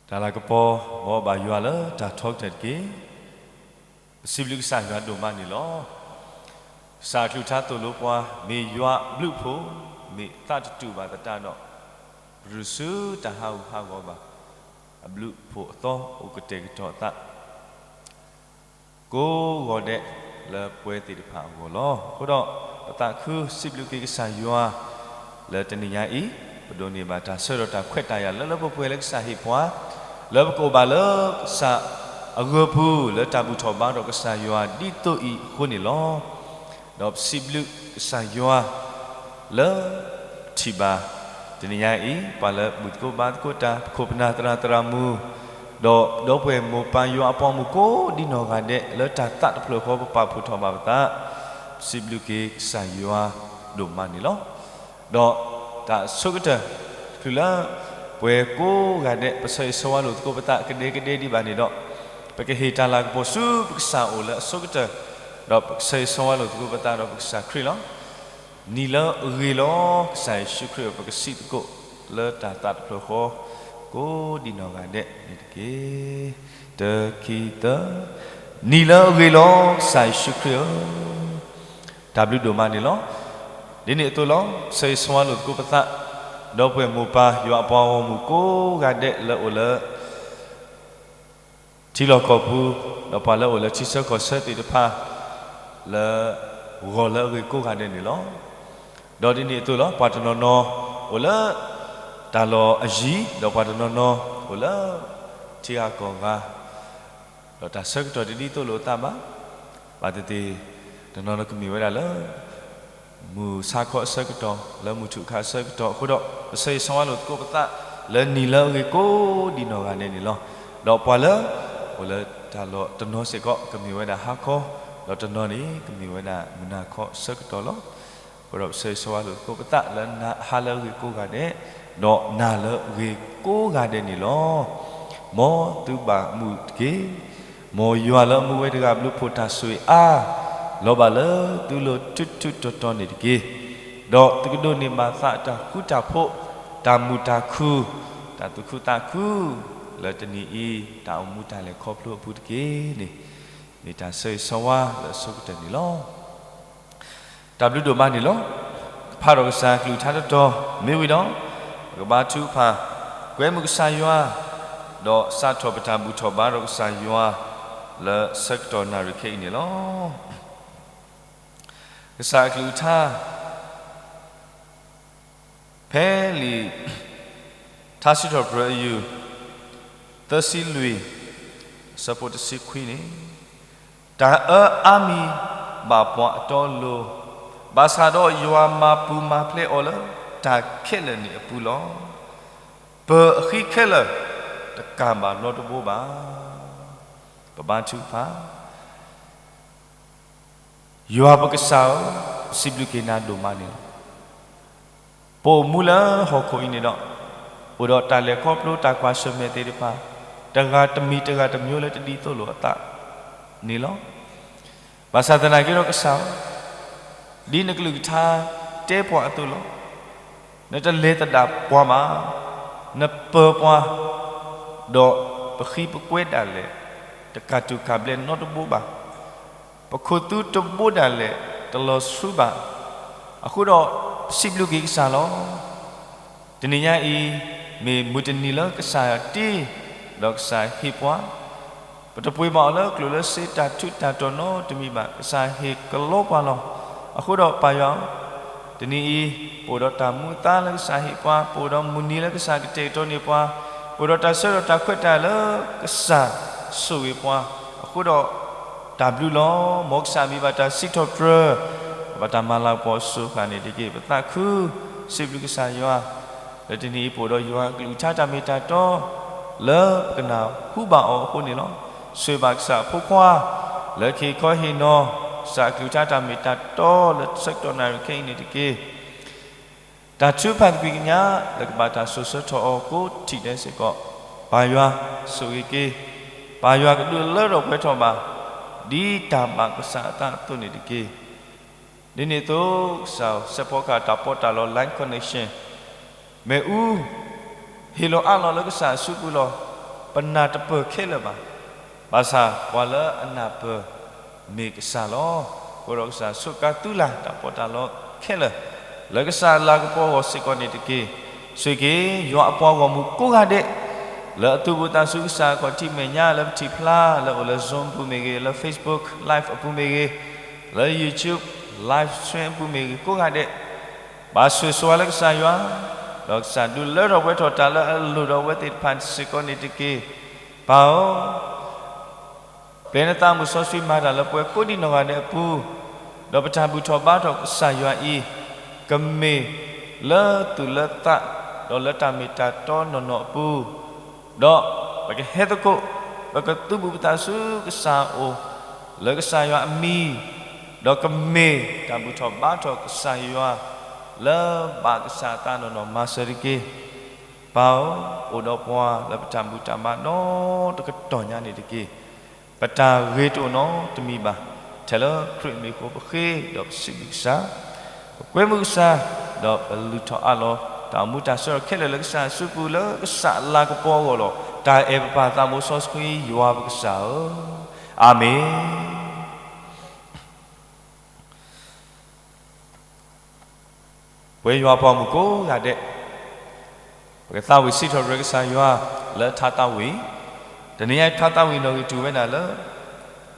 တၢ်လၤကပီၤ မ်ဘၣ်ယွၤလၢတၢ်ထီကတၢၢ်တက့ၢ်. ပစံးဘျုးကစၢ်ယွၤဒိၣ်မးန့ၣ်လီၤ. ကစၢ်အကလုၢ်ကထါသိၣ်လိပှၤ, မ့ၢ်ယွၤအဘျုးအဖှိၣ်, မ့ၢ်သးတတူာ်ဘၣ်သတးဒီး, ပတုၤဆူတၢ်ဟးဂူာ်ဟးဂီၤဘၣ်, အဘျုးအဖှိၣ်အသီအိၣ်ကတဲာ်ကတီၤအသး ကိးဂီၤဒဲးလၢပှဲၤသ့ၣ်တဖၣ်အဂီၢ်လီၤ. အဃိဒီး ပသးခုစံးဘျုးက့ၤကစၢ်ယွၤ လၢတနံၤညါအံၤ, ပဒိးန့ၢ်ဘၣ်တၢ်ဆၢကတီၢ်တၢ်ခွဲးတၢ်ယာ်လၢလၢပှဲၤပှဲၤလၢကစၢ်ဟ့ၣ်ပှၤ, လၢပကအိၣ်ဘၣ်လၢကစၢ်အဂၢၤပူၤ လၢတၢ်ဘူၣ်ထီၣ်ဘါထီၣ်ကစၢ်ယွၤဒ်သိးအံၤအဃိန့ၣ်လီၤ. ဒီးပစံးဘျုးကစၢ်ယွၤ လၢ ထံၣ်ဘၣ် တနံၤညါအံၤ ပှၤလၢဘူၣ်သကိးဘါသကိးတၢ် ပခိၣ်ပနၢ်သရၣ်သရၣ်မုၣ်, ဒီးဒီပုၢ်ဝဲၢ်မိၢ်ပၢ်ယွၤအပှၤမုၣ်ကိးဒံနီၢ်ဂၤဒဲး လၢတၢ်သးတဖျၢၣ်ဃီပပာ်ဖှိၣ်ထီၣ်ဘၣ်ပသး, ပစံးဘျုးက့ၤကစၢ်ယွၤဒိၣ်မးန့ၣ်လီၤ. ဒီးတၢ်အဆိကတၢၢ် တချုးလၢ ပှဲၤကိးဂၤဒဲး ပဆၢဂ့ၤဆၢဝါလိာ်သကိးပသးကဒဲကဒဲဒံးဘၣ်န့ၣ်ဒီး, ပကဟ့ၣ်တၢ်လၤကပီၤဆူပကစၢ်အအိၣ်လၢအဆိကတၢၢ်, ဒီးပကဆၢဂ့ၤဆၢဝါလိာ်သကိးပသးဒီးပကစၢ်ခရံာ်လီၤ. နံၤလၢအဂ့ၤလီၤ ကစၢ်ယ့ၣ်ၡူးခရံာ်ဧၢ, ပကစံးသကိးလၢတၢ်သးတဖျၢၣ်ဃီ ကိးဒံနီၢ်ဂၤဒဲးန့ၣ်တက့ၢ်. တၢ ခံ သၢ, နံၤလၢအဂ့ၤလီၤ ကစၢ်ယ့ၣ်ၡူးခရံာ်ဧၢ, တၢ်ဘျုးဒိၣ်မးန့ၣ်လီၤ. ဒ်န့ၣ်အသိးလီၤ ဆၢဂ့ၤဆၢဝါလိာ်သကိးပသး, ဒီပုၢ်ဝဲၢ်မိၢ်ပၢ်ယွၤအပှၤဂီၢ်မုၢ်ကိးဂၤဒဲး လၢအိၣ်လၢ ထံလီၢ်ကီၢ်ပူၤ, ဒီးပှၤလၢအိၣ်လၢထံဆၢကီၢ်ဆၢသ့ၣ်တဖၣ် လၢ ဂီၤလၢအဂ့ၤကိးဂၤဒဲးန့ၣ်လီၤ. ဒီးဒ်န့ၣ်အသိးလီၤ ပှၤတနီၤနီၤ အိၣ်လၢ တၢ်လီၢ်အယံၤ, ဒီးပှၤတနီၤနီၤ အိၣ်လၢ ထံဂၤကီၢ်ဂၤ, ဒီးတၢ်ဆၢကတီၢ်တဒ်သိးလိာ်အသးဘၣ်. ဘၣ်သ့ၣ်သ့ၣ် တနီၤနီၤကမ့ၢ်ဝဲဒၣ်လၢ မုၢ်ဆါခီအဆၢကတီၢ်, လၢမုၢ်ထူၣ်ခါအဆၢကတီၢ်အဃိဒီး, ပဆၢဂ့ၤဆၢဝါလိာ်သကိးပသး လၢနံၤလၢအဂ့ၤကိးဒံနီၢ်ဂၤဒဲးန့ၣ်လီၤ. ဒီးပှၤလၢ အိၣ်လၢတၢ်လီၢ်တနီၤစ့ၢ်ကီး ကမ့ၢ်ဝဲဒၣ်ဟါခီ, ဒီးတနီၤန့ၣ် ကမ့ၢ်ဝဲဒၣ်မုၢ်နၤခီအဆၢကတီၢ်လီၤ. အဃိဒီးပဆၢဂ့ၤဆၢဝါလိာ်သကိးပသးလၢဟါလၢအဂ့ၤကိးဂၤဒဲး, ဒီးနၤလၢအဂ့ၤကိးဂၤဒဲးန့ၣ်လီၤ. မ်သုဘၣ်မုာ်တက့ၢ်. မ်ယွၤလၢအမူဝဲတဂၤအဘျုးအဖှိၣ်တၢ်ဆိၣ်ဂ့ၤအါ, လီၤဘၣ်လၢသုလိၤတုၤတုၤတီၤတီၤန့ၣ်တက့ၢ်. ဒီးသုကဒိးန့ၢ်ဘၣ်သးတၢ်ဃူတၢ်ဖိး, တၢ်မုာ်တၢ်ခုၣ်, တၢ်သူၣ်ခုသးခု, လၢတနံၤအံၤ တၢ်အိၣ်မူတၢ်လဲၤခီဖျိအပူၤတက့ၢ်န့ၣ်, မ့ၢ်တၢ်ဆၢဂ့ၤဆၢဝါလၢအဆိကတၢၢ်န့ၣ်လီၤ. တၢ်ဘျုးဒိၣ်မးန့ၣ်လီၤ. ဖးဒီးကစၢ်အကလုၢ်ကထါတတီၤ မ့ၢ်ဝံၤဒီး, ပကဘါထုကဖၣ်, ကွဲမုာ်ကစၢ်ယွၤ, ဒီးစးထီၣ်ပတၢ်ဘူၣ်ထီၣ်ဘါဒီးကစၢ်ယွၤ လၢဆၢကတီၢ်နၣ်ရံၣ်ခဲအံၤန့ၣ်လီၤ. ကစၢ်အကလုၢ်ကထါ ဖဲလံာ် ထါစံးထီၣ်ပတြၢၤအယုၢ် သၢဆံလွံၢ် အဆၢဖိတဆံခွံန့ၣ်, တၢ်အၢအါမံၤဘၣ်ပှၤအတီအလိၤ, ဘၣ်ဆၣ်ဒီးယွၤမၤပူၤမၤဖျဲးအီၤလၢတၢ်ခဲလၢာ်န့ၣ်အပူၤလီၤ. ပၢၤအဃံခဲလၢာ် တကၣ်ဘၣ်နီတဘိဘၣ်. ပဘါထုကဖၣ် ယွၤပကစၢ်ဧၢ, ပစံးဘျုးက့ၤနၤဒိၣ်မးန့ၣ်လီၤ. ပအိၣ်မူလၢဟီၣ်ခိၣ်အံၤန့ၣ်ဒီး, အိၣ်ဒီးတၢ်လဲၤခီဖျိတၢ်ကွၢ်ဆၢၣ်မဲာ်သ့ၣ်တဖၣ်, တဂၤတမံၤတဂၤတမျိုးလၢတဒ်သိးလိာ်အသးန့ၣ်လီၤ. ဘၣ်ဆၣ်သနာ်က့ဒီးကစၢ်ဧၢ, ဒ်နကလုၢ်ကထါတဲပှၤအသိးလီၤ. နတလဲၤသဒၣ်ပှၤဘၣ်, နပၢၤပှၤ, ဒီးပဃံပကွဲဒၣ်လဲာ်, တကၣ်တူၢ်ကၣ်ဘျဲးနီတဘိဘၣ်. ပခိၣ်သူတဘိဒၣ်လဲာ် တလီၤဆှုဘၣ်. အဃိဒီး ပစံးဘျုးက့ၤကစၢ်လီၤ. တနံၤညါအံၤ မ့ၢ်မုၢ်တနံၤလၢကစၢ်တ့ ဒီးကစၢ်ဟ့ၣ်ပှၤ, ပတပှ့ၤဘၣ်အီၤလၢကျိၣ်လၢစ့တၢ်ထူးတၢ်တီၤနီတမံၤဘၣ်, ကစၢ်ဟ့ၣ်ကလီပှၤလီၤ. အဃိဒီးပၢ်ယွၤဧၢ, တနံၤအံၤ ပအိၣ်ဒီးတၢ်မူအသါလၢကစၢ်ဟ့ၣ်ပှၤ, ပအိၣ်ဒီးမုၢ်နံၤလၢကစၢ်ကတဲာ်ကတီၤန့ၢ်ပှၤ, ပအိၣ်ဒီးတၢ်ဆၢကတီၢ်တၢ်ခွဲးတၢ်ယာ်လၢကစၢ်ဆိၣ်ဂ့ၤပှၤ, အဃိဒီး တၢ်ဘျုးလီၤ. မ်ကစၢ်မံၤဘၣ်တၢ်စံးထီၣ်ပတြၢၤ, ဘၣ်တၢ်မၤလၤကပီၤအစိၤအဃၣ်န့ၣ်တက့ၢ်. ပသးခု စံးဘျုးကစၢ်ယွၤ, လၢတနံၤအံၤပအိၣ်ဒီးယွၤအကလုၢ်ကထါတၢ်မ့ၢ်တၢ်တီ လၢပကနၢ်ဟူဘၣ်အီၤအဃိန့ၣ်လီၤ. ဆိၣ်ဂ့ၤဘၣ်ကစၢ်အဖိခွါ လၢကဟ့ၣ်ခီဟ့ၣ်နီၤ ကစၢ်အကလုၢ်ကထါတၢ်မ့ၢ်တၢ်တီလၢဆၢကတီၢ်နၣ်ရံၣ်ခဲအံၤန့ၣ်တက့ၢ်. တၢ်ထုကဖၣ်သကွံာ်ကညး လၢကဘၣ်တၢ်စိာ်ဆၢထီၣ်အီၤကိးထံၣ်ဒဲးစ့ၢ်ကီး, ပၢ်ယွၤဆိၣ်ဂ့ၤက့ၤ, ပၢ်ယွၤကဒုးလၢထီၣ်ပှဲၤထီၣ်ဘၣ် ဒ်တၢ်ဘၣ်ကစၢ်အသးအသိးန့ၣ်တက့ၢ်. ဒ်န့ၣ်အသိး ကစၢ်စဲးဖီကဟၣ်တၢ်ပီးတၢ်လီ line connection မ့ၣ်အူ ဟ့ၣ်လီၤအးလီၤလၢကစၢ်အစုပူၤလီၤ. ပနၢ်တပၢၢ်ခဲလၢာ်ဘၣ်. ဘၣ်ဆၣ်ပှၤလၢအနၢ်ပၢၢ်မ့ၢ်ကစၢ်လီၤ. အဃိဒီးကစၢ်ဆိးကါသုလၢ်တၢ်ပီးတၢ်လီခဲလၢာ်, လၢကစၢ်အလၤကပီၤအဂီၢ်စ့ၢ်ကီးန့ၣ်တက့ၢ်. ဆိၣ်ဂ့ၤက့ၤ ယွၤအပှၤဂီၢ်မုၢ်ကိးဂၤဒဲး လၢအသူၣ်ဘူးသးစူၤကစၢ်အခီၣ်ထံးမဲာ်ညါ လၢပထံၣ်ဖျါ လၢအိၣ်လၢ Zoom အပူၤမ့ၢ်ဂ့ၤ, လၢ Facebook Live အပူၤမ့ၢ်ဂ့ၤ, လၢ YouTube Live Stream အပူၤမ့ၢ်ဂ့ၤ ကိးဂၤဒဲး ဘၣ်ဆိၣ်ဂ့ၤဆိၣ်ဝါလၢကစၢ်ယွၤ, ဒီးကစၢ်ဒုးလၢထီၣ်ပှဲၤထီၣ်တၢ်လၢအလိၣ်ဒီးအဝဲသ့ၣ်တဖၣ်စ့ၢ်ကီးန့ၣ်တက့ၢ်. ပၢ်ဧၢ, ပျဲနသးမုၢ်စီဆှံမၤတၢ်လၢပှၤကိးဒံနီၢ်ဂၤဒဲးအပူၤ, ဒီးပတၢ်ဘူၣ်ထီၣ်ဘါထီၣ်ကစၢ်ယွၤအံၤ, ကမ့ၢ်လၢသူၣ်လၢသး, ဒီးလၢတၢ်မ့ၢ်တၢ်တီနီၢ်နီၢ်အပူၤ, ဒီးပကဟဲသကိး, ပကသူၣ်ဘူးပသးဆူကစၢ်အအိၣ်, လၢကစၢ်ယွၤအမံၤ, ဒီးကမ့ၢ်တၢ်ဘူၣ်ထီၣ်ဘါထီၣ်ကစၢ်ယွၤ, လၢဘၣ်ကစၢ်အသးနီၢ်နီၢ်မၤစၢၤတက့ၢ်. ပၢ်ဧၢ, အိၣ်ဒီးပှၤလၢပတၢ်ဘူၣ်တၢ်ဘါနီတကတီၢ်ညါန့ၣ်တက့ၢ်. ပတၢ်ဂ့ၤတအိၣ်နီတမံၤဘၣ်. ထဲလၢခရံာ်အမံၤအဃိပဃ့ဒီးပစံးဘျုးကစၢ်, ပကွဲမုာ်ကစၢ်, ဒီးပလုၢ်ထီၣ်အးလီၤ တၢ်အိၣ်မူတၢ်ဆၢထၢၣ်ခဲလၢာ်လၢကစၢ်အစုပူၤ လၢကစၢ်အလၤကပီၤအဂီၢ်လီၤ. တၢ်အဲၣ်ပပၢ်သးဘိစီဆှံယွၤပကစၢ်ဧၢ, အၤမ့ၣ်. ပဝဲယွၤပှၤမုၣ်ကိးဂၤဒဲး, ပကသးဝံၣ်စံးထီၣ်ပတြၢၤကစၢ်ယွၤ, လၢထါသးဝံၣ်, တနံၤညါအံၤထါသးဝံၣ်နီၣ်ဂံၢ်တူၢ်ဝဲဒၣ်လၢ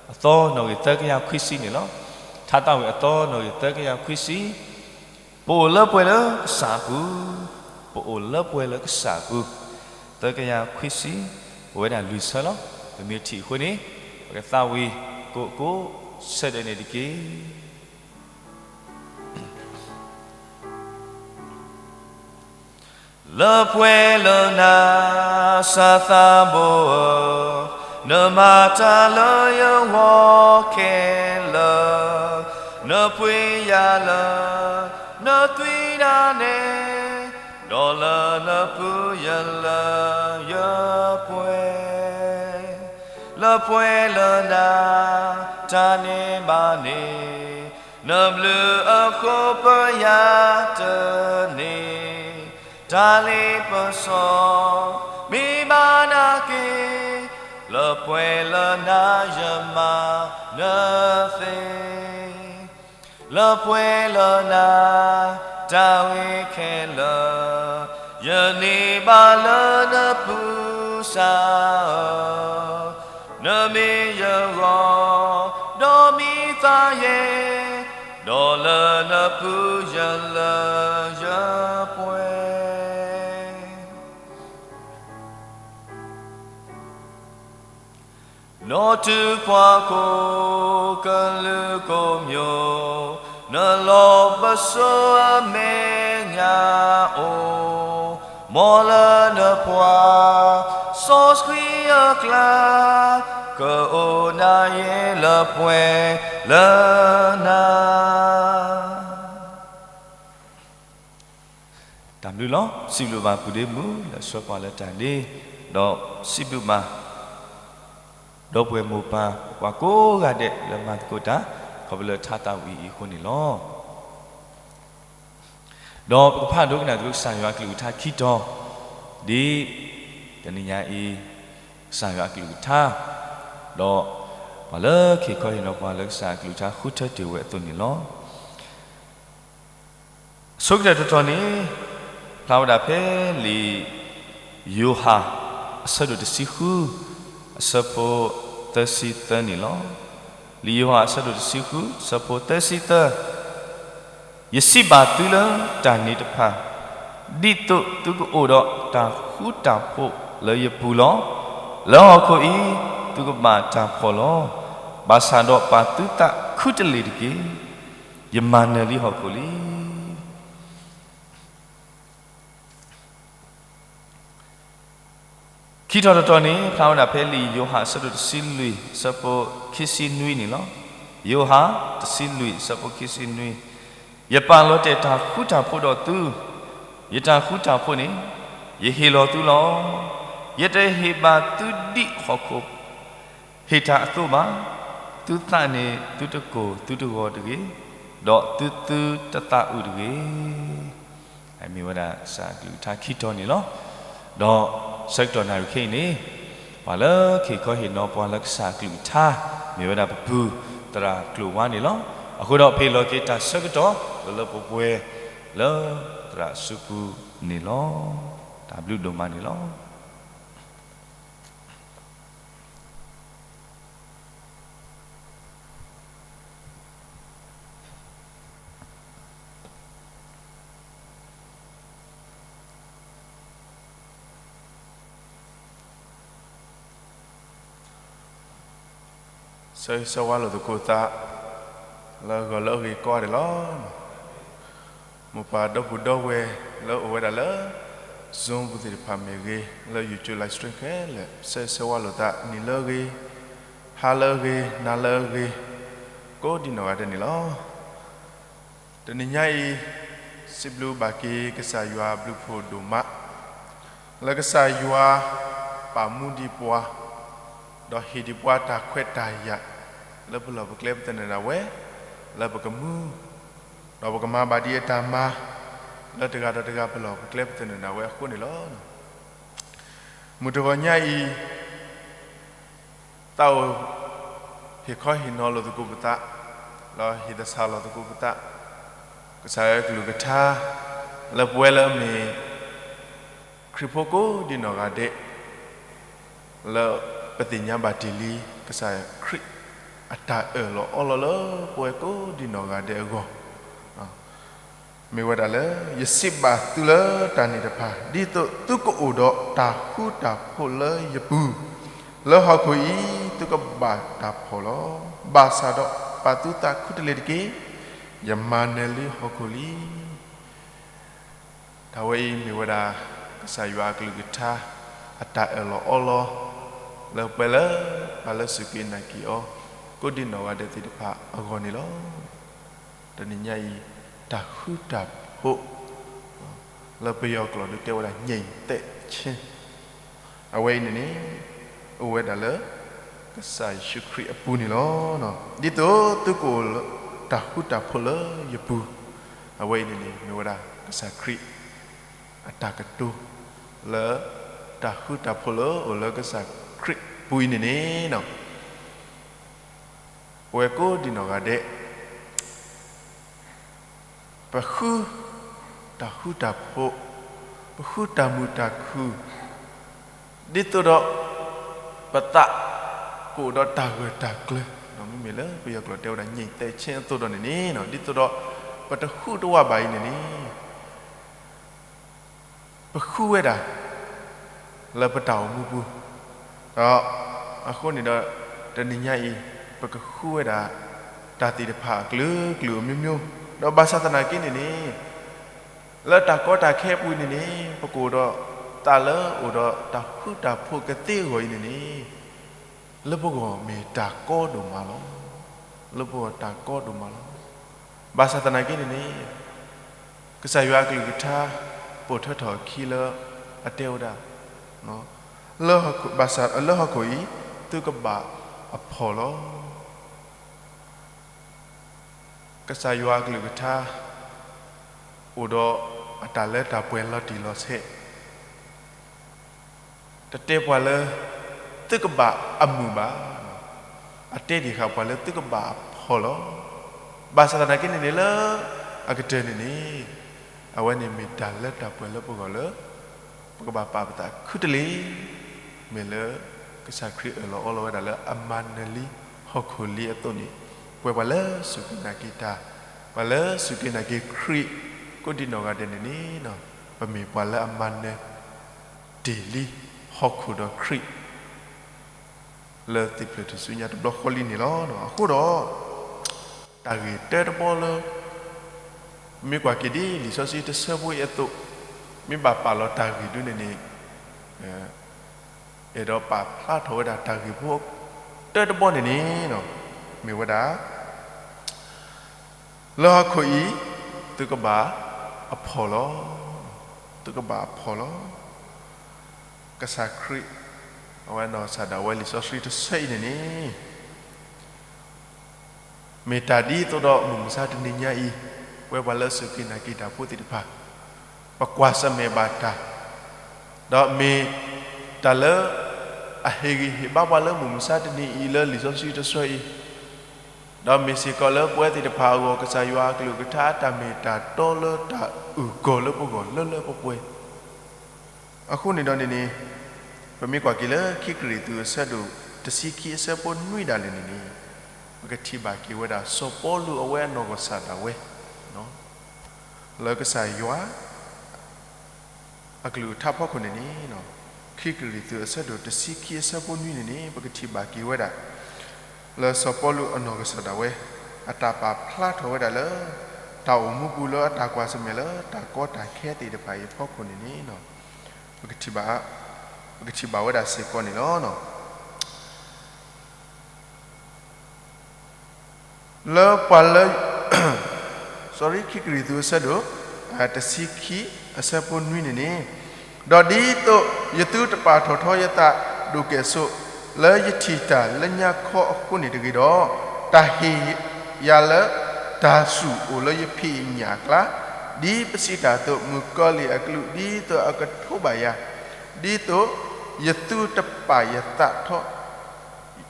အသီနီၣ်ဂံၢ်သၢကယၤခွံဆံန့ၣ်လီၤ. ထါသးဝံၣ်အသီနီၣ်ဂံၢ်သၢကယၤခွံဆံ, ပအိၣ်လၢပှဲၤလၢကစၢ်အပူၤ, ပအိၣ်လၢပှဲၤလၢကစၢ်အပူၤ, သၢကယၤခွံဆံ, ပဝဲဒၣ်လွံၢ်ဆၢလီၤ. ပမ့ၢ်ထံၣ်အဃိန့ၣ်, ပကသးဝံၣ်ကိးကိး, ဆၢဒၢးန့ၣ်တက့ၢ်. လၢပှဲၤလၢနၤ, ကစၢ်သးဘိဧၢ, နမၤတၢ်လၢယဂီၢ်ခဲလၢာ်, နပှ့ၤယၤလၢ နသွံၣ်တၢ်န့ၣ်, ဒီးလၢနပူၤယလၢယပှဲၤ, လၢပှဲၤလၢနၤ, တၢ်န့ၣ်ဘၣ်န့ၣ်, နဘျုးအဃိပယၤတန့ၢ်, တၢ်လ့ပစီ မ့ၢ်ဘၣ်နၤက့ၤ, လၢပှဲၤလၢနၤယမၤနသ့ လၢပှဲၤလၢနၤ တၢ်ဂ့ၤခဲလၢာ်, ယန့ၢ်ဘၣ်လၢနပူၤစၢ်ဧၢ, နမ့ၢ်ယဂီၢ် ဒီးမံသးယဲ, ဒီးလၢနပူၤယလၢယပှဲၤ နီၢ်တုၤပှၤကိးကလုာ်ကိးမျိာ်, နလီၢ်ပစိာ်အမဲာ်ညါအိၣ်, မ်လၢနပှၤစီဆှံအကျါ, ကအိၣ်နၤယဲလၢပှဲၤလၢနၤ တၢ်ဘျုးလီၤ. စံးဘျုးဘၣ်ပုၢ်ဒ့မုၣ်လၢအဆှၢပှၤလၢတၢ်ဒ့, ဒီးစံးဘျုးဘၣ် ဒီပုၢ်ဝဲၢ်မိၢ်ပၢ်ပှၤကိးဂၤဒဲးလၢမၤသကိးတၢ် ခီဖျိလၢထါသးဝံၣ်အံၤအဃိန့ၣ်လီၤ. ဒီးပကဖးဒိကနၣ်သကိးကစၢ်ယွၤအကလုၢ်ကထါခံတီၤ, ဒ်တနံၤညါအံၤ ကစၢ်ယွၤအကလုၢ်ကထါ, ဒီးပှၤလၢက့ၤခီဟ့ၣ်နီၤပှၤလၢကစၢ်အကလုၢ်ကထါဃုထၢတ့ၢ်ဝဲအသိးန့ၣ်လီၤ. အဆိကတၢၢ်တတီၤန့ၣ် ဖျါဝဲဒၣ်ဖဲလံာ်ယိၤဟၣ် အဆၢဒိၣ်တဆံဃု အဆၢဖိသၢဆံသၢန့ၣ်လီၤ. လံာ်ယိၤဟၣ်အဆၢဒိၣ်တဆံဃု အဆၢဖိသၢဆံသၢ ယစံးဘၣ်သုလၢတၢ်န့ၣ်တဖၣ်, ဒ်သိးသုကအိၣ်ဒီးတၢ်ဃူတၢ်ဖိးလၢယပူၤလီၤ. လၢဟီၣ်ခိၣ်အံၤသုကဘၣ်တၢ်ဖှီၣ်လီၤ. ဘၣ်ဆၣ်ဒီးပာ်သုသးခူတလ့ၢ်တက့ၢ်. ယမၤနၢၤလံဟီၣ်ခိၣ်လံ. ခံထီၣ်တတီၤန့ၣ် ဖျါဝဲဒၣ်ဖဲလံာ်ယိၤဟၣ်အဆၢဒိၣ်တဆံလွံၢ် အဆၢဖိခံဆံနွံန့ၣ်လီၤ. ယိၤဟၣ်တဆံလွံၢ် အဆၢဖိခံဆံနွံ, ယပာ်လီၤတဲာ်တၢ်ဃူတၢ်ဖိးဒီးသု, ယတၢ်ဃူတၢ်ဖိးန့ၣ် ယဟ့ၣ်လီၤသုလီၤ. ယတဟ့ၣ်ဘၣ်သုဒ်ဟီၣ်ခိၣ် ဟ့ၣ်တၢ်အသိးဘၣ်. သုသးန့ၣ်သုတကိၢ်သုတဂီၤတဂ့ၤ, ဒီးသုသုတသးအုးတဂ့ၤ. မ့ၢ်ဝဲဒၣ်ကစၢ်အကလုၢ်ကထါခံတီၤန့ၣ်လီၤ. ဒီးဆၢကတီၢ်နၣ်ရံၣ်ခဲအံၤန့ၣ် ပှၤလၢဟ့ၣ်ခီဟ့ၣ်နီၤပှၤလၢကစၢ်အကလုၢ်ကထါ မ့ၢ်ဝဲဒၣ်ပပုၢ်သရၣ်ကျိၤဝါန့ၣ်လီၤ. အဃိဒီးဖဲအလီၢ်ခံတၢ်ဆၢကတီၢ် လၢလၢပှဲၤပှဲၤလၢသရၣ်အစုပူၤန့ၣ်လီၤ. တၢ်ဘျုးဒိၣ်မးန့ၣ်လီၤ. ဆၢဂ့ၤဆၢဝါလိာ်သကိးသး လၢအဂီၢ်လၢအဂ့ၤကိးဂၤဒဲးလီၤ. မိၢ်ပၢ်ဒီပုၢ်ဒီဝဲၢ်လၢအိၣ်ဝဲဒၣ်လၢ Zoom ပူၤသ့ၣ်တဖၣ်မ့ၢ်ဂ့ၤ, လၢ YouTube live stream ခဲလၢာ် ဆၢဂ့ၤဆၢဝါလိာ်သး နံၤလၢအဂ့ၤ, ဟါလၢအဂ့ၤ, နၤလၢအဂ့ၤ, ကိးဒံနီၢ်ဂၤဒဲးန့ၣ်လီၤ. တနံၤညါအံၤ စံးဘျုးဘၣ်က့ၤကစၢ်ယွၤဘျုးဖှိၣ်ဒိၣ်မး လၢကစၢ်ယွၤ ပာ်မူဒံးပှၤ ဒီးဟ့ၣ်ဒံးပှၤတၢ်ခွဲးတၢ်ယာ် လၢပလီၢ်ပကျဲပသနၢၣ်ဒၣ်ဝဲ လၢပကမူ ဒီးပကမၤဘၣ်ဒံးအတၢ်မၤ လၢတဂၤဒီးတဂၤပလီၢ်ပကျဲပသနၢၣ်ဒၣ်ဝဲအဃိန့ၣ်လီၤ. မုၢ်တဂီၤညါအံၤ သးအိၣ်ဟ့ၣ်ခီဟ့ၣ်နီၤလိာ်သကိးပသး ဒီးဟ့ၣ်သဆၣ်လီၤသကိးပသး ကစၢ်ယွၤကလုၢ်ကထါ လၢပဝဲလၢအမ့ၢ် ခရံာ်ဖိကိးဒံနီၢ်ဂၤဒဲး လၢပသ့ၣ်ညါဘၣ်တ့ၢ်လံ ကစၢ်ခရံာ်အတၢ်အၢၣ်လီၤအီလီၤလၢပဝဲကိးဒံနီၢ်ဂၤဒဲးအဂီၢ် မ့ၢ်ဝဲဒၣ်လၢ ယစံးဘၣ်သုလၢတၢ်န့ၣ်တဖၣ် ဒ်သိးသုကအိၣ်ဒီးတၢ်ဃူတၢ်ဖိးလၢယပူၤ, လၢဟီၣ်ခိၣ်အံၤ သုကဘၣ်တၢ်ဖှီၣ်လီၤ. ဘၣ်ဆၣ်ဒီးပာ်သုသးခူတလ့ၢ်တက့ၢ်. ယမၤနၢၤလံဟီၣ်ခိၣ်လံ. တၢ်ဝဲအံၤမ့ၢ်ဝဲဒၣ် ကစၢ်ယွၤအကလုၢ်ကထါ အတၢ်အၢၣ်လီၤအီလီၤ လၢပှဲၤလၢ ပှၤလၢစူၢ်က့ၤနာ်က့ၤအီၤ ကိးဒံနီၢ်ဂၤဒဲးသ့ၣ်တဖၣ်အဂီၢ်န့ၣ်လီၤ. တနံၤညါအံၤ တၢ်ဃူတၢ်ဖိး လၢပယီၤကျိာ်ဒုးတဲဝဲဒၣ် ငြိမ်သက်ခြင်း အဝဲအံၤန့ၣ်န့ၣ် အိၣ်ဝဲဒၣ်လၢ ကစၢ်ယ့ၣ်ၡူးခရံာ်အပူၤန့ၣ်လီၤ. ဒ်သိးသုကအိၣ်လၢ တၢ်ဃူတၢ်ဖိးလၢယပူၤ အဝဲအံၤန့ၣ်န့ၣ် မ့ၢ်ဝဲဒၣ်ကစၢ်ခရံာ် အတၢ်ကတိၤ လၢ တၢ်ဃူတၢ်ဖိးလၢအိၣ်လၢကစၢ်ခရံာ်ပူၤအံၤန့ၣ်န့ၣ် ပဝဲကိးဒံနီၢ်ဂၤဒဲး ပဃု တၢ်ဃူတၢ်ဖိး, ပဃုတၢ်မုာ်တၢ်ခုၣ်, ဒ်သိးဒီး ပသး ကအိၣ်ဒီးတၢ်ဂၢၢ်တၢ်ကျၢၤ, မ့မ့ၢ်လၢပယီၤကျိာ်တဲဝဲဒၣ် ငြိမ်သက်ခြင်း အသိးဒီးန့ၣ်န့ၣ် ဒ်သိးဒီး ပတဃုတဝးဘၣ်အံၤန့ၣ်န့ၣ် ပဃုဝဲဒၣ် လၢပတၢ်အိၣ်မူပူၤ, ဒီး အဃိန့ၣ်ဒီး တနံၤညါအံၤ ပကဃုဝဲဒၣ် တၢ်သ့ၣ်တဖၣ်အကလုာ်ကလုာ် အမျိုးမျိုး, ဒီးဘၣ်ဆၣ်သနာ်က့န့ၣ်န့ၣ် လၢတၢ်ကီတၢ်ခဲအပူၤန့ၣ်န့ၣ် ပကအိၣ်ဒီး သးလၢအိၣ်ဒီးတၢ်ဃူတၢ်ဖိးကသ့အဂီၢ်အံၤန့ၣ်န့ၣ် လၢပဂီၢ်မ့ၢ်တၢ်ကီဒိၣ်မးလီၤ. လၢပဂီၢ်တၢ်ကီဒိၣ်မးလီၤ. ဘၣ်ဆၣ်သနာ်က့န့ၣ်န့ၣ် ကစၢ်ယွၤအကလုၢ်ကထါ ပိာ်ထွဲထီၣ်အခံလၢ အတဲဝဲဒၣ် လၢဟီၣ်ခိၣ်အံၤ သုကဘၣ်အဖှီၣ်လီၤ. ကစၢ်ယွၤအကလုၢ်ကထါ အိၣ်ဒီးအတၢ်လၢတၢ်ပှဲၤလီၤတံၢ်လီၤဆဲး တတဲပှၤလၢ သုကဘၣ်အမုာ်ဘၣ်, အတဲဒံးဃာ်ပှၤလၢသုကဘၣ်အဖှီၣ်လီၤ. ဘၣ်ဆၣ်သနာ်က့န့ၣ်န့ၣ်လၢ အကတၢၢ်န့ၣ်န့ၣ် အဝဲန့ၣ်မ့ၢ်တၢ်လၢတၢ်ပှဲၤလၢပဂီၢ်လၢ ပကဘၣ်ပာ်ပသးခူတလ့ၢ်, မ့ၢ်လၢ ကစၢ်ခရံာ်အၢၣ်လီၤအီလီၤဝဲဒၣ်လၢအမၤနၢၤလံ ဟီၣ်ခိၣ်လံအသိးန့ၣ်, ပဝဲပှၤလၢစူၢ်က့ၤနာ်က့ၤတၢ်, ပှၤလၢစူၢ်က့ၤနာ်က့ၤခရံာ် ကိးဒံနီၢ်ဂၤဒဲးန့ၣ်န့ၣ် ပမ့ၢ်ပှၤလၢအမၤနၢၤ တ့ၢ်လံ ဟီၣ်ခိၣ်ဒီးခရံာ် လၢသ့ၣ်ဖျၢၣ်ထူၣ်စုညါတဘျီဃီလံန့ၣ်လီၤ. အဃိဒီး တၢ်ဂ့ၢ်တၢတဘီလၢ မ့ၢ်ကွၢ်က့ၤဒ်လံာ်စီဆှံတဆၢဖိအံၤအသိး, မ့ၢ်ဘၣ်ပာ်လီၤတၢ်ဂ့ၢ်ဒုန့ၣ်န့ၣ် အဲၣ်ဒိးပာ်ဖျါထီၣ်ဝဲဒၣ်တၢ်ဂ့ၢ်ဖိ တၢတဘီန့ၣ်န့ၣ် မ့ၢ်ဝဲဒၣ် လၢဟီၣ်ခိၣ်အံၤ သုကဘၣ်အဖှီၣ်လီၤ. သုကဘၣ်အဖှီၣ်လီၤ. ကစၢ်ခရံာ် အဝဲနီၢ်ကစၢ်ဒၣ်ဝဲလံာ်စီဆှံတဆၢအံၤန့ၣ်န့ၣ် မ့ၢ်တၢ်ဒ်သိးဒီးမုၢ်မဆါတနံၤညါအံၤ ပဝဲပှၤလၢစူၢ်က့ၤနာ်က့ၤတၢ်ဖိသ့ၣ်တဖၣ် ပကွၢ်ဆၢၣ်မဲာ်ဘၣ်တၢ်, ဒီးမ့ၢ်တၢ်လၢ အဟ့ၣ်ဂံၢ်ဟ့ၣ်ဘါပှၤလၢမုၢ်မဆါတနံၤအံၤလၢလံာ်စီဆှံတဆၢအံၤ, ဒီးမ့ၢ်စ့ၢ်ကီးလၢပဝဲသ့ၣ်တဖၣ်အဂီၢ် ကစၢ်ယွၤအကလုၢ်ကထါအတၢ်မ့ၢ်တၢ်တီလၢတၢ်အုၣ်ကီၤလၢပဂီၢ်လၢလၢပှဲၤပှဲၤ အဃိန့ၣ်ဒီးန့ၣ်န့ၣ်, ပမ့ၢ်ကွၢ်က့ၤလၢခံကရံၣ်သူးအဆၢဒိၣ်တဆံခံအဆၢဖိနွံဒၣ်လဲာ်န့ၣ်န့ၣ်, ပကထံၣ်ဘၣ်က့ၤဝဲဒၣ်စီၤပီလူးအဝဲအနီၢ်ကစၢ်ဒၣ်ဝဲ လၢကစၢ်ယွၤ အကလုၢ်ကထါဖီခိၣ်န့ၣ်န့ၣ်, ခံကရံၣ်သူးအဆၢဒိၣ်တဆံခံအဆၢဖိနွံန့ၣ်န့ၣ် ပကထံၣ်ဘၣ်က့ၤဝဲဒၣ် လၢစီၤပီလူးအနီၢ်ကစၢ်ဒၣ်ဝဲ အတၢ်ပာ်ဖျါထီၣ်ဝဲဒၣ်လၢ တၢ်အိၣ်မူပူၤလၢအတၢ်ကွၢ်ဆၢၣ်မဲာ်လၢတၢ်ကီတၢ်ခဲသ့ၣ်တဖၣ်အံၤအဖီခိၣ်န့ၣ်န့ၣ်, ပကထံၣ်ဘၣ်ဝဲဒၣ်စ့ၢ်ကီးန့ၣ်လီၤ. လၢပှၤလၢ ခံကရံၣ်သူးအဆၢဒိၣ် တဆံခံအဆၢဖိနွံန့ၣ်န့ၣ်, ဒီးဒ်သိးယသုတပာ်ထီၣ်ထီယသးဒိၣ်ကဲၣ်ဆိး လၢယထံၣ်တၢ်လၢညါခီအဃိန့ၣ်တဂ့ၤဒီး, တၢ်ဟ့ၣ်ယၤလၢ တၢ်ဆူၣ်အိၣ်လၢယဖံးအညၣ်အကျါ, ဒ်ပစံးတၢ်အသိး မုၣ်ကီၤလံၢ်အကလူး ဒ်သိးအကထိးဘၣ်ယၤ, ဒ်သိးယသုတပာ်ယသးထီ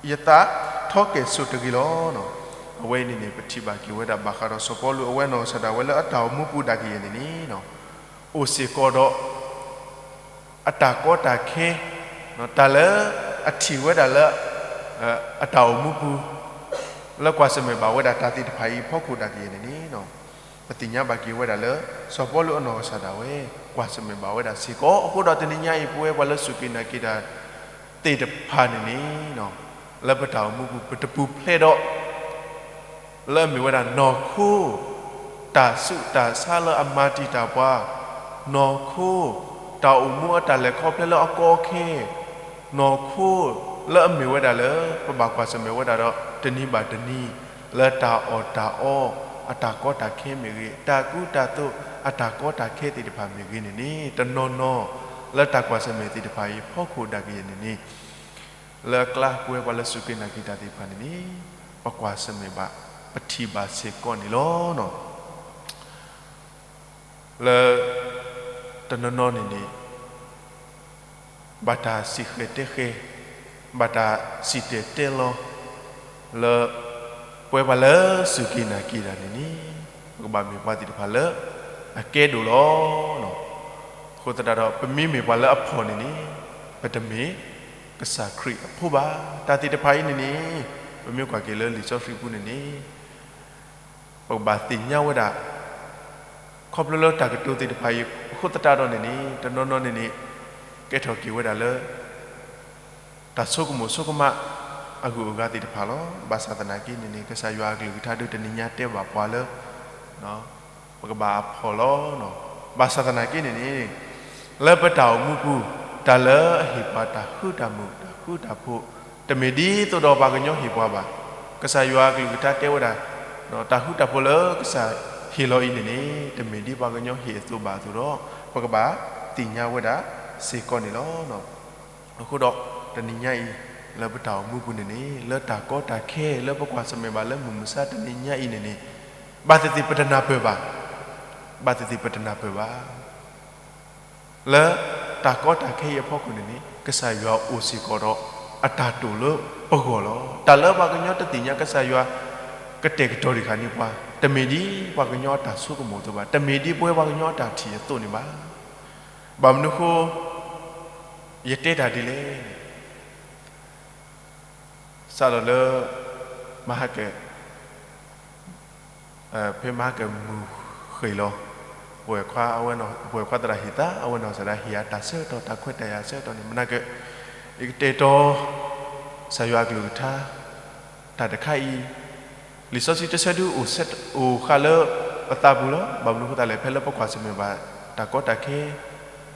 ယသးထီကဲၣ်ဆိးတဂ့ၤလီၤ. အဝဲအံၤန့ၣ်န့ၣ် ပထံၣ်ဘၣ်က့ၤဝဲဒၣ်ဘၣ်ဃးဒီးစီၤပီလူးအဝဲနီၢ်ကစၢ်ဒၣ်ဝဲလၢအတၢ်အိၣ်မူပူၤဒၣ်ကယဲၢ်န့ၣ်န့ၣ်, အိၣ်စ့ၢ်ကီးဒီး အတၢ်ကီတၢ်ခဲ, တၢ်လၢအထံၣ်ဝဲဒၣ်လၢ အတၢ်အိၣ်မူပူၤ လၢကွၢ်ဆၢၣ်မဲာ်ဘၣ်ဝဲဒၣ်တၢ်သ့ၣ်တဖၣ်အံၤအဖီခိၣ်ဒၣ်ကယဲၢ်န့ၣ်န့ၣ်, ပသ့ၣ်ညါဘၣ်က့ၤဝဲဒၣ်လၢ စီၤပီလူးအနီၢ်ကစၢ်ဒၣ်ဝဲ ကွၢ်ဆၢၣ်မဲာ်ဘၣ်ဝဲဒၣ်စ့ၢ်ကီး. အဃိဒီးတနံၤညါအံၤ ပဝဲပှၤလၢစူၢ်က့ၤနာ်က့ၤတၢ်သ့ၣ်တဖၣ်န့ၣ်န့ၣ်, လၢပတၢ်အိၣ်မူပူၤ ပတပူၤဖျဲးဒီး လၢအမ့ၢ်ဝဲဒၣ်နီၢ်ခိ တၢ်ဆူးတၢ်ဆါလၢအမၤတံာ်တာ်ပှၤ, နီၢ်ခိ တၢ်အိၣ်မူအတၢ်လဲၤခီဖျိလၢအကီအခဲ, နီၢ်ခိ လၢအမ့ၢ်ဝဲဒၣ်လၢ ပဘၣ်ကွၢ်ဆၢၣ်မဲာ်ဝဲဒၣ်ဒီး တနံၤဘၣ်တနံၤ လၢတၢ်အီၣ်တၢ်အီ အတၢ်ကီတၢ်ခဲမ့ၢ်ဂ့ၤ, တၢ်ကူတၢ်သိးအတၢ်ကီတၢ်ခဲသ့ၣ်တဖၣ်မ့ၢ်ဂ့ၤန့ၣ်န့ၣ်, တနီၤနီၤ လၢတၢ်ကွၢ်ဆၢၣ်မဲာ်သ့ၣ်တဖၣ်အံၤအဖီခိၣ်ဒၣ်ကယဲၢ်န့ၣ်န့ၣ် လၢအကျါပဝဲပှၤလၢစူၢ်က့ၤနာ်က့ၤတၢ်သ့ၣ်တဖၣ်န့ၣ်န့ၣ်, ပကွၢ်ဆၢၣ်မဲာ်ဘၣ်, ပထံၣ်ဘၣ်စ့ၢ်ကီးန့ၣ်လီၤ. လၢ တနီၤနီၤန့ၣ်န့ၣ် ဘၣ်တၢ်စံၣ်ဃဲၤတဲဃဲၤ, ဘၣ်တၢ်စံၣ်တဲၤတဲလီၤ, လၢ ပဝဲပှၤလၢစူၢ်က့ၤနာ်က့ၤတၢ်န့ၣ်န့ၣ်, ပကဘၣ်မ့ၢ်ပှၤသ့ၣ်တဖၣ်လၢ အကဲဒိၣ်လီၤ. အဃိသတးဒီး ပမ့မ့ၢ်ပှၤလၢအဖှီၣ်န့ၣ်န့ၣ်, ပတမ့ၢ် ကစၢ်ခရံာ်အဖိဘၣ်. တၢ်သ့ၣ်တဖၣ်အံၤန့ၣ်န့ၣ်, ပမ့ၢ်ကွၢ်က့ၤလၢလံာ်စီဆှံပူၤန့ၣ်န့ၣ် ပကဘၣ်သ့ၣ်ညါဝဲဒၣ်, ခီဖျိလၢတၢ်ကတိၤသ့ၣ်တဖၣ်အံၤအဃိသတးဒီးန့ၣ်န့ၣ်, တနီၤနီၤန့ၣ်န့ၣ် ကဲထီၣ်က့ၤဝဲဒၣ်လၢ တၢ်ဆိကမိၣ်ဆိကမး အဂုၤအဂၤသ့ၣ်တဖၣ်လီၤ. ဘၣ်ဆၣ်သနာ်က့န့ၣ်န့ၣ် ကစၢ်ယွၤအကလုၢ်ကထါဒုးတနံၤညါတဲဘၣ်ပှၤလၢ ပကဘၣ်အဖှီၣ်လီၤ. ဘၣ်ဆၣ်သနာ်က့န့ၣ်န့ၣ်, လၢပတၢ်အိၣ်မူပူၤ တၢ်လၢအဟ့ၣ်ပှၤတၢ်ဃူတၢ်မုာ် တၢ်ဃူတၢ်ဖိး, တမ့ၢ်ဒ်သိးဒီးပှၤကညီဟ့ၣ်ပှၤဘၣ်. ကစၢ်ယွၤအကလုၢ်ကထါတဲဝဲဒၣ်, တၢ်ဃူတၢ်ဖိးလၢကစၢ်ဟ့ၣ်လီၤအံၤန့ၣ်န့ၣ်, တမ့ၢ်ဒ်ပှၤကညီဟ့ၣ်အသိးဘၣ်အသိးဒီး, ပကဘၣ်သ့ၣ်ညါဝဲဒၣ်စ့ၢ်ကီးန့ၣ်လီၤ. အဃိဒီး တနံၤညါအံၤ လၢပတၢ်အိၣ်မူပူၤန့ၣ်န့ၣ်, လၢတၢ်ကီတၢ်ခဲ လၢပကွၢ်ဆၢၣ်မဲာ်ဘၣ်လၢမုၢ်မဆါတနံၤညါအံၤန့ၣ်န့ၣ်, ဘၣ်သ့ၣ်သ့ၣ်ပတနၢ်ပၢၢ်ဘၣ်. ဘၣ်သ့ၣ်သ့ၣ်ပတနၢ်ပၢၢ်ဘၣ်. လၢတၢ်ကီတၢ်ခဲအံၤအဖီခိၣ်န့ၣ်န့ၣ်, ကစၢ်ယွၤအိၣ်စ့ၢ်ကီးဒီး အတၢ်တိာ်လၢပဂီၢ်လီၤ. တၢ်လၢပှၤကညီတသ့ၣ်ညါကစၢ်ယွၤ ကတဲာ်ကတီၤတံၢ်ဃာ်န့ၢ်ပှၤ, တမ့ၢ်ဒ်ပှၤကညီအတၢ်ဆိကမိၣ်အသိးဘၣ်, တမ့ၢ်ဒ်ပဝဲပှၤကညီအတၢ်ထံၣ်အသိးန့ၣ်ဘၣ်. ဘၣ်မနုၤအဃိ ယတဲတၢ်ဒ်လဲၣ်န့ၣ်, စးထီၣ်လၢ မဟါက ဖဲမဟါကမုၢ်ဃ့ၢ်လီၤ, ပဝဲၢ်ခွါသရၣ်ဟ့ၣ်သး, အဝဲနီၢ်ကစၢ်ဒၣ်ဟ့ၣ်အတၢ်ဆၢကတီၢ်, တၢ်ခွဲးတၢ်ယာ်ဆၢကတီၢ်န့ၣ်, မနၤက့ ယကတဲာ်ကတီၤ ကစၢ်ယွၤအကလုၢ်ကထါ တၢ်တခါအံၤ, လံာ်စီဆှံတဆၢဒု အိၣ်ဃာ်လၢပသးပူၤလီၤ. ဘၣ်မနုၤအဃိသတးလဲၣ်, ဖဲလၢပကွၢ်ဆၢၣ်မဲာ်ဘၣ် တၢ်ကီတၢ်ခဲ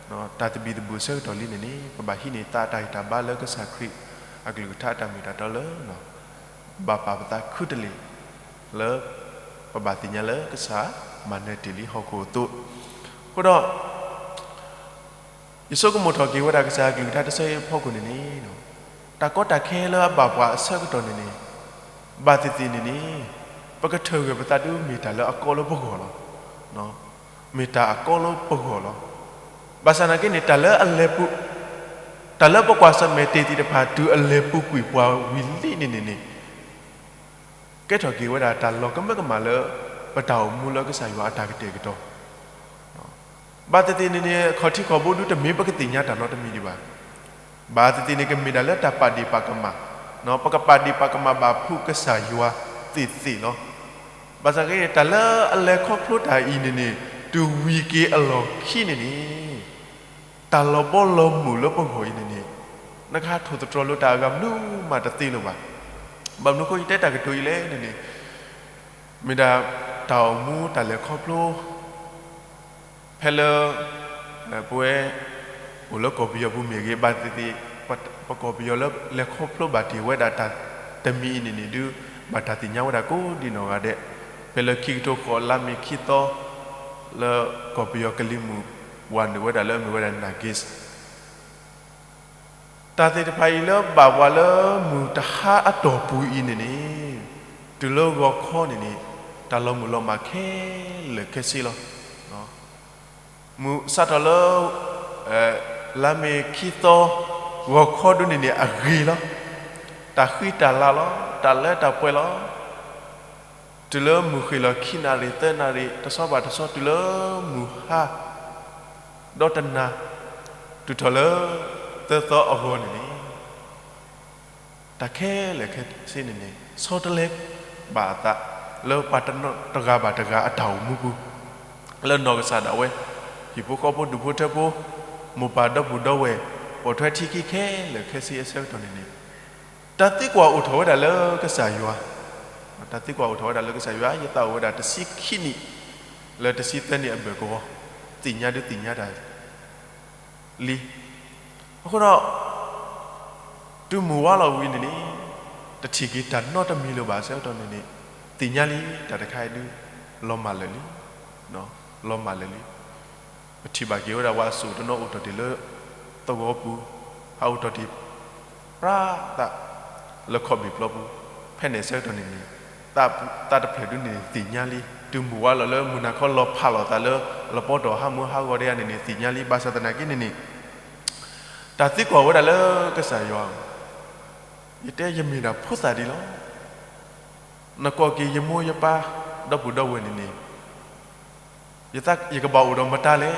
တၢ်သဘံၣ်သဘုၣ်အဆၢကတီၢ်လံန့ၣ်န့ၣ်, ပဘၣ်ဟံးန့ၢ်သးတၢ်ဂံၢ်တၢ်ဘါလၢကစၢ်ခရံာ်အကလုၢ်ကထါအတၢ်မ့ၢ်တၢ်တီလၢ ဘၣ်ပာ်ပသးခုတလ့ၢ် လၢ ပဘၣ်သ့ၣ်ညါလၢကစၢ်မၤနၢၤတ့ၢ်လံဟီၣ်ခိၣ်အသိး, အဃိဒီး ယဆိကမိၣ်ထီၣ်က့ၤဝဲဒၣ်ကစၢ်အကလုၢ်ကထါတဆၢအံၤအဖီခိၣ်န့ၣ်န့ၣ်, တၢ်ကီတၢ်ခဲလၢအဘၣ်ပှၤအဆၢကတီၢ်န့ၣ်န့ၣ်, ဘၣ်သ့ၣ်သ့ၣ်န့ၣ်န့ၣ်, ပကထၢၣ်ဂဲၤပသးဒု မ့ၢ်တၢ်လၢအကီလၢပဂီၢ်လီၤ. မ့ၢ်တၢ်အကီလၢပဂီၢ်လီၤ. ဘၣ်ဆၣ်သနာ်က့န့ၣ် တၢ်လၢအလဲၤပူၤ တၢ်လၢပကွၢ်ဆၢၣ်မဲာ်တ့ၢ်သ့ၣ်တဖၣ် တုၤအလဲၤပူၤကွံာ်ပှၤဝံၤလံန့ၣ်န့ၣ်န့ၣ် ကဲထီၣ်က့ၤဝဲဒၣ်တၢ်လီၤကမၢကမၣ်လၢ ပတၢ်အိၣ်မူလၢကစၢ်ယွၤအတၢ်ကတဲာ်ကတီၤ ဘၣ်သ့ၣ်သ့ၣ်န့ၣ်န့ၣ် ခီၣ်ထံးခီၣ်ဘိဒုတမ့ၢ်ပကသ့ၣ်ညါတၢ်နီတမံၤဒံးဘၣ်. ဘၣ်သ့ၣ်သ့ၣ်န့ၣ် ကမ့ၢ်ဒၣ်လၢတၢ်ပာ်ဒ့ၣ်ပာ်ကမၣ်, ပကပာ်ဒ့ၣ်ပာ်ကမၣ်ဘၣ်ဖုကစၢ်ယွၤသ့ၣ်သ့ၣ်လီၤ. ဘၣ်ဆၣ်က့န့ၣ် တၢ်လၢအလဲၤခီဖျိတၢ်အံၤန့ၣ်န့ၣ် တုၤဝံၤက့ၤအလီၢ်ခံန့ၣ်န့ၣ် တၢ်လီၤဘီလီၤမုၢ်လၢပဂီၢ်အံၤန့ၣ်န့ၣ် နကဟးထိၣ်သတြီၤလၢတၢ်အဂၤမနုၤမးတသ့လၢၤဘၣ်. ဘၣ်မနုၤအဃိယတဲတၢ်ကတိၤအံၤလဲၣ်န့ၣ်န့ၣ် မ့ၢ်ဒၣ်တၢ်အိၣ်မူတၢ်လဲၤခီဖျိ ဖဲလၢ ပဝဲ အိၣ်လၢကီၢ်ပယီၤပူၤမ့ၢ်ဂ့ၤ ဘၣ်သ့ၣ်သ့ၣ် ပကီၢ်ပယီၤလၢလဲၤခီဖျိဘၣ်တ့ၢ်ဝဲဒၣ်တၢ်တမံၤအံၤန့ၣ်န့ၣ်ဒုး ဘၣ်တၢ်သ့ၣ်ညါဝဲဒၣ်ကိးဒံးနီၢ်ဂၤဒဲး ဖဲလၢခံကထိဃိး လါမ့ၤခံသီ လၢကီၢ်ပယီၤကလံၤမုၢ် ဝၤနုာ်ဝဲဒၣ်လၢအမ့ၢ်ဝဲဒၣ် Nargis တၢ်သ့ၣ်တဖၣ်အံၤလၢဘၣ်ပှၤလၢမုၢ်တဟါအတီၢ်ပူၤအံၤန့ၣ်န့ၣ် တုၤလၢဂီၤခီန့ၣ်န့ၣ် တၢ်လီၤမုၢ်လီၤမၢ်ခဲလၢာ်ခဲဆ့လီၤ. မုၢ်စးထီၣ်လၢ လါမ့ၤခံသီ ဂီၤခီဒုန့ၣ်န့ၣ် အဂ့ၤလီၤ. တၢ်ဃံတၢ်လၤလီၤ, တၢ်လၢတၢ်ပှဲၤလီၤ. တုၤလၢမုၢ်ဃ့ၢ်လီၤခံနၣ်ရံၣ်သၢနၣ်ရံၣ် တဆီဘၣ်တဆီ တုၤလၢမုၢ်ဟါ ဒီတနၤ တုၤထီၣ်လၢ သၢသီအဂီၢ်န့ၣ်န့ၣ် တၢ်ခဲလၢာ်ခဲဆ့န့ၣ်န့ၣ် ဆီတလဲဘၣ်အသး လၢပှၤတဂၤဘၣ်တဂၤအတၢ်အိၣ်မူပူၤ လၢနီၢ်ကစၢ်ဒၣ်ဝဲ ဟံၣ်ဖိဃီဖိဒူၣ်ဖိထၢဖိ မိၢ်ပၢ်ဒီပုၢ်ဒီဝဲၢ် ပိာ်ထွဲထံခံခဲလၢာ်ခဲဆ့အဆၢကတီၢ်န့ၣ်န့ၣ် တၢ်သံကွၢ်အိၣ်ထီၣ်ဝဲဒၣ်လၢကစၢ်ယွၤ, တၢ်သံကွၢ်အိၣ်ထီၣ်ဝဲဒၣ်လၢကစၢ်ယွၤ ယသးအိၣ်ဝဲဒၣ်တဆံခံနံၣ် လၢတဆံသၢနံၣ်အဘၢၣ်ကဝီၤ သ့ၣ်ညါဒုးသ့ၣ်ညါတၢ် လံ. အဃိဒီး တုၤမုၢ်ဝါလီၤဝံၤန့ၣ်န့ၣ် တထံၣ်က့ၤတၢ်နီတမံၤလၢၤဘၣ်အဆၢကတီၢ်န့ၣ်န့ၣ် သ့ၣ်ညါလံ တၢ်တခါအံၤဒုး လီၤမၢ်လၢာ်လံ, လီၤမၢ်လၢာ်လံ. ပထံၣ်ဘၣ်က့ၤဝဲဒၣ်ပှၤအစိၣ်တနီၤအိၣ်ထီၣ်တ့ၢ်လၢ သဝီပူၤ, ဟးအိၣ်ထီၣ်တ့ၢ် ပြၢသး လၢခီၣ်ဘ့ၣ်ပျီပူၤ, ဖဲန့ၣ်အဆၢကတီၢ်န့ၣ်န့ၣ် သးတဖျၢၣ်ဒုန့ၣ်သ့ၣ်ညါလံ, တုၤမုၢ်ဝါလီၤလၢမုၢ်နၤခီလီၤဖးလိာ်သးလၢ လပီတီၢ်ဟးမုၢ်ဟးဂီၤဒဲးန့ၣ်န့ၣ် သ့ၣ်ညါလံ, ဘၣ်ဆၣ်သနာ်က့န့ၣ်န့ၣ် တၢ်သံကွၢ်ဝဲဒၣ်လၢကစၢ်ယွၤ, ယတဲယမ့ၢ်ဒၣ်ဖိသၣ်ဒံးလီၤ. နကိးက့ၤယမိၢ်ယပၢ် ဒီပုၢ်ဒီဝဲၢ်န့ၣ်န့ၣ် ယကဘၣ်အိၣ်ဒီးမတၤလဲၣ်.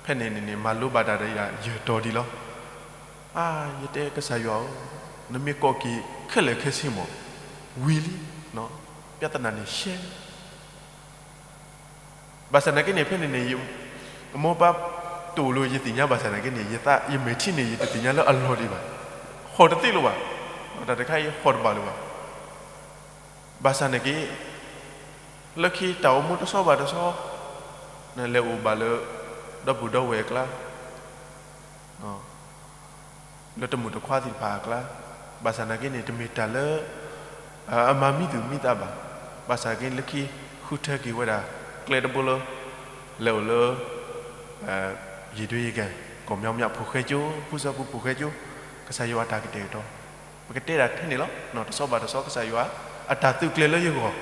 ဖဲန့ၣ်န့ၣ်န့ၣ် မၤလိဘၣ်တၢ်ဒီးယၤယဲၢ်တီၤဒံးလီၤ. အါ ယတဲကစၢ်ယွၤဧၢ, နမ့ၢ်ကိးက့ၤခဲလၢာ်ခဲဆ့မး ဝံၤလံ, ပြဿနာန့ၣ်ရှဲလံ. ဘၣ်ဆၣ်သနာ်က့န့ၣ် ဖဲန့ၣ်န့ၣ် ယမိၢ်ပၢ်တအိၣ်လၢယသ့ၣ်ညါဘၣ်ဆၣ်သနာ်က့န့ၣ် ယသး ယမဲာ်ထံန့ၣ် ယတသ့ၣ်ညါလၢအလီၤဒံးဘၣ်, ဟီၣ်တသ့လၢၤဘၣ်, တၢ်တခါအံၤဟီၣ်တဘၣ်လၢၤဘၣ်. ဘၣ်ဆၣ်သနာ်က့ လၢခံတၢ်အိၣ်မူတဆီဘၣ်တဆီ နလဲၤအိၣ်ဘၣ်လၢ ဒီပုၢ်ဒီဝဲၢ်အကျါ လၢတမုာ်တခွါသ့ၣ်တဖၣ်အကျါ, ဘၣ်ဆၣ်သနာ်က့န့ၣ် တမ့ၢ်တၢ်လၢ အမၤမံသူၣ်မံသးဘၣ်. ဘၣ်ဆၣ်သနာ်က့ လၢခံဃုထၢက့ၤဝဲဒၣ် ကျဲတဘိလၢ လဲၤအိၣ်လၢ ယံၤဒွံယကဲၣ် ကီၢ်မၠီမၠးဖိဃဲကၠိ ဖုဆၢဖုဖိဃဲကၠိ, ကစၢ်ယွၤအတၢ်ကတဲာ်ကတီၤ, ပကတဲဒၣ်ထဲန့ၣ်လီၤ. တဆီဘၣ်တဆီ ကစၢ်ယွၤအတၢ်သုးကျဲၤလၢယဂီၢ်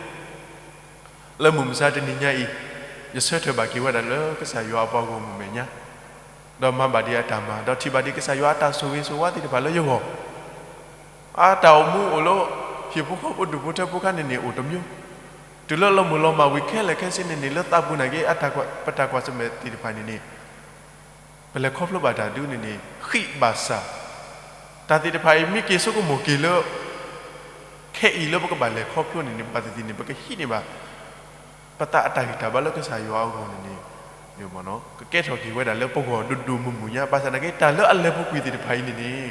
လၢမုၢ်မဆါတနံၤညါအံၤ ယဆၢထၢၣ်ဘၣ်က့ၤဝဲဒၣ်လၢကစၢ်ယွၤအပှၤဂီၢ်မုၢ်မဲာ်ညါ, ဒီးမၤဘၣ်ဒံးအတၢ်မၤ, ဒီးထံၣ်ဘၣ်ဒံးကစၢ်ယွၤအတၢ်ဆိၣ်ဂ့ၤဆိၣ်ဝါသ့ၣ်တဖၣ်လၢယဂီၢ်, အတၢ်အိၣ်မူအိၣ်လၢ ဟံၣ်ဖိဃီဖိဒူၣ်ဖိထၢဖိခါန့ၣ်န့ၣ် အိၣ်တမံၤ, တုၤလၢလီၤမုၢ်လီၤမၢ်ဝံၤခဲလၢာ်ခဲဆ့န့ၣ်န့ၣ် လၢသးပူၤနာ်က့ ပတၢ်ကွၢ်ဆၢၣ်မဲာ်သ့ၣ်တဖၣ်န့ၣ်န့ၣ် ပလဲၤခီဖျိဘၣ်တၢ်ဒုန့ၣ်န့ၣ် ဃံးဘၣ်ဆၣ်, တၢ်သ့ၣ်တဖၣ်အံၤ မ့ၢ်က့ၤဆိကမိၣ်က့ၤလၢ ခဲအံၤလၢပကဘၣ်လဲၤခီဖျိန့ၣ်န့ၣ် ဘၣ်သ့ၣ်သ့ၣ်န့ၣ် ပကဟံးန့ၢ်ဘၣ် ပသးအတၢ်ဂံၢ်တၢ်ဘါလၢကစၢ်ယွၤအဂီၢ်န့ၣ်န့ၣ် ကကဲထီၣ်က့ၤဝဲဒၣ်လၢပဂီၢ်ဒိၣ်ဒိၣ်မုၢ်မုၢ်ညါ, ဘၣ်ဆၣ်သနာ်က့ တၢ်လၢအလဲၤပူၤကွံာ်သ့ၣ်တဖၣ်အံၤန့ၣ်န့ၣ်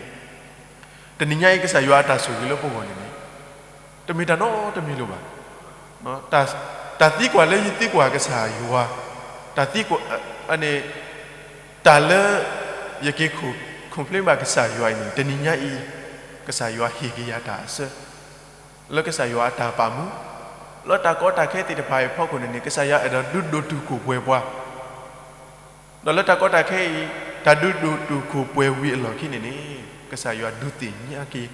တနံၤညါအံၤ ကစၢ်ယွၤအတၢ်ဆိၣ်ဂ့ၤလၢပဂီၢ်န့ၣ်န့ၣ် တမ့ၢ်တၢ်နီတမံၤလၢၤဘၣ်. တၢ်သံကွၢ်လၢယသံကွၢ်ကစၢ်ယွၤ, တၢ်သံကွၢ် န့ၣ် တၢ်လၢ ယက့ၤ complain ဘၣ်ကစၢ်ယွၤအံၤန့ၣ် တနံၤညါအံၤ ကစၢ်ယွၤဟ့ၣ်က့ၤယၤတၢ်အဆၢ လၢကစၢ်ယွၤအတၢ်ပာ်မူ လၢတၢ်ကီတၢ်ခဲသ့ၣ်တဖၣ်အံၤအဖီခိၣ်န့ၣ်န့ၣ် ကစၢ်ယွၤအဲၣ်ဒိးဒုးဒိၣ်တုာ်ခိၣ်ပှဲၤပှၤ ဒီးလၢတၢ်ကီတၢ်ခဲအံၤ တၢ်ဒုးဒိၣ်တုာ်ခိၣ်ပှဲၤဝံၤအလီၢ်ခံန့ၣ်န့ၣ် ကစၢ်ယွၤဒုးသ့ၣ်ညါက့ၤ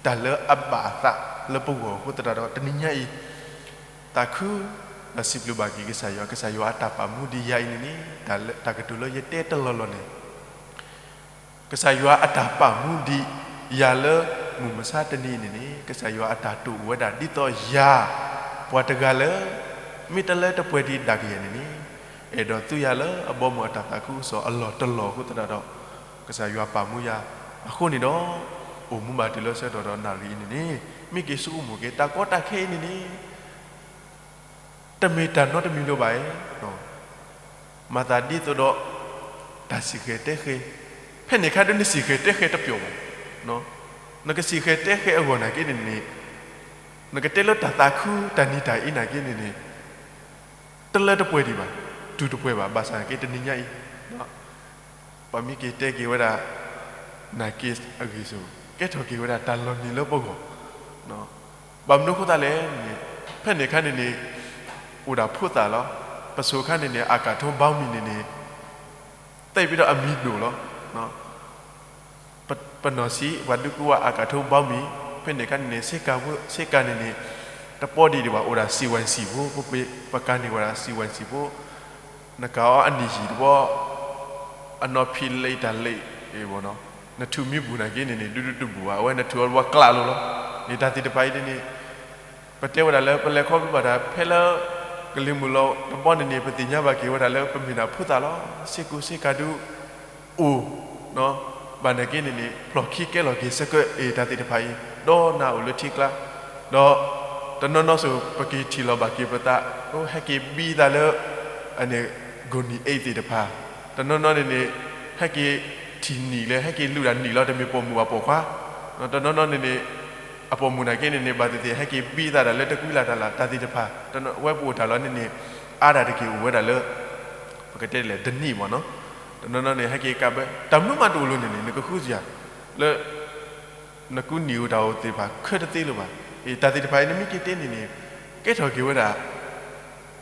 တၢ်လၢအဘၣ်အသးလၢပဂီၢ်အဃိသတးဒီး တနံၤညါအံၤ သးခု ဒီးစံးဘျုးဘၣ်က့ၤကစၢ်ယွၤ, ကစၢ်ယွၤအတၢ်ပာ်မူဒံးယၤအံၤန့ၣ်န့ၣ် တၢ်ကတိၤလၢယတဲတလီၢ်လီၢ်န့ၣ် ကစၢ်ယွၤအတၢ်ပာ်မူဒံးယၤလၢမုၢ်မဆါတနံၤအံၤန့ၣ်န့ၣ် ကစၢ်ယွၤအတၢ်တိာ်အိၣ်ဝဲဒၣ်ဒ်သိးယၤ ပှၤတဂၤလၢ မ့ၢ်တလၢတပှဲၤဒံးဒၣ်ကယဲၢ်န့ၣ်န့ၣ် အဲၣ်ဒိးသူယၤလၢအဘီအမုၢ်အတၢ်သးခုကစီၣ်အလီၢ်တလီၢ်အဃိသတးဒီး ကစၢ်ယွၤပာ်မူယၤအဃိန့ၣ်ဒီး အိၣ်မူဘၣ်တုၤလၢဆၢကတီၢ်ဒီးနၣ်ရံၣ်အံၤန့ၣ်န့ၣ် မ့ၢ်က့ၤဆိကမိၣ်က့ၤ တၢ်ကီတၢ်ခဲအံၤန့ၣ်န့ၣ် တမ့ၢ်တၢ်နီတမံၤဒိၣ်ဘၣ်ဧါ. မၤသးဒ်သိးဒီး တၢ်စံၣ်ဃဲၤတဲဃဲၤ, ဖဲန့ၣ်ခါဒုးနစံၣ်ဃဲၤတဲဃဲၤတပျီၤဘၣ်. နကစံၣ်ဃဲၤတဲဃဲၤအဂီၢ်နာ်က့န့ၣ်န့ၣ် နကတဲလၢတၢ်သးခုတၢ်နံၤတၢ်အ့နာ်က့န့ၣ်န့ၣ် တလၢတပှဲၤဒံးဘၣ်, တူၢ်တပှဲၤဘၣ်. ဘၣ်ဆၣ်နာ်က့တနံၤညါအံၤ ပမ့ၢ်က့ၤတဲက့ၤဝဲဒၣ် နာ်က့အဂ့ၢ်စိၤ ကဲထီၣ်က့ၤဝဲဒၣ်တၢ်လီၤနံၤလၢပဂီၢ်. ဘၣ်မနုၤအဃိသတးလဲၣ်န့ၣ် ဖဲန့ၣ်ခါန့ၣ်န့ၣ် အိၣ်ဒၣ်ဖိသၣ်လီၤ. ပစိၤခါန့ၣ်န့ၣ် အကၣ်ထိဘီမံၤန့ၣ်န့ၣ် သ့ၣ်ပဒီးအမံၤဒိၣ်လီၤ. ပနီၢ်ဆံး ပှၤဒုးကူဝဲအကၣ်ထိဘီမံၤ, ဖဲန့ၣ်ခါန့ၣ်န့ၣ် ဆ့ကၤဖိ ဆ့ကၤန့ၣ်န့ၣ် တပီဒံးဒံးဘၣ် အိၣ်ဒၣ်စံးဝဲစံးဖိ ပကၤန့ၣ်ဝဲဒၣ် စံးဝဲစံးဖိ နကၤအီၤအနံၣ်ယံာ်တဘီ အနီၢ်ဖံးလ့တၢ်လ့ နထူးမံပူၤနာ်က့န့ၣ်န့ၣ် ဒူဒူတဘူၣ်ဘၣ်, အဝဲနထူးအီၤတဘီကျးလိၤလီၤ. န့ၣ်တၢ်သ့ၣ်တဖၣ်အံၤန့ၣ်န့ၣ် ပတဲဝဲဒၣ်လၢပလဲၤခီဖျိဘၣ်တၢ်ဖဲလၢ ကလံၤမုၢ်လီၤတဘီန့ၣ်န့ၣ် ပသ့ၣ်ညါဘၣ်က့ၤဝဲဒၣ်လၢပမ့ၢ်ဒၣ်ဖိသၣ်လီၤ. စ့ကူစ့ကၤဒုး အိၣ် ဘၣ်နာ်က့န့ၣ်န့ၣ် ဖျိၣ်ခံကဲလီၤက့ၤဆၢကၢအ့ၣ်တၢ်သ့ၣ်တဖၣ်အံၤ ဒီးနၤအိၣ်လၢထံကျါ ဒီး တနီၤနီၤစိၤ ပက့ၤထံၣ်လီၤဘၣ်က့ၤပသး ဟဲက့ၤဘံသးလၢ အန့ၣ် ကိၢ်နံၣ်အ့ၣ်သ့ၣ်တဖၣ်, တနီၤနီၤန့ၣ်န့ၣ် ဟဲက့ၤထံၣ်နံၣ်လၢ ဟဲက့ၤလူၤဒၣ်နံၣ်လီၤ တမ့ၢ်ပိာ်မုၣ်ဘၣ်ပိာ်ခွါ, တနီၤနီၤန့ၣ်န့ၣ် အပိာ်မုၣ်နာ်က့န့ၣ်န့ၣ် ဘၣ်သ့ၣ်သ့ၣ် ဟဲက့ၤဘံသးဒၣ်လၢတကွံလၢ်တၢ်လၢ်တၢ်သ့ၣ်တဖၣ်, ဝဲပအိၣ်တၢ်လီၤန့ၣ်န့ၣ် အါဒၣ်တက့ၢ်အိၣ်ဝဲဒၣ်လၢ ပကတဲလဲၣ် တနံၣ်မ့ၢ်နီၤ, တနီၤနီၤန့ၣ် ဟဲက့ၤကးဘၢ တၢ်မနုၤမးတအိၣ်လၢၤန့ၣ်န့ၣ် နကဃုစယၤ လၢ နကူနံၣ်ဧိၤတၢ်ဧိၤသ့ၣ်တဖၣ် ခဲတသ့လၢၤဘၣ်. အ့ၣ် တၢ်သ့ၣ်တဖၣ်အံၤ နမ့ၢ်က့ၤတဲန့ၣ်န့ၣ် ကဲထီၣ်က့ၤဝဲဒၣ်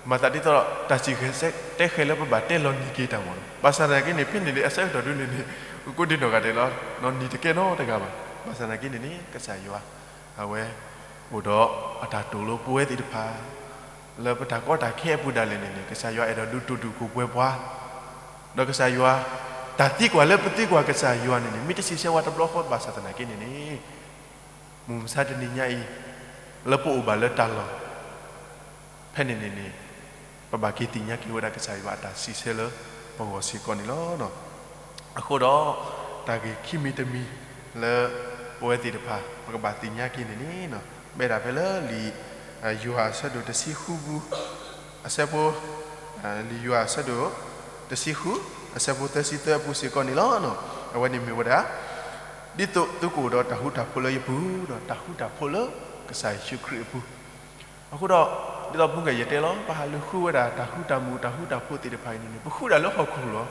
မၤသးဒ်သိး တၢ်စံၣ်ဃဲၤတဲဃဲၤလၢပဘၣ်တဲလီၤနံၤက့ၤတၢ်မ့ၢ်နီၤ. ဘၣ်ဆၣ်သနာ်က့န့ၣ် ဖဲန့ၣ်န့ၣ် အဆၢကတီၢ်ဒုန့ၣ်န့ၣ် ကကိးဒံနီၢ်ဂၤဒဲးလီၤ, နံၤတကဲနီတဂၤဘၣ်. ဘၣ်ဆၣ်သနာ်က့န့ၣ်န့ၣ် ကစၢ်ယွၤ အဝဲ အိၣ်ဒီးအတၢ်တိာ်လၢပဝဲသ့ၣ်တဖၣ် လၢပတၢ်ကီတၢ်ခဲအပူၤဒၣ်လဲာ်န့ၣ်န့ၣ် ကစၢ်ယွၤအဲၣ်ဒိးဒုးတိာ်ဒုးခိၣ်ပှဲၤပှၤ ဒီးကစၢ်ယွၤ တၢ်သံကွၢ်လၢပသံကွၢ်ကစၢ်ယွၤန့ၣ်န့ၣ် မ့ၢ်တစံးဆၢဝဲတဘျီဃီ ဘၣ်ဆၣ်သနာ်က့န့ၣ်န့ၣ် မုၢ်မဆါတနံၤညါအံၤ လၢပအိၣ်ဘၣ်လၢတၢ်လီၢ် ဖဲန့ၣ်န့ၣ်န့ၣ် ပဘၣ်က့ၤသ့ၣ်ညါက့ၤဝဲဒၣ်ကစၢ်ယွၤအတၢ်စံးဆၢလၢပဂီၢ်စ့ၢ်ကီးန့ၣ်လီၤ. အဃိဒီး တၢ်ဂ့ၢ်ခံမံၤတမံၤလၢ ပဝဲသ့ၣ်တဖၣ် ပကဘၣ်သ့ၣ်ညါက့ၤန့ၣ်န့ၣ် မ့ၢ်ဒၣ်ဖဲလၢလံာ် ယိၤဟၣ်အဆၢဒိၣ်တဆံဃုပူၤ အဆၢဖိ လံာ်ယိၤဟၣ်အဆၢဒိၣ်တဆံဃု အဆၢဖိသၢဆံသၢအပူၤစ့ၢ်ကီးန့ၣ်လီၤ. အဝဲန့ၣ်မ့ၢ်ဝဲဒၣ် ဒ်သိးသုကအိၣ်ဒီးတၢ်ဃူတၢ်ဖိးလၢယပူၤ ဒီးတၢ်ဃူတၢ်ဖိးလၢကစၢ်ယ့ၣ်ၡူးခရံာ်အပူၤ အဃိဒီး ဒ်သိးဖုကယဲၢ်တဲလီၤ ပဟးလူၤဃုဝဲဒၣ်တၢ်ဃူတၢ်မုာ်တၢ်ဃူတၢ်ဖိးသ့ၣ်တဖၣ်အံၤန့ၣ်န့ၣ် ပဃုဒၣ်လၢဟီၣ်ခိၣ်လီၤ.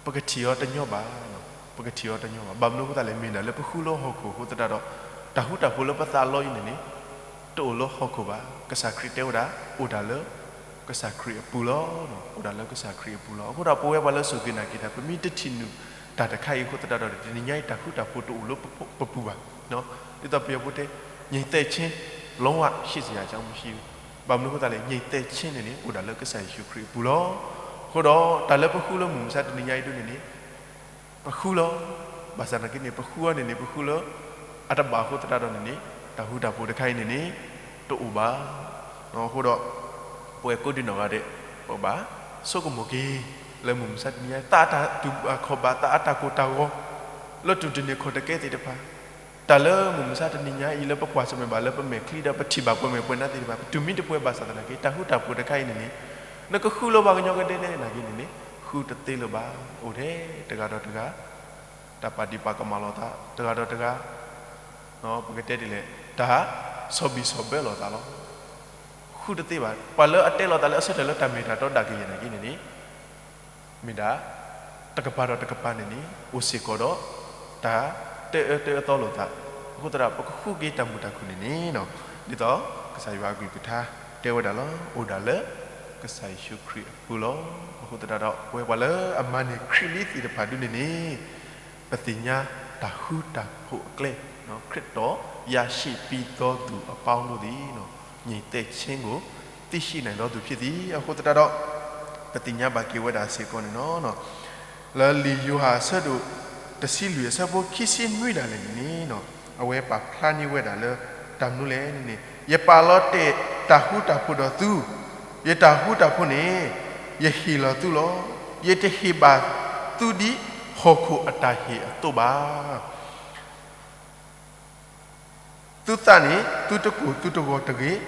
ပကထံၣ်အီၤတညီဘၣ်, ပကထံၣ်အီၤတညီဘၣ်. ဘၣ်မနုၤအဃိသတးလဲၣ် မ့ၢ်ဒၣ်လၢပဃုလၢဟီၣ်ခိၣ်အဃိသတးဒီး တၢ်ဃူတၢ်ဖိးလၢပသးလီအံၤန့ၣ်န့ၣ် တအိၣ်လၢဟီၣ်ခိၣ်ဘၣ်. ကစၢ်ခရံာ်တဲဝဲဒၣ် အိၣ်ဒၣ်လၢ ကစၢ်ခရံာ်အပူၤလီၤ. အိၣ်ဒၣ်လၢကစၢ်ခရံာ်အပူၤလီၤ. အဃိဒီးပဝဲပှၤလၢစူၢ်က့ၤနာ်က့ၤတၢ် ပမ့ၢ်တထံၣ်နုာ်တၢ်တခါအံၤအဃိသတးဒီး တနံၤညါအံၤတၢ်ဃူတၢ်ဖိးတအိၣ်လၢပပူၤဘၣ်. ဒ်သိးပယီၤဖိတဲ ငြိမ်သက်ခြင်း လုံးဝရှိစရာအကြောင်းမရှိဘူး. ဘၣ်မနုၤအဃိသတးလဲၣ် ငြိမ်သက်ခြင်းန့ၣ်န့ၣ် အိၣ်ဒၣ်လၢကစၢ်ယ့ၣ်ၡူးခရံာ်အပူၤလီၤ. အဃိဒီး တၢ်လၢပဃုလၢမုၢ်မဆါတနံၤညါအံၤဒ်န့ၣ်န့ၣ် ပဃုလီၤ. ဘၣ်ဆၣ်သနာ်က့န့ၣ် ပဃုအီၤန့ၣ်န့ၣ် ပဃုလၢ အတဘၣ်အဃိသတးဒီးန့ၣ်န့ၣ် တၢ်ဃူတၢ်ဖိးတခါအံၤန့ၣ်န့ၣ် တအိၣ်ဘၣ်. အဃိဒီး ပဝဲကိးဒံနီၢ်ဂၤဒဲး ပဘၣ်ဆိကမိၣ်က့ၤ လၢမုၢ်မဆါတနံၤညါ သးအတၢ်တူၢ်ဘၣ်ခီၣ်ဘၣ် သးအတၢ်ကိၢ်တၢ်ဂီၤ လၢတူၢ်တန့ၢ်ခီၣ်တကဲသ့ၣ်တဖၣ် တၢ်လၢမုၢ်မဆါတနံၤညါအံၤ လၢပကွၢ်ဆၢၣ်မဲာ်ဘၣ်လၢပမဲာ်ချံဒီး ပထံၣ်ဘၣ်ပှဲၤမဲာ်ပှဲၤနါသ့ၣ်တဖၣ် ပတုၤမ့ၢ်တပှဲၤဘၣ်ဆၣ်သနာ်က့ တၢ်ဃူတၢ်ဖိးတခါအံၤန့ၣ်န့ၣ် နကဃုလၢၤဘၣ်ကညီကဒဲကဒဲနာ်က့န့ၣ်န့ၣ် ဃုတသ့လၢၤဘၣ်. အိၣ်ထဲတဂၤဒီးတဂၤ တၢ်ပာ်ဒံးပာ်ကမၣ်လိာ်သး တဂၤဒီးတဂၤ ပကတဲဒ်လဲၣ် တၢ်ဆီၣ်ဘံၣ်ဆီၣ်ဘၢလိာ်သးလီၤ. ဃုတသ့ဘၣ်. ပှၤလၢအတဲလိာ်သးလၢအဆၢထၢၣ်လၢတၢ်မ့ၢ်တၢ်တီဒၣ်ကယဲၢ်နာ်က့န့ၣ်န့ၣ် မ့ၢ်ဒၣ် တကပၤဒီးတကပၤန့ၣ်န့ၣ် အိၣ်စ့ၢ်ကီးဒီး တၢ်တအၢတအၢသီလိာ်သး အဃိသတးဒီး ပကဃုက့ၤတၢ်မုာ်တၢ်ခုၣ်န့ၣ်န့ၣ် ဒ်သိးကစၢ်ယွၤအကလုၢ်ကထါတဲဝဲဒၣ်လီၤ. အိၣ်ဒၣ်လၢ ကစၢ်ယ့ၣ်ၡူးခရံာ်အပူၤလီၤ. အဃိသတးဒီး ပဝဲပှၤလၢအမၤန့ၢ်ခရံာ်လံသ့ၣ်တဖၣ်ဒ်န့ၣ်န့ၣ် ပသ့ၣ်ညါတၢ်ဃူတၢ်ဖိးအကျဲ ခရစ်တော်ရရှိပြီးသောသူအပေါင်းတို့သည် ငြိမ်သက်ခြင်းကို သိရှိနိုင်သောသူဖြစ်သည်. အဃိသတးဒီး ပသ့ၣ်ညါဘၣ်က့ၤဝဲဒၣ်စ့ၢ်ကီးန့ၣ်လီၤ. လၢလံာ်ယိၤဟၣ်အဆၢဒိၣ် တဆံလွံၢ်အဆၢဖိခံဆံနွံဒၣ်လဲာ်န့ၣ်န့ၣ်, အဝဲပာ်ဖျါန့ၢ်ဝဲဒၣ်လၢတၢ်မနုၤလဲၣ်န့ၣ်န့ၣ်, ယပာ်လီၤတဲာ်တၢ်ဃူတၢ်ဖိးဒီးသု, ယတၢ်ဃူတၢ်ဖိးန့ၣ် ယဟ့ၣ်လီၤသုလီၤ. ယတဟ့ၣ်ဘၣ်သုဒ်ဟီၣ်ခိၣ်အတၢ်ဟ့ၣ်အသိးဘၣ်. သုသးန့ၣ် သုတကိၢ်သုတဂီၤတဂ့ၤ, ဒီး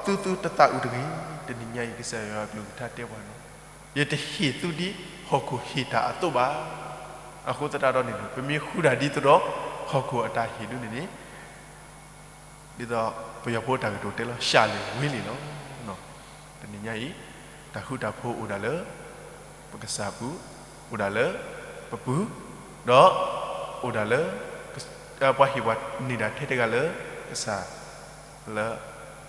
သုသုတသးအုးတဂ့ၤ. တနံၤညါအံၤ ကစၢ်ယွၤအကလုၢ်ကထါတဲပှၤလီၤ, ယတဟ့ၣ်သုဒ်ဟီၣ်ခိၣ်ဟ့ၣ်တၢ်အသိးဘၣ်. အဃိသတးဒီးန့ၣ် ပမ့ၢ်ဃူတၢ်ဒ်သိးဒီးဟီၣ်ခိၣ်အတၢ်ဟ့ၣ်ဒုန့ၣ်န့ၣ်, ဒ်သိးပယီၤဖိတၢ်ကတိၤတဲလီၤ ရှာလံဝေးလံလီၤ. တနံၤညါအံၤ တၢ်ဃူတၢ်ဖိးအိၣ်ဒၣ်လၢပကစၢ်ပူၤ, အိၣ်ဒၣ်လၢပပူၤ, ဒီးအိၣ်ဒၣ်လၢ ပှၤဟ့ၣ်ပှၤန့ၢ်ဒၣ်ထဲတဂၤလၢ ကစၢ်လၢ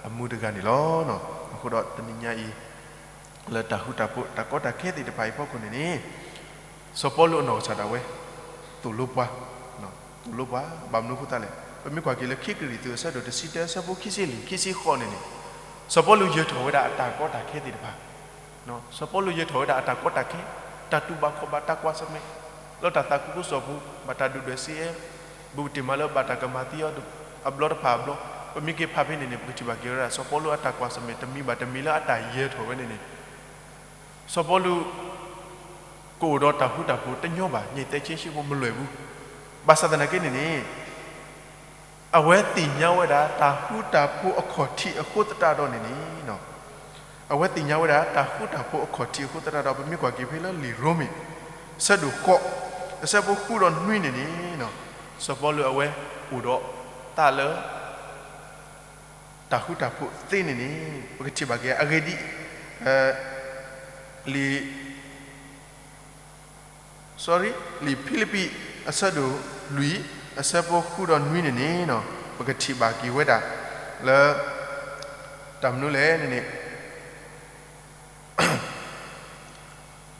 အမူတဂၤန့ၣ်လီၤ. အဃိဒီးတနံၤညါအံၤ လၢတၢ်ဃူတၢ်ဖိး တၢ်ကီတၢ်ခဲသ့ၣ်တဖၣ်အံၤအဖီခိၣ်န့ၣ်န့ၣ်, စီၤပီလူးအနီၢ်ကစၢ်ဒၣ်ဝဲ သိၣ်လိပှၤ, သိၣ်လိပှၤ ဘၣ်မနုၤအဃိသတးလဲၣ်. ပမ့ၢ်ကွၢ်က့ၤလၢခံကရံၣ်သူးအဆၢဒိၣ်တဆံတၢ အဆၢဖိခံဆံလွံၢ် ခံဆံဃိးန့ၣ်န့ၣ်, စီၤပီလူးယၢၤထီၣ်ဝဲဒၣ်အတၢ်ကီတၢ်ခဲသ့ၣ်တဖၣ်, စီၤပီလူးယၢၤထီၣ်ဝဲဒၣ်အတၢ်ကီတၢ်ခဲ, တၢ်တူၢ်ဘၣ်ခီၣ်ဘၣ် တၢ်ကွၢ်ဆၢၣ်မဲာ် လၢတၢ်သးခုကစီၣ်ပူၤ, ဘၣ်တၢ်ဒုၣ်ဒွဲၣ်စံးအၢ ဘူးကတ့ၢ်မးလၢဘၣ်တၢ်ကမၤသံအီၤ အဘျီတဖၣ်အဘျီ, ပမ့ၢ်က့ၤဖးဖဲန့ၣ်န့ၣ် ပကထံၣ်ဘၣ်က့ၤဝဲဒၣ် စီၤပီလူးအတၢ်ကွၢ်ဆၢၣ်မဲာ်တမံၤဘၣ်တမံၤလၢအတၢ်ယၢၤထီၣ်ဝဲန့ၣ်န့ၣ်, စီၤပီလူး ကအိၣ်ဒီးတၢ်ဃူတၢ်ဖိးတညီဘၣ်, ညၣ်တဲဆ့ဆ့ဖိမလွဲၢ်ဘူး, ဘၣ်ဆၣ်သနာ်က့န့ၣ်န့ၣ် အဝဲသ့ၣ်ညါဝဲဒၣ်တၢ်ဃူတၢ်ဖိးအခီၣ်ထံးအဃိသတးဒီးန့ၣ်န့ၣ်, အဝဲသ့ၣ်ညါဝဲဒၣ်တၢ်ဃူတၢ်ဖိးအခီၣ်ထံးအဃိသတးဒီး ပမ့ၢ်ကွၢ်က့ၤဖဲလၢလံာ်ရိမ့ၤ အဆၢဒိၣ်ဃိး အဆၢဖိဃုဒီးနွံန့ၣ်န့ၣ်, စီၤပီလူးအဝဲအိၣ်ဒီးသးလၢ တၢ်ဃူတၢ်ဖိးသ့န့ၣ်န့ၣ် ပကထံၣ်ဘၣ်က့ၤအဂ့ၢ်ဒ်အံၤ, လံာ် sorry, လံာ်ဖံလံးပံး အဆၢဒိၣ်လွံၢ် အဆၢဖိဃုဒီးနွံန့ၣ်န့ၣ်, ပကထံၣ်ဘၣ်က့ၤဝဲဒၣ်လၢ တၢ်မနုၤလဲၣ်န့ၣ်န့ၣ်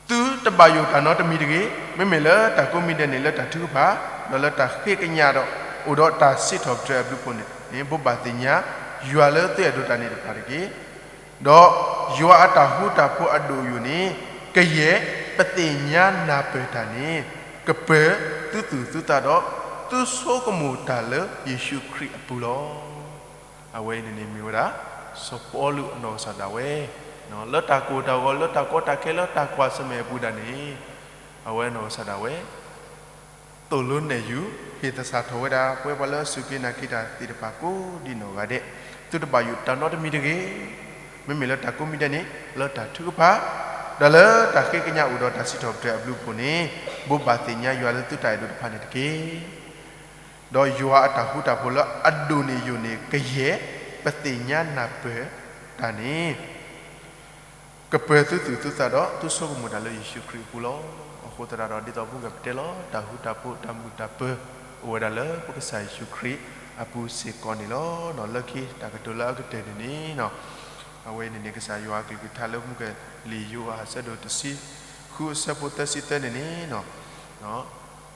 သုတဘၣ်ယိၣ်တၢ်နီတမံၤတဂ့ၤ. မ့မ့ၢ်လၢတၢ်ကိးမံၤဒဲးန့ၣ် လၢတၢ်ထုကဖၣ်, ဒီးလၢတၢ်ဃ့ကညးဒီး အိၣ်ဒီးတၢ်စံးထီၣ်ပတြၢၤအဘျုးအဖှိၣ်န့ၣ် ဘိးဘၣ်သ့ၣ်ညါ ယွၤလၢသုအဲၣ်ဒိးတၢ်န့ၣ်တဖၣ်တက့ၢ်. ဒီးယွၤအတၢ်ဃူတၢ်ဖိးအဒိၣ်အယိာ်န့ၣ် ကယဲၢ်ပသ့ၣ်ညါနၢ်ပၢၢ်တၢ်န့ၣ် ကပၢၤသုသူၣ်သုသးဒီး သုဆိကမိၣ်တၢ်လၢယ့ၣ်ၡူးခရံာ်အပူၤလီၤ. အဝဲအံၤန့ၣ်န့ၣ်မ့ၢ်ဝဲဒၣ် စီၤပီလူးအနီၢ်ကစၢ်ဒၣ်ဝဲ, လၢတၢ်ကိၢ်တၢ်ဂီၤ လၢတၢ်ကီတၢ်ခဲ လၢတၢ်ကွၢ်ဆၢၣ်မဲာ်အပူၤဒၣ်န့ၣ်, အဝဲအနီၢ်ကစၢ်ဒၣ်ဝဲ သိၣ်လိနဲၣ်ယူၤ ဟ့ၣ်သဆၣ်ထီၣ်ဝဲဒၣ် ပဝဲပှၤလၢအစူၢ်က့ၤနာ်က့ၤတၢ်သ့ၣ်တဖၣ်ကိးဒံးနီၢ်ဂၤဒဲး, သုတဘၣ်ယိၣ်တၢ်နီတမံၤတဂ့ၤ. မ့မ့ၢ်လၢတၢ်ကိးမံၤဒဲးန့ၣ် လၢတၢ်ထုကဖၣ်, ဒီးလၢတၢ်ဃ့ကညးအိၣ်ဒီးတၢ်စံးထီၣ်ပတြၢၤအဘျုးအဖှိၣ်န့ၣ် ဘိးဘၣ်သ့ၣ်ညါယွၤလၢသုတၢ်အဲၣ်ဒိးတဖၣ်န့ၣ်တက့ၢ်. ဒီးယွၤအတၢ်ဃူတၢ်ဖိးလၢအဒိၣ်န့ၢ်ယိာ်န့ၣ် ကယဲၢ်ပသ့ၣ်ညါနၢ်ပၢၢ်တၢ်န့ၣ် ကပၢၤသုသူၣ်သုသးဒီး သုဆိကမိၣ်တၢ်လၢယ့ၣ်ၡူးခရံာ်အပူၤလီၤ. အဃိသတးဒီး ဒ်သိးပကပတဲလီၤ တၢ်ဃူတၢ်ဖိး တၢ်မုာ်တၢ်ပၢၤ အိၣ်ဝဲဒၣ်လၢပကစၢ်ယ့ၣ်ၡူးခရံာ်အပူၤစ့ၢ်ကီးန့ၣ်လီၤ. လၢခံတၢ်ကတိၤလၢအကတၢၢ်န့ၣ်န့ၣ်, အဝဲန့ၣ်န့ၣ် ကစၢ်ယွၤအကလုၢ်ကထါလၢမူကလံာ်ယိၤဟၣ်အဆၢဒိၣ်တဆံဃုအဆၢဖိသၢဆံသၢန့ၣ်န့ၣ်,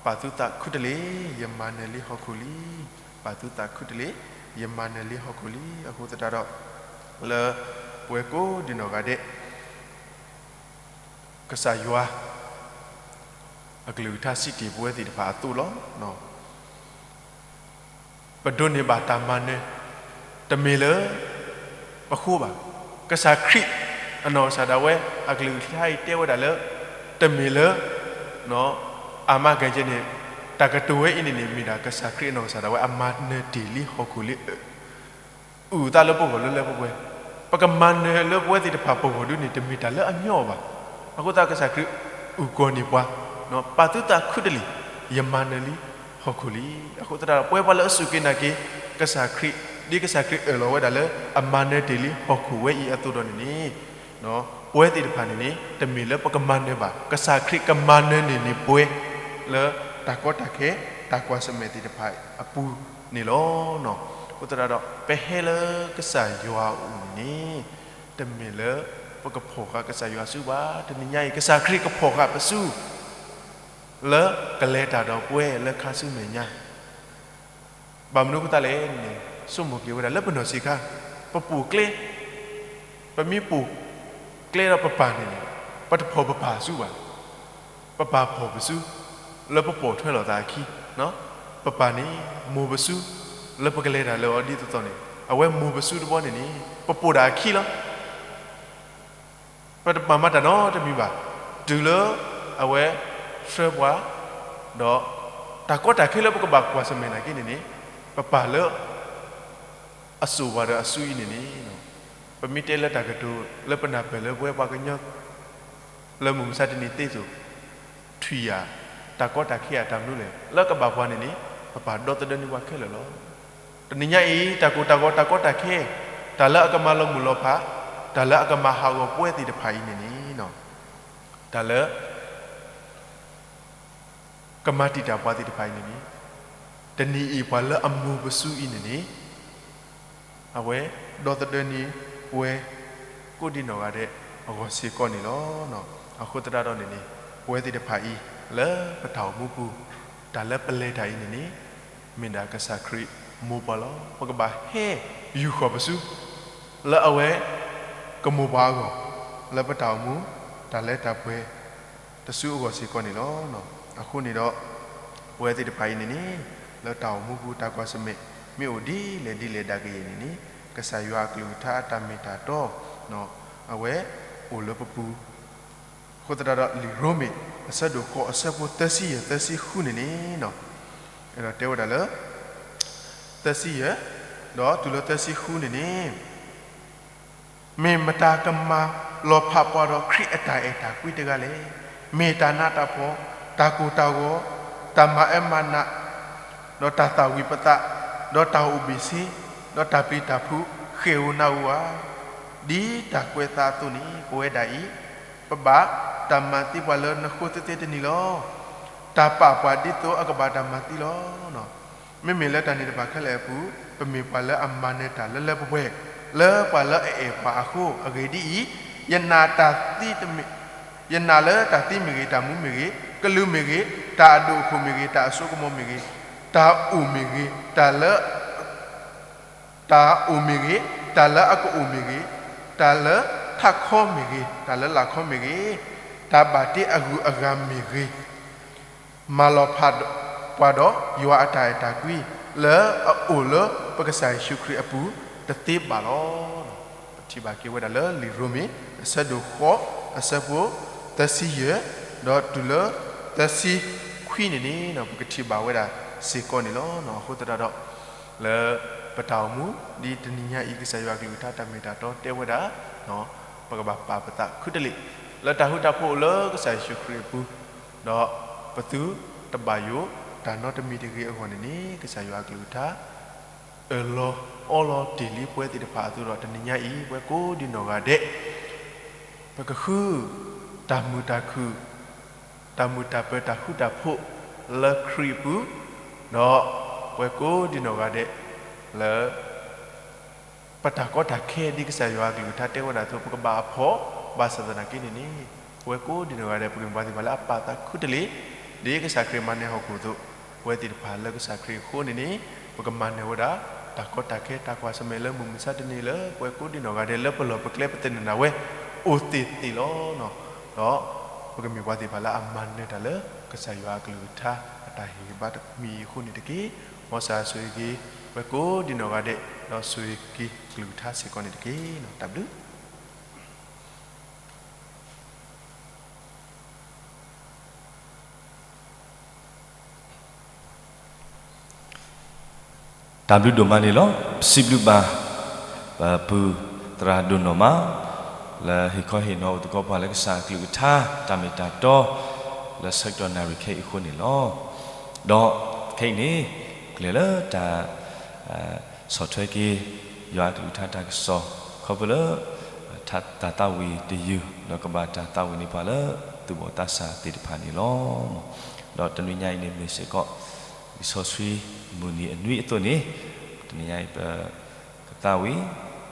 ပာ်သုသးခူတလ့ၢ်, ယမၤနၢၤလံဟီၣ်ခိၣ်လံ. ပာ်သုသးခူတလ့ၢ်, ယမၤနၢၤလံဟီၣ်ခိၣ်လံ. အဃိသတးဒီး လၢပဝဲကိးဒံးနီၢ်ဂၤဒဲး ကစၢ်ယွၤ အကလုၢ်ကထါစံးတ့ၢ်ပဝဲသ့ၣ်တဖၣ်အသိးလီၤ. ပဒိးန့ၢ်ဘၣ်တၢ်မၤနၢၤ တမ့ၢ်လၢပဃိဘၣ်. ကစၢ်ခရံာ်အနီၢ်ကစၢ်ဒၣ်ဝဲ အကလုၢ်ကထါအံၤတဲဝဲဒၣ်လၢ တမ့ၢ်လၢ အမၤကဲကဲန့ၣ်, တၢ်ကတိၤဝဲအံၤန့ၣ်န့ၣ် မ့ၢ်ဒၣ်ကစၢ်ခရံာ်အနီၢ်ကစၢ်ဒၣ်ဝဲ အမၤနၢၤတ့ၢ်လံဟီၣ်ခိၣ်လံ အုၣ်သးလၢပဂီၢ်လၢလၢပှဲၤပှဲၤ, ပကမၤနၢၤလၢပဝဲသ့ၣ်တဖၣ်ပဂီၢ်ဒုန့ၣ် တမ့ၢ်တၢ်လၢအညီဘၣ်. အဃိသတးကစၢ်ခရံာ်အုၣ်ကီၤန့ၢ်ပှၤ, ပာ်သုသးခူတလ့ၢ်, ယမၤနၢၤလံဟီၣ်ခိၣ်လံ. အဃိသတးဒီး ပဝဲပှၤလၢအစူၢ်က့ၤနာ်က့ၤကစၢ်ခရံာ်, ဒ်ကစၢ်ခရံာ်အၢၣ်လီၤဝဲဒၣ်လၢ အမၤနၢၤတ့ၢ်လံဟီၣ်ခိၣ်ဝဲအံၤအသိးဒီးန့ၣ်န့ၣ် ပဝဲသ့ၣ်တဖၣ်န့ၣ်န့ၣ် တမ့ၢ်လၢပကမၤနၢၤဘၣ်, ကစၢ်ခရံာ်ကမၤနၢၤန့ၢ်န့ၢ်ပှၤ လၢတၢ်ကီတၢ်ခဲ တၢ်ကွၢ်ဆၢၣ်မဲာ်သ့ၣ်တဖၣ်အပူၤန့ၣ်လီၤ. အဃိသတးဒီး ပဟဲလၢကစၢ်ယွၤအအိၣ်န့ၣ်န့ၣ် တမ့ၢ်လၢပကဖီၣ်ဃာ်ကစၢ်ယွၤဆူဘၣ်. တနံၤညါအံၤ ကစၢ်ခရံာ်ကဖီၣ်ဃာ်ပဆူ လၢကလဲၤတၢ်ဒီးပှၤလၢခါဆူမဲာ်ညါ ဘၣ်မနုၤအဃိသတးလဲၣ်န့ၣ် ဆိကမိၣ်က့ၤဝဲဒၣ်လၢပနီၢ်ဆံးခါ, ပပိာ်ကျဲ, ပမ့ၢ်ပိာ်ကျဲဒီးပပၢ်န့ၣ်န့ၣ် ပတဖီၣ်ပပၢ်ဆူဘၣ်, ပပၢ်ဖီၣ်ပဆူ. လၢပပိာ်ထွဲလိာ်သးအခံ, ပပၢ်န့ၣ် မိၢ်ပစု, လၢပကလဲၤတၢ်လၢအီၤဒ်သိးသိးန့ၣ် အဝဲမိၢ်ပစုတဘီန့ၣ်န့ၣ် ပပိာ်တၢ်အခံလီၤ. ပတဘၣ်မၤတၢ်နီတမံၤဘၣ်. တုၤလၢအဝဲဆှၢပှၤ, ဒီးတၢ်ကီတၢ်ခဲလၢပကဘၣ်ကွၢ်ဆၢၣ်မဲာ်နာ်က့န့ၣ်န့ၣ် ပပၢ်လၢ အစိၣ်ဝးဒီးအစုအံၤန့ၣ်န့ၣ်, ပမ့ၢ်တဲလၢတၢ်ကတိၤလၢပနၢ်ပၢၢ်လၢပဝဲပှၤကညီ လၢမုၢ်မဆါတနံၤသ့သိး ထွံၣ်ယၤ တၢ်ကီတၢ်ခဲအတၢ်မနုၤလဲၣ် လၢကဘၣ်ပှၤန့ၣ်န့ၣ် ပပၢ်ဒီသဒၢန့ၢ်ပှၤခဲလၢာ်လီၤ. တနံၤညါအံၤ တၢ်ကိၢ်တၢ်ဂီၤ တၢ်ကီတၢ်ခဲ, တၢ်လၢအကမၤလီၤမုၢ်လီၤဖး, တၢ်လၢအကမၤဟးဂီၤပဝဲသ့ၣ်တဖၣ်အံၤန့ၣ်န့ၣ်, တၢ်လၢ ကမၤတံာ်တာ်ပှၤသ့ၣ်တဖၣ်အံၤန့ၣ်န့ၣ်, တနံၤအံၤပှၤလၢအမိၢ်ပစုအံၤန့ၣ်န့ၣ်, အဝဲဒီသဒၢန့ၢ်ပဝဲ ကိးဒံနီၢ်ဂၤဒဲးအဂီၢ်စ့ၢ်ကီးန့ၣ်လီၤ. အဃိသတးဒီးန့ၣ်န့ၣ်, ပဝဲသ့ၣ်တဖၣ်အံၤ လၢပတၢ်အိၣ်မူပူၤ, တၢ်လၢပလဲၤတၢ်အံၤန့ၣ်န့ၣ်, မ့ၢ်ဒၣ်ကစၢ်ခရံာ်မိၢ်ပှၢ်လီၤ. ပကဘၣ်ဟဲယူာ်ဃီၤပစု လၢအဝဲကမိၢ်ပှၢ်အဂီၢ်, လၢပတၢ်အိၣ်မူ တၢ်လၢတၢ်ပှဲၤ တစုအဂီၢ်စ့ၢ်ကီးန့ၣ်လီၤ. အဃိန့ၣ်ဒီး, ပဝဲသ့ၣ်တဖၣ်အံၤန့ၣ်န့ၣ်, လၢတၢ်အိၣ်မူပူၤတၢ်ကွၢ်ဆၢၣ်မဲာ် မ့ၢ်အိၣ်ဒ်လဲၣ်ဒ်လဲၣ်ဒၣ်ကယဲၢ်န့ၣ်န့ၣ်, ကစၢ်ယွၤအကလုၢ်ကထါအတၢ်မ့ၢ်တၢ်တီ အဝဲအိၣ်လၢပပူၤ အဃိသတးဒီးလံာ်ရိမ့ၤ အဆၢဒိၣ်ဃိးအဆၢဖိသၢဆံယဲၢ်သၢဆံဃုန့ၣ်န့ၣ်, အဲၣ်ဒိးတဲဝဲဒၣ်လၢ သၢဆံယဲၢ် ဒီးတုၤလၢသၢဆံဃုန့ၣ်န့ၣ် မ့ၢ်မတၤကမၤလီၤဖးပှၤဒီးခရံာ်အတၢ်အဲၣ်တၢ်ကွံတဂၤလဲၣ်. မ့ၢ်တၢ်နးတၢ်ဖှီၣ်, တၢ်ကိၢ်တၢ်ဂီၤ, တၢ်မၤအၢမၤနး, ဒီးတၢ်သၣ်ဝံၤပသး, ဒီးတၢ်အိၣ်ဘ့ၣ်ဆ့, ဒီးတၢ်ပျံၤတၢ်ဖုး ဃဲၣ်ဧိၤနးဧိၤဧါ. ဒ်တၢ်ကွဲးသးအသိးန့ၣ် ပဝဲဒၣ်အံၤ ပဘၣ်တၢ်မၤသံပှၤလၢနဃိသ့သ့တနံၤလီၤ. တၢ်ပာ်ပှၤဒ်သိးအကဘၣ်တၢ်မၤသံလီၤ. မ့မ့ၢ်လၢတၢ်န့ၣ်တဖၣ်ခဲလၢာ်အပူၤ, ပမ့ၢ်ပှၤလၢအမၤနၢၤတၢ်လၢလၢပှဲၤပှဲၤ လၢပှၤလၢအအဲၣ်ပှၤအဃိ, အဂ့ၢ်ဒ်အံၤ, ယနာ်တၢ်သံတမ့ၢ်, ယနာ်လၢတၢ်သံမ့ၢ်ဂ့ၤ, တၢ်မူမ့ၢ်ဂ့ၤ, ကလုာ်မ့ၢ်ဂ့ၤ, တၢ်အဒိၣ်အခိၣ်မ့ၢ်ဂ့ၤ, တၢ်အစိကမီၤမ့ၢ်ဂ့ၤ, တၢ်အိၣ်မ့ၢ်ဂ့ၤ, တၢ်လၢ တၢ်အိၣ်မ့ၢ်ဂ့ၤ, တၢ်လၢအကအိၣ်မ့ၢ်ဂ့ၤ, တၢ်လၢထးခီမ့ၢ်ဂ့ၤ, တၢ်လၢလာ်ခီမ့ၢ်ဂ့ၤ, တၢ်ဘၣ်တ့အဂုၤအဂၤမ့ၢ်ဂ့ၤ, မၤလီၤဖးပှၤဒီးယွၤအတၢ်အဲၣ်တၢ်ကွံ လၢအအိၣ်လၢပကစၢ်ယ့ၣ်ၡူးခရံာ်အပူၤတသ့ဘၣ်လီၤ. ပထံၣ်ဘၣ်က့ၤဝဲဒၣ်လၢလံာ်ရိမ့ၤ အဆၢဒိၣ်ဃိး အဆၢဖိ သၢဆံယဲၢ် ဒီးတုၤလၢ သၢဆံခွံန့ၣ်န့ၣ် ပကထံၣ်ဘၣ်ဝဲဒၣ်စ့ၢ်ကီးန့ၣ်လီၤ. အဃိသတးဒီး လၢပတၢ်အိၣ်မူ ဒ်တနံၤညါအံၤ ကစၢ်ယွၤအကလုၢ်ကထါတၢ်မ့ၢ်တၢ်တီတဲဝဲဒၣ်, ပကဘၣ်ပာ်ပသးခုတလ့ၢ် လၢတၢ်ဃူတၢ်ဖိးအိၣ်လၢကစၢ်ယ့ၣ်ၡူးခရံာ်အပူၤ, ဒီးပသုတဘၣ်ယိၣ်တၢ်နီတမံၤတဂ့ၤအဂီၢ်န့ၣ်န့ၣ် ကစၢ်ယွၤအကလုၢ်ကထါ အၢၣ်လီၤအီလီၤတ့ၢ်လံပဝဲသ့ၣ်တဖၣ်အသိးဒီး တနံၤညါအံၤ ပဝဲကိးဒံနီၢ်ဂၤဒဲး ပကဃု တၢ်မုာ်တၢ်ခုၣ် တၢ်မုာ်တၢ်ပၢၤ တၢ်ဃူတၢ်ဖိး လၢခရံာ်အပူၤ, ဒီးပဝဲကိးဒံနီၢ်ဂၤဒဲး လၢ ပတၢ်ကီတၢ်ခဲ ဒ်ကစၢ်ယွၤအကလုၢ်ကထါတဲဝဲဒၣ်အသိး ပကဘၣ်အဖှီၣ်, ဘၣ်ဆၣ်သနာ်က့န့ၣ်န့ၣ် ပဝဲကိးဒံနီၢ်ဂၤဒဲး ပကမ့ၢ်ပှၤသ့ၣ်တဖၣ်လၢအပာ်သးခုတလ့ၢ်, ဒ်ကစၢ်ခရံာ်မၤနၢၤဟီၣ်ခိၣ်အသိး, ပဝဲသ့ၣ်တဖၣ်လၢကစၢ်ခရံာ်အဃိန့ၣ်န့ၣ် ပကမၤနၢၤဝဲဒၣ် တၢ်ကီတၢ်ခဲ တၢ်ကွၢ်ဆၢၣ်မဲာ်လၢမုၢ်မဆါတနံၤလၢ ပဝဲကိးဒံနီၢ်ဂၤဒဲး လၢပလီၢ်ပကျဲပသနၢၣ်နၢ်ဝဲ အိၣ်သ့ၣ်သ့ၣ်လီၤ. ဒီးပကမ့ၢ်ပှၤသ့ၣ်တဖၣ်လၢအမၤနၢၤတၢ်လၢ ကစၢ်ယွၤအကလုၢ်ကထါ အတၢ်ဟ့ၣ်ဂံၢ်ဘါတမံၤအံၤအဃိန့ၣ်တက့ၢ်. မ်ကစၢ်ဆိၣ်ဂ့ၤက့ၤ ပဝဲကိးဒံနီၢ်ဂၤဒဲး ဒီးဆိၣ်ဂ့ၤက့ၤကလုၢ်ကထါစ့ၢ်ကီးန့ၣ်တက့ၢ်. တၢ်ဘျုး တၢ်ဘျုးဒိၣ်မးန့ၣ်လီၤ. ပစံးဘျုးဘၣ် ပပုၢ်သရၣ်ဒိၣ်နီၢ်မး လၢဟ့ၣ်ခီဟ့ၣ်နီၤအိၣ်သကိးပှၤလၢကစၢ်အကလုၢ်ကထါ တၢ်မ့ၢ်တၢ်တီ လၢဆၢကတီၢ်နၣ်ရံၣ်ခဲအံၤအဃိန့ၣ်လီၤ. ဒီးခဲအံၤန့ၣ် ကလဲၤလၢတၢ် ဆီၣ်ထွဲက့ၤ ယွၤအကလုၢ်ကထါတၢ်ကစီၣ် ခီဖျိလၢ တၢ်သးဝံၣ်တယုၢ် ဒီးကဘၣ်တၢ်သးဝံၣ်န့ၢ်ပှၤလၢသူၣ်ဘီၣ်သးစၢ်သ့ၣ်တဖၣ်န့ၣ်လီၤ. ဒီးတနွံညါအံၤန့ၣ်မ့ၢ်စ့ၢ်ကီး လံာ်စီဆှံမုၢ်နံၤအနွံအသိးန့ၣ် တနွံညါအံၤပကသးဝံၣ် ဒီး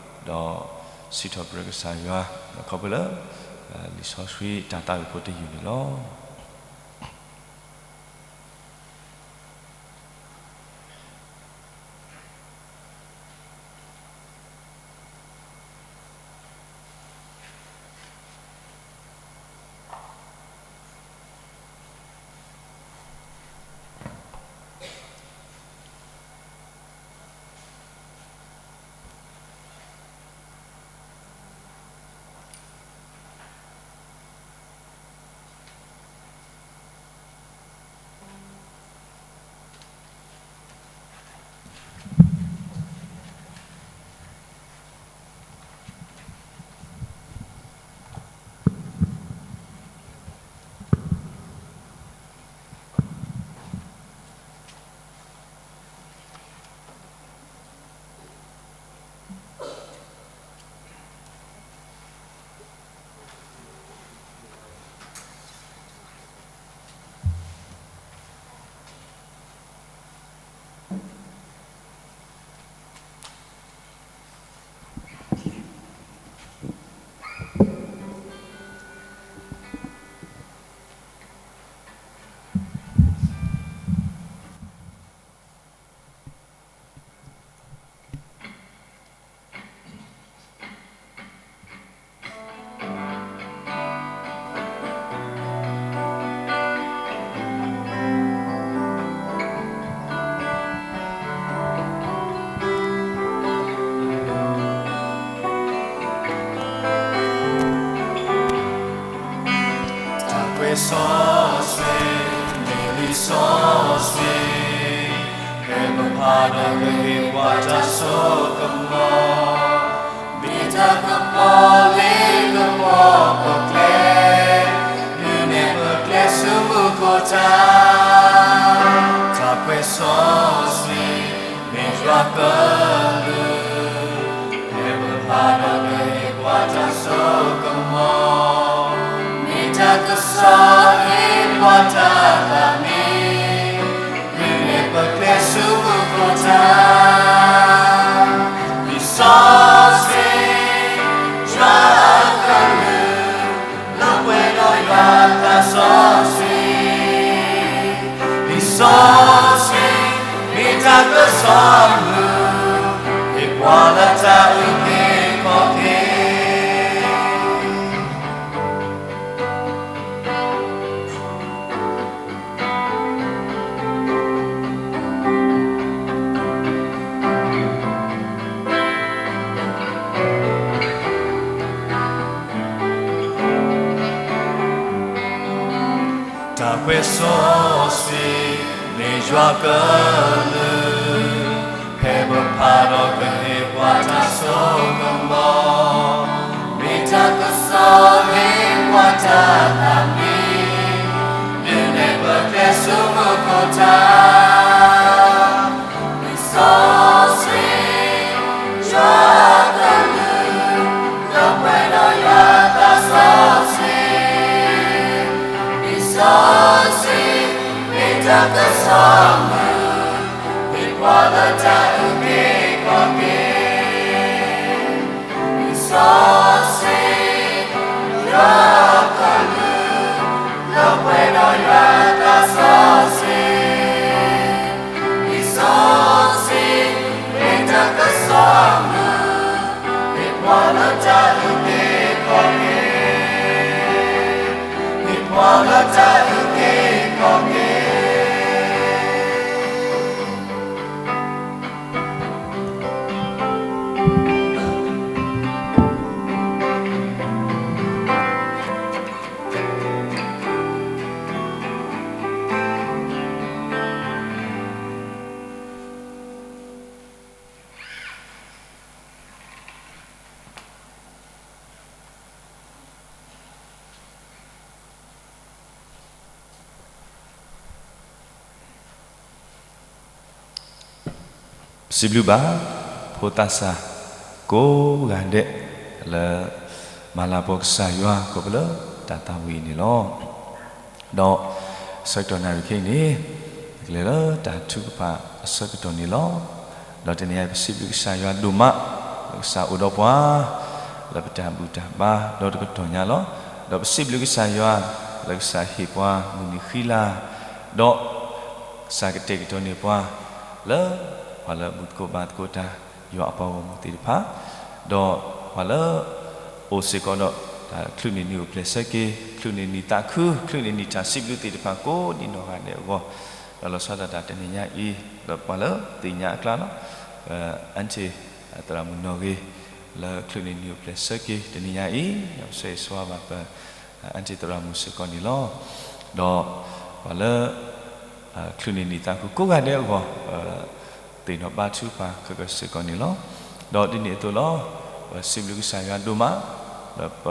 စံးထီၣ်ပတြၢၤကစၢ်ယွၤ ဒီးခီဖျိလၢ လံာ်စီဆှံတၢ်သးဝံၣ်ဖိတယုၢ်န့ၣ်လီၤ. တၢ်ဘျုးဒိၣ်မးလီၤ. စီဆှံ, မ့ၢ်လံာ်စီဆှံ, ဖဲပဖးဒီးကဟ့ၣ်ပှၤတၢ်စိကမီၤ, မ့ၢ်တၢ်ကပီၤလၢကပီၤပကျဲ, ဒုးနဲၣ်ပကျဲဆူမူခိၣ်တၢ်, တၢ်ကွဲးစီဆှံ, မ့ၢ်ယွၤကလုၢ် ဖဲပဖးဒီးကဟ့ၣ်ပှၤတၢ်စိကမီၤ, မ့ၢ်တၢ်ကစီၣ်ဟ့ၣ်ပှၤတၢ်သးမံ, ဒုးနဲၣ်ပကျဲဆူမူခိၣ်တၢ်, လံာ်စီဆှံ, ယွၤအကလုၢ်, လီၤပှဲၤဒီးယွၤအသးစီဆှံ လံာ်စီဆှံ, မ့ၢ်တၢ်ကစီၣ်မုာ်, ဟ့ၣ်ပှၤလၢတၢ်အုၣ်က့ၤခီၣ်က့ၤ တၢ်ကွဲးစီဆှံ, မ့ၢ်ယွၤကလုၢ်, ဖဲပဖးဒီးကဟ့ၣ်ပှၤတၢ်စိကမီၤ, မ့ၢ်တၢ်ကစီၣ်ဟ့ၣ်ပှၤတၢ်သးမံ, ဒုးနဲၣ်ပကျဲဆူမူခိၣ်တၢ် လံာ်စီဆှံ, ယွၤအကလုၢ်, လီၤပှဲၤဒီးယွၤအသးစီဆှံ, လံာ်စီဆှံ, မ့ၢ်တၢ်ကစီၣ်မုာ်, ဟ့ၣ်ပှၤလၢတၢ်အုၣ်က့ၤခီၣ်က့ၤ လံာ်စီဆှံ, ယွၤအကလုၢ်, လီၤပှဲၤဒီးယွၤအသးစီဆှံ, လံာ်စီဆှံ, မ့ၢ်တၢ်ကစီၣ်မုာ်, ဟ့ၣ်ပှၤလၢတၢ်အုၣ်က့ၤခီၣ်က့ၤ, ဟ့ၣ်ပှၤလၢတၢ်အုၣ်က့ၤခီၣ်က့ၤ ပစံးဘျုးဘၣ် ဖိသၣ်စၢ် ကိးဂၤဒဲး လၢ မၤလၤကပီၤကစၢ်ယွၤ ခီဖျိလၢတၢ်သးဝံၣ်အံၤန့ၣ်လီၤ. ဒီး ဆၢကတီၢ်နၣ်ရံၣ်ခဲအံၤန့ၣ် ကလဲၤလၢတၢ်ထုကဖၣ်အဆၢကတီၢ်န့ၣ်လီၤ. ဒီးတနံၤအံၤ ပစံးဘျုးကစၢ်ယွၤဒိၣ်မး လၢကစၢ်အိၣ်ဒီးပှၤ လၢပတၢ်ဘူၣ်တၢ်ဘါဒီတကတီၢ်ညါလီၤ. ဒီးပစံးဘျုးကစၢ်ယွၤ လၢကစၢ်ဟ့ၣ်ပှၤမုၢ်နံၤဃံလၤ ဒီး ကစၢ်ကတဲာ်ကတီၤန့ၢ်ပှၤ လၢ ပှၤလၢအဘူၣ်သကိးဘါသကိးတၢ် ယွၤအပှၤဂီၢ်မုၢ်သ့ၣ်တဖၣ်, ဒီးပှၤလၢ အိၣ်စ့ၢ်ကီးဒီး တၢ်ချုးန့ၢ်နံၤအိၣ်ဖျဲၣ်ဆၢက့ၤ, ချုးန့ၢ်နံၤသးခု, ချုးန့ၢ်နံၤတၢ်စံးဘျုးသ့ၣ်တဖၣ်ကိးဒံနီၢ်ဂၤဒဲးအဂီၢ်, ဒီးလီၤဆီဒၣ်တၢ်တနံၤညါအံၤ လၢပှၤလၢသ့ၣ်ညါအကျါလီၤ. အၣ်ထံၣ် သရၣ်မုၣ်နီၢ်ဂ့ၤ လၢချုးန့ၢ်နံၤအိၣ်ဖျဲၣ်ဆၢက့ၤတနံၤညါအံၤ ဒီးပဆၢဂ့ၤဆၢဝါဘၣ်ပ အၣ်ထံၣ်သရၣ်မုၣ်စ့ၢ်ကီးန့ၣ်လီၤ. ဒီးပှၤလၢ ချုးန့ၢ်နံၤသးခုကိးဂၤဒဲးအဂီၢ် ပသ့ၣ်နီၣ်ဘါထုကဖၣ်ခဲကစ့ၢ်ကီးန့ၣ်လီၤ. ဒီးဒ်န့ၣ်အသိးလီၤ. ပစံးဘျုးကစၢ်ယွၤဒိၣ်မး လၢပ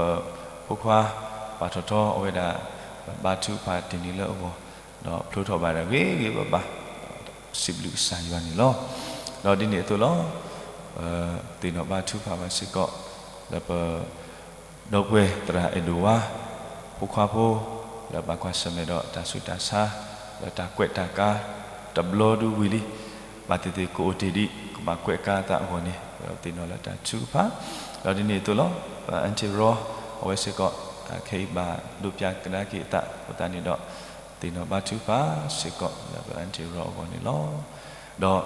ဖိခွါ ပာ်ထီၣ်ထီအဝဲဒၣ် ဘါထုကဖၣ်တနံၤလၢအဂီၢ် ဒီးဖျိထီၣ်ဘၣ်ဒၣ်ဂ့ၤဂ့ၤဘၣ်ဘၣ် စံးဘျုးကစၢ်ယွၤန့ၣ်လီၤ. ဒီးဒ်န့ၣ်အသိးလီၤ. ပသ့ၣ်နီၣ်ဘါထုကဖၣ်ဘၣ်စ့ၢ်ကီး လၢပ ဒီပုၢ်ဝဲၢ်သရၣ်အဲၣ်ဒိးဝါ ဖိခွါဖိ လၢဘၣ်ကွၢ်ဆၢၣ်မဲာ်ဒီးတၢ်ဆူးတၢ်ဆါ လၢတၢ်ကွဲးတၢ်ကါ တဘျီဒုဝံၤလံ ဘၣ်သ့ၣ်သ့ၣ်ကအိၣ်တ့ၢ်ဒံး ကဘၣ်ကွဲးကါအသးအဂီၢ်န့ၣ် ပသ့ၣ်နီၣ်လၢတၢ်ထုကဖၣ် ဒီးဒ်န့ၣ်အသိးလီၤ. ပအၣ်ထံၣ်ရီ အဝဲစ့ၢ်ကီး ခဲအံၤဘၣ်ဒိးပၠးကဒါက့ၤအသး အဃိသတးန့ၣ်ဒီး သ့ၣ်နီၣ်ဘါထုကဖၣ်စ့ၢ်ကီး လၢပအၣ်ထံၣ်ရီအဂီၢ်န့ၣ်လီၤ. ဒီး တၢ်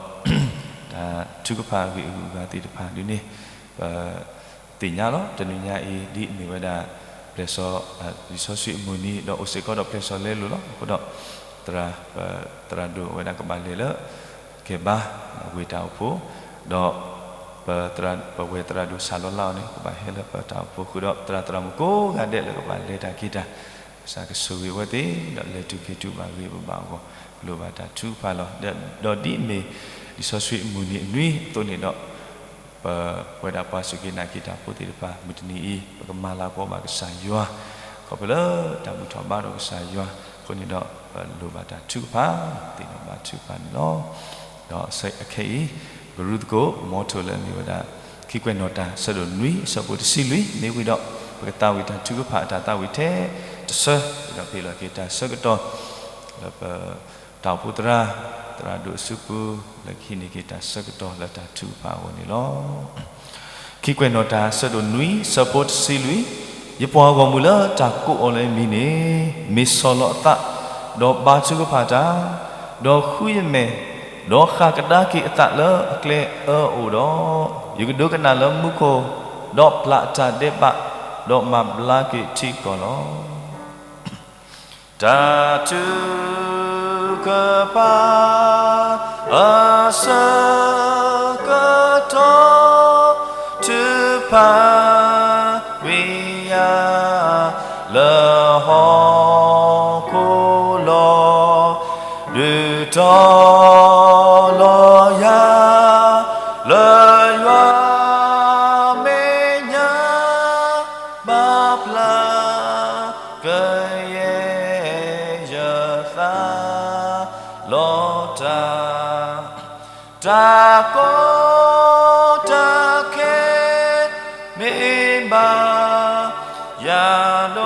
ထုကဖၣ်အဂ့ၢ်အဂုၤအဂၤသ့ၣ်တဖၣ်ဒ်န့ၣ် ပ သ့ၣ်ညါလီၤ. တနံၤညါအံၤ ဒ်အမ့ၢ်ဝဲဒၣ် ပျဲၢ်စီ လံာ်စီဆှံအမုၢ်နံၤ ဒီးအိၣ်စ့ၢ်ကီးဒီးပျဲၢ်စီလဲလိာ်လီၤ. အဃိဒီး သရၣ် ပသရၣ်ဒိၣ်အဝဲဒၣ်ကဘၣ်လဲၤလၢ ကဲဘါ ဝ့ၢ်တၢ်အိၣ်ဖှိၣ် ဒီး ပဝဲသရၣ်ဒိၣ်စၢ်လီၤလါအီၤန့ၣ် ကဘၣ်ဟဲလၢပတၢ်အိၣ်ဖှိၣ်ဃုာ်ဒီး သရၣ်သရၣ်မုၣ်ကိးဂၤဒဲးလၢကဘၣ်လဲၤတၢ်က့ၤတၢ် ကစၢ်ကဆိၣ်ဂ့ၤအဝဲသ့ၣ် ဒီးလဲၤတူၢ်က့ၤတူၢ်ဘၣ်ဂ့ၤပဘၣ်အဂီၢ် လိၣ်ဘၣ်တၢ်ထုကဖၣ်လီၤ. ဒီးဒ်အမ့ၢ် လံာ်စီဆှံအမုၢ်နံၤအနွံအသိးန့ၣ်ဒီး ပဝဲဒၣ်ပှၤစူၢ်က့ၤနာ်က့ၤတၢ်ဖိသ့ၣ်တဖၣ် မုၢ်တနံၤအံၤ ပကမၤလၤကပီၤဘၣ်ကစၢ်ယွၤ ခီဖျိလၢတၢ်ဘူၣ်ထီၣ်ဘါထီၣ်ကစၢ်ယွၤအဃိန့ၣ်ဒီး ပလိၣ်ဘၣ်တၢ်ထုကဖၣ် သ့ၣ်နီၣ်ဘၣ်ထုကဖၣ်န့ၣ်လီၤ. ဒီးအခဲအံၤ ကရူၢ်သကိး မီထိၣ်လၢအမ့ၢ်ဝဲဒၣ် ခံကွဲးနီၣ်တၢ် အဆၢဒိၣ်နွံ အဆၢဖိတဆံလွံၢ် မ့ၢ်ဝံၤဒီး ပကသးဝံၣ်တၢ်ထုကဖၣ်အတၢ်သးဝံၣ်ထဲတဆၢ ဒီးဖဲလီၤက့ၤတၢ်ဆၢကတီၢ် လၢပ တၢ်အိၣ်ဖှိၣ်သရၣ် သရၣ်ဒိၣ်အစုပူၤ လၢကဟံးန့ၢ်က့ၤတၢ်ဆၢကတီၢ်လၢတၢ်ထုကဖၣ်အဂီၢ်န့ၣ်လီၤ. ခံကွဲးနီၣ်တၢ် အဆၢဒိၣ်နွံ အဆၢဖိတဆံလွံၢ်, ယပှၤဂီၢ်မုၢ်လၢတၢ်ကိးအီၤလၢယမံၤန့ၣ် မ့ၢ်ဆီၣ်လီၤအသး, ဒီးဘါထုကဖၣ်တၢ်, ဒီးဃုယမဲာ်, ဒီးဃၣ်ကဒါက့ၤအသးလၢအကျဲအၢအအိၣ်ဒီး, ယကဒိကနၣ်လၢမူခိၣ်, ဒီးပျၢ်အတၢ်ဒဲးဘး, ဒီးမၤဘျါက့ၤထံကီၢ်လီၤ. တၢ်ထုကဖၣ်အဆၢကတီၢ် ထုကဖၣ်ကွံာ်ယၤလၢဟီၣ်ခိၣ်လီၤ. ဒုးတီၤလီၤယၤလၢယွၤမဲာ်ညါ ဘၣ်ပျၢ် ကယဲၢ်ယသးလီၤတၢ်, တၢ်ကီတၢ်ခဲ မ့ၢ်ဘၣ်ယၤ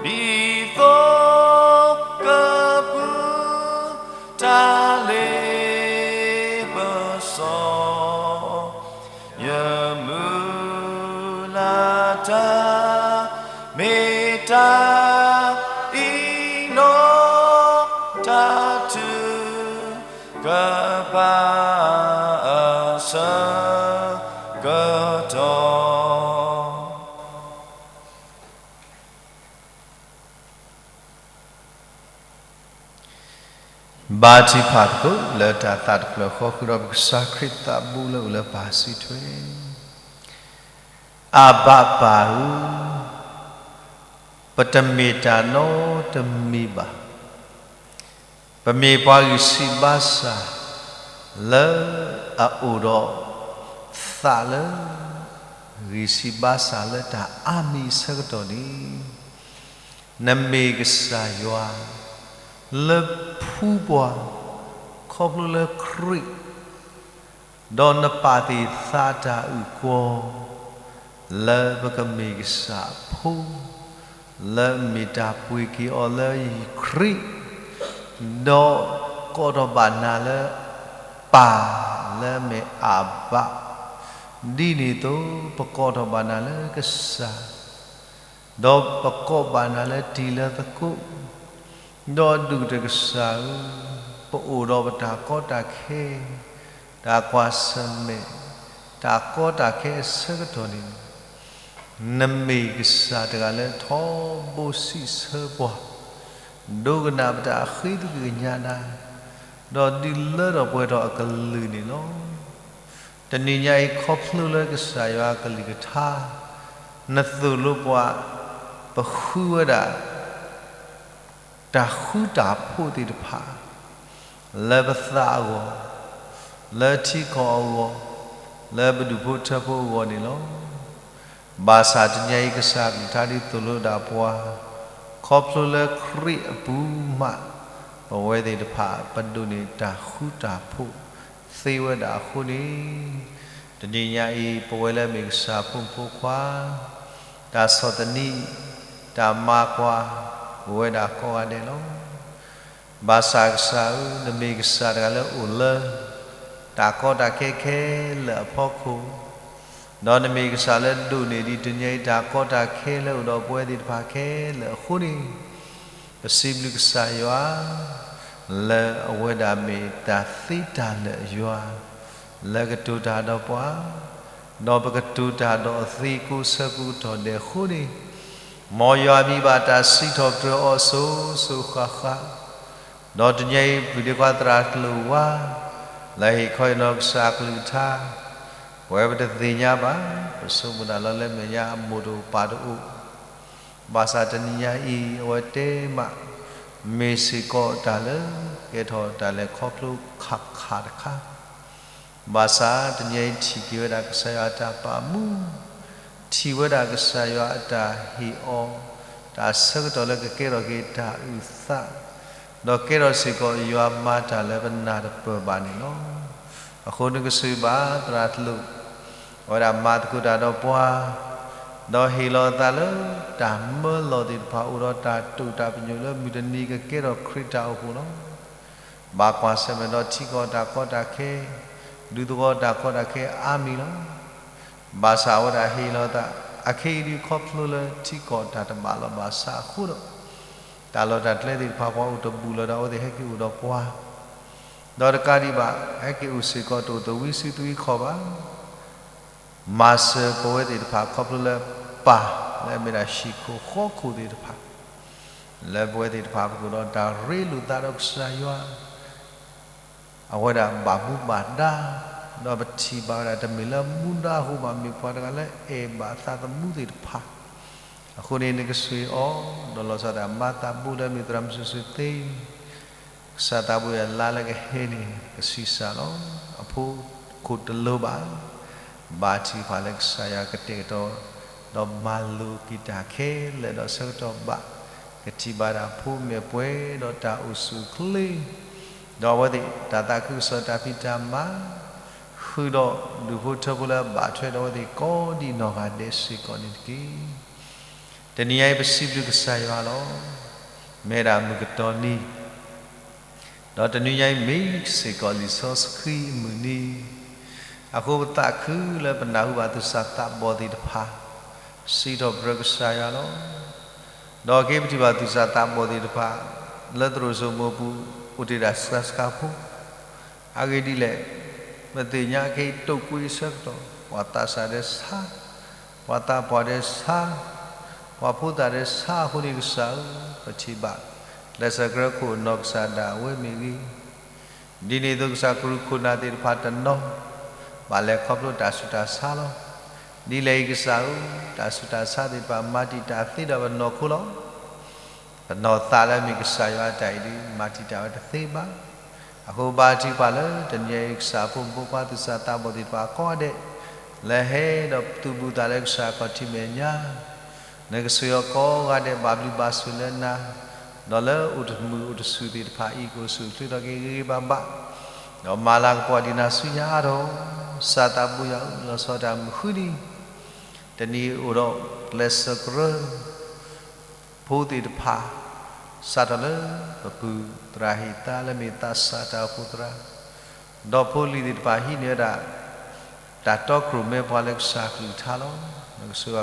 ဒီး ဒ်သိးကပူၤ တၢ်လ့ပစီ ယမုၢ်လၢ်တၢ် မ့ၢ်တၢ်အံၤနီၤ တၢ်ထုကဖၣ်အဆၢကတီၢ် ဘါထုကဖၣ်သကိးလၢတၢ်သးတဖျၢၣ်ဃီ ဃုာ်ဒီးပကစၢ်ခရံာ်သးဘိလၢအိၣ်လၢပၢ်စုထွဲ, အဘၣ်ပၢ်ဧၢ, ပတမ့ၢ်တၢ်နီတမံၤဘၣ်. ပမ့ၢ်ပှၤဂံၢ်ဆံးဘါစၢ် လၢအအိၣ်ဒီးသးလၢ ဂံၢ်ဆံးဘါစၢ်လၢတၢ်အါမံၤအဆၢကတီၢ်န့ၣ် နမ့ၢ်ကစၢ်ယွၤ လၢဖှူပှၤ ခီဖျိလၢခရံာ် ဒီးနပာ်သ့ၣ်သးတၢ်အုၣ်ကီၤ လၢပကမ့ၢ်ကစၢ်အဖိ လၢအမ့ၢ်တၢ်ပှ့ၤက့ၤအီၤလၢခရံာ်, ဒီးကိးထီၣ်ဘၣ်နၤလၢ ပၢ်လၢအမ့ၢ်အဘၣ်, ဒ်န့ၣ်အသိး ပကိးထီၣ်ဘၣ်နၤလၢကစၢ် ဒီးပကိးဘၣ်နၤလၢတံၤလၢသကိး, ဒီးဒုၣ်တကစၢ်ဧၢ, ပအိၣ်ဒီးပတၢ်ကီတၢ်ခဲ, တၢ်ကွၢ်ဆၢၣ်မဲာ်, တၢ်ကီတၢ်ခဲအဆၢကတီၢ်န့ၣ်, နမ့ၢ်ကစၢ်တဂၤလၢထီဘိစံးဆၢပှၤ, ဒိကနၣ်ပတၢ်ဃ့သကွံၢ်ကညးနၤ, ဒီးဒုးလၢထီၣ်ပှဲၤထီၣ်အကလုၢ်န့ၣ်လီၤ. တနံၤညါအံၤ ခီဖျိလၢကစၢ်ယွၤအကလုၢ်ကထါ, နသိၣ်လိပှၤ, ပဃုဝဲဒၣ် တၢ်ဃူတၢ်ဖိးသ့ၣ်တဖၣ် လၢပသးအဂီၢ်, လၢထံကီၢ်အဂီၢ်, လၢပဒူၣ်ဖိထၢဖိအဂီၢ်န့ၣ်လီၤ. ဘၣ်ဆၣ်တနံၤညါအံၤ ကစၢ်အကလုၢ်ကထါဒုးသိၣ်လိဒၣ်ပှၤ, ခီဖျိလၢခရံာ်အပူၤမး ပဝဲသ့ၣ်တဖၣ် ပဒိးန့ၢ်တၢ်ဃူတၢ်ဖိးသ့ဝဲဒၣ်အဃိန့ၣ်, တနံၤညါအံၤ ပဝဲလၢအမ့ၢ်ကစၢ်အဖိမုၣ်ဖိခွါ, တၢ်ဆီၣ်သနံး, တၢ်မၤကွၢ်, ပဝဲဒၣ်ကိးဂၤဒဲးလီၤ. ဘၣ်ဆၣ်ကစၢ်ဧၢ, နမ့ၢ်ကစၢ်တဂၤလၢအိၣ်လၢ တၢ်ကီတၢ်ခဲခဲလၢာ်အဖီခိၣ်, ဒီးနမ့ၢ်ကစၢ်လၢဒိးန့ၢ်ဒံးတနံၤညါအံၤ တၢ်ကီတၢ်ခဲလၢအိၣ်ဒီးပဝဲသ့ၣ်တဖၣ်ခဲလၢာ်အဃိန့ၣ်, ပစံးဘျုးကစၢ်ယွၤ လၢအဝဲဒၣ်မ့ၢ်တၢ်သ့တၢ်လၢာ်ယွၤ လၢကတိၤတၢ်ဒီးပှၤ, ဒီးပကတိၤတၢ်ဒီးအသ့ကိးဆၢကိးကတီၢ်ဒဲးအဃိန့ၣ်, မ်ယွၤမံဘၣ်တၢ်စံးထီၣ်ပတြၢၤအီၤစိၤစိၤဃၣ်ဃၣ်, ဒီးတနံၤအံၤ ပျုၤဒ့ခွါသရၣ်ကျိၤဝါ လၢဟ့ၣ်ခီဟ့ၣ်နီၤကစၢ်အကလုၢ်ကထါ, ပဝဲပတသ့ၣ်ညါဘၣ်, ပဆိကမိၣ်ဒၣ်လီၤလၢမဲာ်ညါအမိၢ်တအိၣ်ပၢ်တအိၣ်, ဘၣ်ဆၣ်တနံၤညါအံၤ အဝဲတဲမး မ့ၢ်စ့ၢ်ကီးတၢ်လၢ ကဲထီၣ်တၢ်လဲၤခီဖျိခးခးတခါ, ဘၣ်ဆၣ်တနံၤညါအံၤထံၣ်က့ၤဝဲဒၣ်ကစၢ်ယွၤအတၢ်ပာ်မူ, ထံၣ်ဝဲဒၣ်ကစၢ်ယွၤအတၢ်ဟ့ၣ်အီၤ တၢ်ဆၢကတီၢ်လၢကကဲထီၣ်က့ၤတၢ်အုၣ်သး, ဒီးကဲထီၣ်စ့ၢ်ကီးယွၤမၤတၢ်လၢပနၢ်တပၢၢ်ဘၣ်န့ၣ်လီၤ. အဃိနကဆှၢဘၣ်သရၣ်တလိၣ် အဝဲဒၣ်မၤသကိးတၢ်ဒီးပှၤ, ဒီးဟ့ၣ်လီၤအသးလၢတၢ်မၢလီၤသ့ၣ်တဖၣ် အိၣ်ဒီးတၢ်တိာ်တၢ်ပညိၣ်လၢမုၢ်တနံၤကကဲထီၣ်ခရံာ်တၢ်အိၣ်ဖှိၣ်လီၤ. ဘၣ်ကွၢ်ဆၢၣ်မဲာ်ဒီးထံကီၢ်တၢ်ကီတၢ်ခဲ, ဒူသဝီတၢ်ကီတၢ်ခဲအါမံၤလီၤ. ဘၣ်ဆၣ်အဝဲဒၣ်ဟ့ၣ်လီၤသး အခဲအံၤဒုးခီဖျိလၢထံကီၢ်တၢ်တဘၣ်လီၤဘၣ်ဆၣ်အဃိဒီး တၢ်လီၢ်တၢ်ကျဲသ့ၣ်တဖၣ် ပှၤအိၣ်တဘူၣ်လၢၤဒီးအဝဲသ့ၣ်ဟဲက့ၤအိၣ်ဒီးပှၤ, ဒီးတကးဒံးဘၣ် ဟဲက့ၤအိၣ်စ့ၢ်ကီးတအိၣ်သဝံစုသဝံခီၣ်ဘၣ်. မၤစၢၤပဝဲသ့ၣ်တဖၣ်ခီဖျိလၢပၢ် လၢအမ့ၢ်ဒၣ်ဟံၣ်ခိၣ်ဃီခိၣ်သ့ၣ်တဖၣ်, လၢပဝဲသ့ၣ်တဖၣ်ပကအိၣ်ဒီးတၢ်ရ့လိာ်သးဒီးကစၢ်ယွၤ အဝဲဒၣ်ဘၣ်မူဘၣ်ဒါ, ဒီးပထံၣ်ဘၣ်ဝဲဒၣ်တမ့ၢ်လၢမူဒါအဃိဘၣ် မ့ၢ်ပှၤတဂၤလၢအဲၣ်ဘၣ်သးသမူသ့ၣ်တဖၣ်, အဃိန့ၣ်နကဆှၢအီၤ ဒီးလီၤဆီဒၣ်တၢ်မၤသးဘိလၢမ့ၢ်သရၣ်မုၢ်စူၤစူၤသ့ ကစၢ်သးဘိယွၤလါလၢကဟဲန့ၣ် ကဆံးစၢ်လီၤ. အဖိခိၣ်တလိၤဘၣ်, ဘၣ်ထံးဖးလၢကစၢ်ယွၤကတဲာ်ကတီၤ, ဒီးမၤလိာ်က့ၤတၢ်ခဲလၢာ်ဒီးဆၢကတီၢ်ဘၣ်, ကထံၣ်ဘၣ်ဒၣ်ဖိမဲာ်ပှဲၤဒီးတၢ်အိၣ်ဆူၣ်အိၣ်ချ့, ဒီးအဝဲသ့ၣ်တၢ်သးခုကစီၣ်တၢ်ဖံးတၢ်မၤ, ဃုာ်ဒီးဒူၣ်ဖိထၢဖိလၢအဘၣ်ထွဲဒီးအဝဲသ့ၣ်ကိးဒံးနီၢ်ဂၤဒဲးစ့ၢ်ကီးန့ၣ်တက့ၢ်. တနံၤညါအံၤပစံးဘျုးကစၢ်ယွၤလီၤ. မ့ၢ်ဝဲဒၣ်မုၢ်ကတီၤနံၤ, ဒီးတနံၤညါအံၤမ့ၢ်စ့ၢ်ကီးလံာ်စီဆှံအမုၢ်နံၤ, အဃိပသးခုလၢပနၢ်ဟူဘၣ်သူၣ်စၢ်သးဘီၣ်သ့ၣ်တဖၣ် စံးထီၣ်ပတြၢၤကစၢ်ယွၤလီၤ. ဒီးက့ၤပထံၣ်ဘၣ်သူၣ်စၢ်သးဘီၣ်သ့ၣ်တဖၣ် လၢသရိာ်စိမိၤပူၤ အိၣ်တ့ၢ်ဒၣ်ဆှါဆှါဖိ အဂ့ၢ်ဒ်လဲၣ်, ပသ့ၣ်ညါခဲအံၤတိာ်ကွံာ်ဆၢကတီၢ် ပှၤသးစၢ်ဒဲးဆါ, ပှၤသးပှၢ်ဒဲးဆါ, ပှၤဖိသၣ်ဒဲးဆါအဃိန့ၣ်ကစၢ်ဧၢ, ပထံၣ်ဘၣ် ကျဲးစၢးကရၢခိၣ်အနီၢ်ကစၢ်ဒၣ်ဝဲမ့ၢ်ဂ့ၤ, ဒ်န့ၣ်အသိးကစၢ်ကရူၢ်ခိၣ်နၢ်သ့ၣ်တဖၣ်တနီၤ ဘၣ်လဲၤခီဖျိတၢ်ဆူးတၢ်ဆါလီၤ. ဒ်လဲၣ်အံၤကစၢ်ဧၢ, တၢ်ဆူးတၢ်ဆါသ့ၣ်တဖၣ် မၤတံာ်တာ်သ့ဒီးပနီၢ်ခိလီၤ. ပနီၢ်သးလၢအမ့ၢ်ကစၢ်ယွၤအတၢ်အံၤဒုး မၤတံာ်တာ်ဝဲတသ့ဘၣ်. အဃိဘါထုကဖၣ်လၢတနံၤအံၤ ကစၢ်အဖိမုၣ်ဖိခွါသူၣ်စၢ်သးဘီၣ်သ့ၣ်တဖၣ်ကိးဂၤဒဲး လၢဟဲဒီးသူၣ်ဘူၣ်သးလၢကစၢ်အခီၣ်ထံးမဲာ်ညါ, နကဆှၢအီၤကိးဂၤဒဲး ဘၣ်ဘျုးဘၣ်ဆိၣ်လၢနၤ, ဒီးလၢအိၣ်တမုာ်အိၣ်တဆူၣ်သ့ၣ်တဖၣ်အံၤ ကအိၣ်ဆူၣ်အိၣ်ချ့ထီၣ်က့ၤဂ့ၤဂ့ၤဘၣ်ဘၣ်, ဒီးမၤလၤကပီၤဒံးနၤဆူညါအါထီၣ်, ကစၢ်သးဘိယွၤဧၢ, လီၤဆီဒၣ်တၢ်မုၢ်ဃုနံၤ တနံၤအံၤအိၣ်ဒီးကျဲးစၢးကရၢ ဖိသ့ၣ်တဖၣ် စးထီၣ်လၢပပုၢ်သရၣ်ဟ့ၣ်သါလၢမ့ၢ်သးစၢ်တၢ်အိၣ်ဖှိၣ်သရၣ်, ဒီးဖိလံၤသ့ၣ်တဖၣ်ဟံးန့ၢ်ဝဲဒၣ် တၢ်တီခိၣ်ရိၣ်မဲပှၤလၢကစၢ်အကလုၢ်ကထါလီၤ. နကဆှၢဘၣ်ပှၤသ့ၣ်ခွါသရၣ်, ဃုာ်ဒီးအမၤသးဘိ, နကဆှၢအီၤ ဒီးတကးဒံးဘ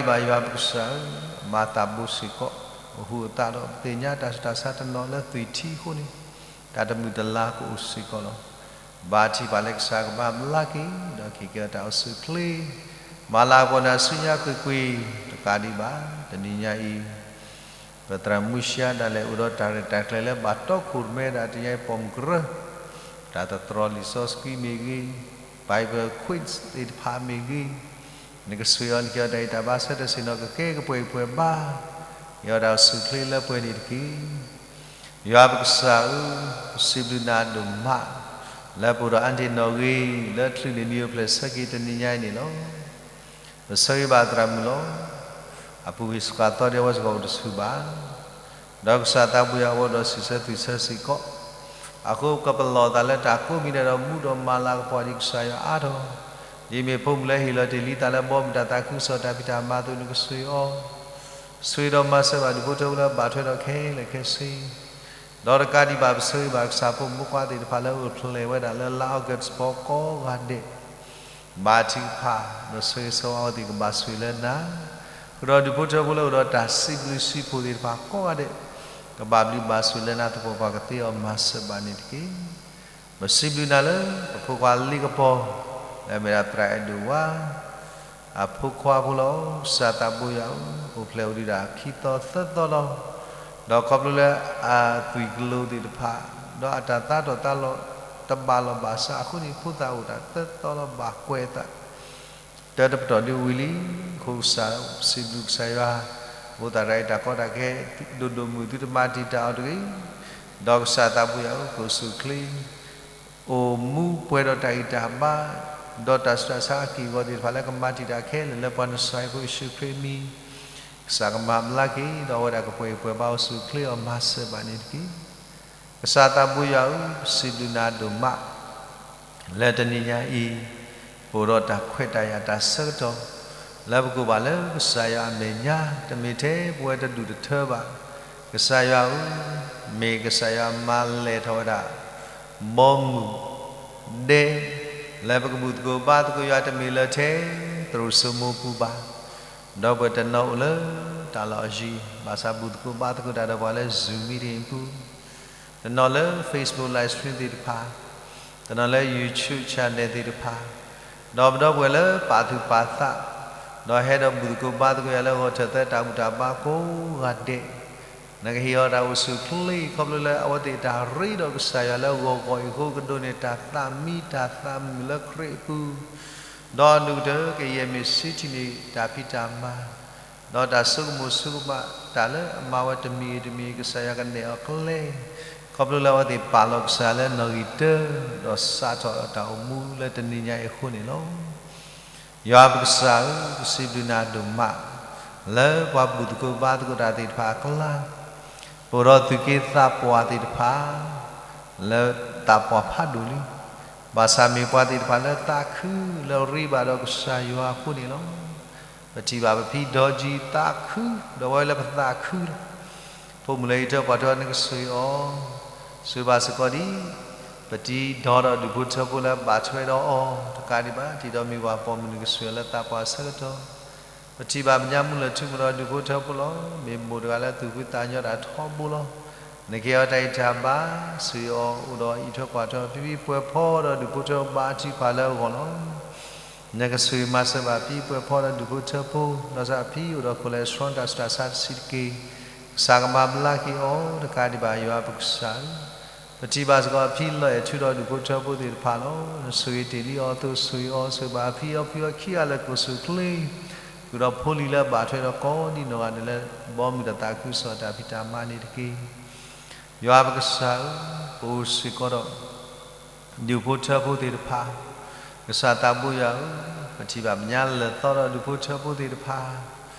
ၣ်ယွၤပကစၢ်ဧၢ, မၤသးဘိစ့ၢ်ကီး, အိၣ်ဟူးအသးဒီးပသ့ၣ်ညါတၢ်ဆူးတၢ်ဆါတနီၤလၢသွံၣ်ထံအဃိန့ၣ်, တၢ်တမုာ်တလၤကအိၣ်စ့ၢ်ကီးလီၤ. ဘါထုကဖၣ်လၢကစၢ်ကဘၣ်ဘျါက့ၤ, ဒီးကဟ့ၣ်က့ၤအီၤတၢ်အိၣ်ဆူၣ်အိၣ်ချ့, မၤလၤကပီၤနၤဆူညါကွ့ၢ်ကွ့ၢ်, တကးဒံးဘၣ် တနံၤညါအံၤ ပသရၣ်မူရှါဒၣ်လဲာ်အိၣ်ဒီးတၢ်ရဲၣ်တၢ်ကျဲၤလၢ ဘၣ်တီခိၣ်ရိၣ်မဲဒၣ်တနံၤညါအံၤပိာ်မုၣ်ကရၢ, တၢ်သတြီၤလံာ်စီဆှံမ့ၢ်ဂ့ၤ, Bible quizသ့ၣ်တဖၣ်မ့ၢ်ဂ့ၤ, နကဆှၢအီၤ နကဟ့ၣ်အီၤတၢ်အံၤတၢ်ဘါဆၢတဆ့ၣ်နီၤ ကကဲကပှဲၤပှဲၤဘါ, ဟ့ၣ်အီၤတၢ်အိၣ်ဆူၣ်အိၣ်ချ့လၢပှဲၤန့ၣ်တက့ၢ်. ယွၤပကစၢ်ဧၢ, ပစံးဘျုးနၤဒိၣ်မး, လၢပအိၣ်ဒီးအါတ့ၢ်နီၣ်ဂံၢ် လၢချုးန့ၢ်နံၤအိၣ်ဖျဲၣ်ဆၢက့ၤတနံၤညါအံၤန့ၣ်လီၤ. ပဆၢဂ့ၤဘၣ်သရၣ်မုၣ်လီၤ. အပူၤကွံာ်စှၤသီဒ်အဝဲစ့ၢ်ကီးအိၣ်တဆူၣ်ဘၣ်. ဒီးကစၢ်သးပူၤယွၤအိၣ်ဒီးစံးဆၢသွံၣ်ဆၢစ့ၢ်ကီး, အဃိကပလီၢ်သးလၢတၢ်ကိးမံၤဒဲးဒီးမူဒီးမၤလၤကပီၤဒံးကစၢ်ယွၤအါထီၣ်, ဒ်မ့ၢ်ဖိမုၣ်လၢဟ့ၣ်လီၤတ့ၢ်လံသးလၢဘီမုၢ်တၢ်သးခုကစီၣ်တၢ်ဖံးတၢ်မၤအသိး နကဆှၢအီၤ, ဆှၢဒီးမၤစၢၤဘၣ်ဒူၣ်ဖိထၢဖိလၢဘၣ်ထွဲဒီးခဲလၢာ်ခဲဆ့ ဒီးတကးဒံးဘၣ် ပဆၢဂ့ၤဘၣ်ကစၢ်ဖိမုၣ်ဖိခွါသ့ၣ်တဖၣ်လၢအိၣ်ဖျဲၣ်ဝဲဒၣ်လၢလါအီကူးစ့ၢ်ကီးကိးဂၤဒဲး, ဘါထုကဖၣ် ဒီးဆၢဂ့ၤဆၢဝါအဝဲသ့ၣ်ကဘၣ်ဆိၣ်ဂ့ၤလၢနၤ, ဃုာ်ဒီးဒူၣ်ဖိထၢဖိလၢအိၣ်ဒီးတၢ်စံးဘျုးစံးဖှိၣ်သ့ၣ်တဖၣ်ကိးဂၤဒဲး, ကဘၣ်ဘျုးဘၣ်ဆိၣ်လၢနၤသပှၢ်ပှၢ်ကသ့အီၤမၤစၢၤဘၣ်န့ၣ်တက့ၢ်. ပစံးဘျုးနၤလၢ ပဖိခွါလံကပီၤ, လၢအမ့ၢ်ဒၣ်သရၣ်အဲၣ်ဒိးဝါ အဖိခွါဖိလီၤ. ကစၢ်သးဘိယွၤဧၢ, အိၣ်ဖျဲၣ်အိၣ်ဒံးဒၣ်ခံသီသၢသီလီၤ. ဒီးခီဖျိလၢအသွံၣ်ကလိၤသ့ၣ်တဖၣ်, ဒီးအတၢ်သါထီၣ်သါလီၤ တဘၣ်လီၢ်ဘၣ်စးအဃိန့ၣ် ဖိသၣ်အိၣ်တၢ်သၢသီလီၤ ဘၣ်ကွဲးအသး တၢ်တပတီၢ်ဒုးဝံၤလံ. အဃိကစၢ်စံးဘျုးကစၢ်ယွၤ, အိၣ်သးတၢ်အဲၣ်တၢ်ကီတၢ်ခဲ ဒိၣ်ဒိၣ်မုၢ်သုတမၤတံာ်တာ်အီၤတဂ့ၤ. ဒီးကစၢ်သးဘိယွၤဧၢ, ကအိၣ်ဆူၣ်အိၣ်ချ့ အိၣ်မူပှဲၤဒီးတၢ်ဂံၢ်တၢ်ဘါ, ဒီးတၢ်ဆူးတၢ်ဆါအက့ၢ်အဂီၤသ့ၣ်တဖၣ်လၢ ကမၤတံာ်တာ်ခဲလၢာ်လၢပှၤနစၤဟ့ဖိယ့ၣ်ၡူးခရံာ်အမံၤ, ကစၢ်ကမၤဘျါက့ၤ ဒီးအဝဲဒၣ်ကပှဲၤပှဲၤဘါအိၣ်ဆူၣ်အိၣ်ချ့အီၤ မၤစၢၤဘၣ်န့ၣ်တက့ၢ်. ကစၢ်သးဘိယွၤဧၢ, ပစံးဘျုးနၤဒိၣ်မး လၢတနံၤညါအံၤ ပအိၣ်ဒီးတၢ်ခွဲးတၢ်ယာ်တၢ်ဆၢကတီၢ် လၢပကအိၣ်ဘၣ်လၢကစၢ်ယွၤအမဲာ်ညါ တမ့ၢ်ထဲပဝဲတဒူၣ်တထၢဘၣ်. ကစၢ်ယွၤဧၢ, မ့ၢ်ကစၢ်ယွၤမၤလဲၢ်ထီၣ်ဝဲဒၣ် ဘီမုၢ်ဒဲ လၢပကဘူၣ်သကိးဘါသကိးယွၤ တမ့ၢ်လၢထဲ သရိာ်စိမိပူၤဘၣ်. ဒီပုၢ်ဝဲၢ်တနီၤအိၣ်လၢတၢ်လီၢ်အယံၤ ဘၣ်ဆၣ်ဘူၣ်သကိးဘါသကိးတၢ်ဒီးပှၤလၢ Zoom meeting အပူၤ, တနီၤလၢ Facebook live stream သ့ၣ်တဖၣ်, တနီၤလၢ YouTube channel သ့ၣ်တဖၣ်, ဒီးပဒီပုၢ်ဝဲၢ်လၢပာ်သူၣ်ပာ်သး, ဒီးဟဲဒီးဘူၣ်သကိးဘါသကိးယွၤလၢဂီၤထၢၣ်သၢတၢ်ဘူၣ်တၢ်ဘါကိးဂၤဒဲး, နကဟ့ၣ်အီၤတၢ်အိၣ်ဆူၣ်အိၣ်ချ့ ခီဖျိလၢအဝဲသ့ၣ်တၢ်ရ့ဒီးကစၢ်ယွၤလၢဂီၤဂီၤအံၤအဃိ ကဒိးန့ၢ်တၢ်သးမံတၢ်သးမုာ်လၢခရံာ်အပူၤ, ဒီးဒုၣ်ကတၢၢ်ကယဲၢ်မ့ၢ်ဆူထံၣ်န့ၢ်တၢ်ဖံးတၢ်မၤ ဒီးတၢ်ဆိကမိၣ်ဆိကမး တၢ်လၢအမၤဝဲတမံၤဂ့ၤတမံၤဂ့ၤ ကစၢ်ယွၤကနဲၣ်အီၤကျဲ, ခီဖျိလၢအဝဲသ့ၣ်ပာ်လီၤကစၢ်လၢနီၣ်ဂံၢ်တၢ ဒီးစးထီၣ်တၢ်အိၣ်မူလၢတနံၤညါအံၤအဃိန့ၣ်လီၤ. ယွၤပကစၢ်ဧၢ, ပစံးဘျုးနၤဒိၣ်မး လၢပှၤဘူၣ်သကိးဘါသကိးတၢ်သ့ၣ်တဖၣ်အကျါ, ပအိၣ်ဒီးသူၣ်က့သးပှၢ်သ့ၣ်တဖၣ် လၢသးပှၢ်ဖးဒိၣ်လံ, ဘၣ်ဆၣ်မ့ၢ်ပှၤသ့ၣ်တဖၣ်လၢသးခုလၢရ့ဘၣ်ဒီးကစၢ်ယွၤအဃိန့ၣ်လီၤ. ပထံၣ်ဘၣ်ပဖံဒီကံသးခု, ဒီးဝဲလၢပသးခုလီၤ. ဖိမုၣ်လၢအံးထွဲကွၢ်ထွဲနကဆိၣ်ဂ့ၤအီၤ, ဆိၣ်ဂ့ၤဘၣ်စ့ၢ်ကီးဒ် ပတံၤဒီဒီးဒူၣ်ဖိထၢဖိလၢဘၣ်ထွဲဒီးအီၤတကးဒံးဘၣ်, တံၤဒီးမ့ၢ်ပှၤပိာ်မုၣ်နကဆိၣ်ဂ့ၤအီၤလၢသးပှၢ်အဆၢကတီၢ်, ပထံၣ်ဘၣ်ပညါမူလၢာ်ထူမူဒီးဒူၣ်ဖိထၢဖိလီၤ. မ့ၢ်မိၢ်တဂၤလၢသူၣ်ဖှံသးညီတၢ်ထီဘိလီၤ. နကဟ့ၣ်အီၤတၢ်ဂံၢ်တၢ်ဘါ, ဆိၣ်ဂ့ၤအီၤအိၣ်ဒီးအံးထွဲကွၢ်ထွဲအီၤ ဖံဖံပှဲၤဖီဒီးဒူၣ်ဖိထၢဖိဘါထုကဖၣ်လၢအဂီၢ်လီၤ. နကဆိၣ်ဂ့ၤမၤစၢၤဘၣ်ဖံပှဲၤဖီဒီးဒူၣ်ဖိထၢဖိ, ဒီးစးဖံအိၣ်ဒီးခိၣ်လဲၤဆှီတၢ်ဆူးတၢ်ဆါတဆံးတက့ၢ်. ကစၢ်ကမၤဘျါက့ၤအီၤတကးဒံးဘၣ် ယွၤပကစၢ်ဧၢ. ပထံၣ်ဘၣ်စ့ၢ်ကီးအဖံလီၤအဲၣ်ထူဒီးဒူၣ်ဖိထၢဖိသ့ၣ်တဖၣ်လီၤ. နဆိၣ်ဂ့ၤတ့ၢ်လံအီၤအသိး ဆိၣ်ဂ့ၤအီၤ, ဆိၣ်ဂ့ၤဘၣ်အဖံအီဖုအခံဂၤလၢကအိၣ်ဆူၣ်အိၣ်ချ့, ဃုာ်ဒီးဖိလံၤလၢအဘၣ်ထွဲဒီးကိးဒံနီၢ်ဂၤဒဲးလၢ ဘီမုၢ်ဒီးသးခုကစီၣ်တၢ်ဖံးတၢ်မၤန့ၣ်တက့ၢ်. ယွၤပကစၢ်ဧၢ, ပအိၣ်စ့ၢ်ကီးဒီး ဒူၣ်ဖိထၢဖိသ့ၣ်တဖၣ်, ကစၢ်သးဘိယွၤဧၢ, ပထံၣ်ဘၣ်ပညါလၢာ်သီဒီးဒူၣ်ဖိထၢဖိသ့ၣ်တဖၣ်,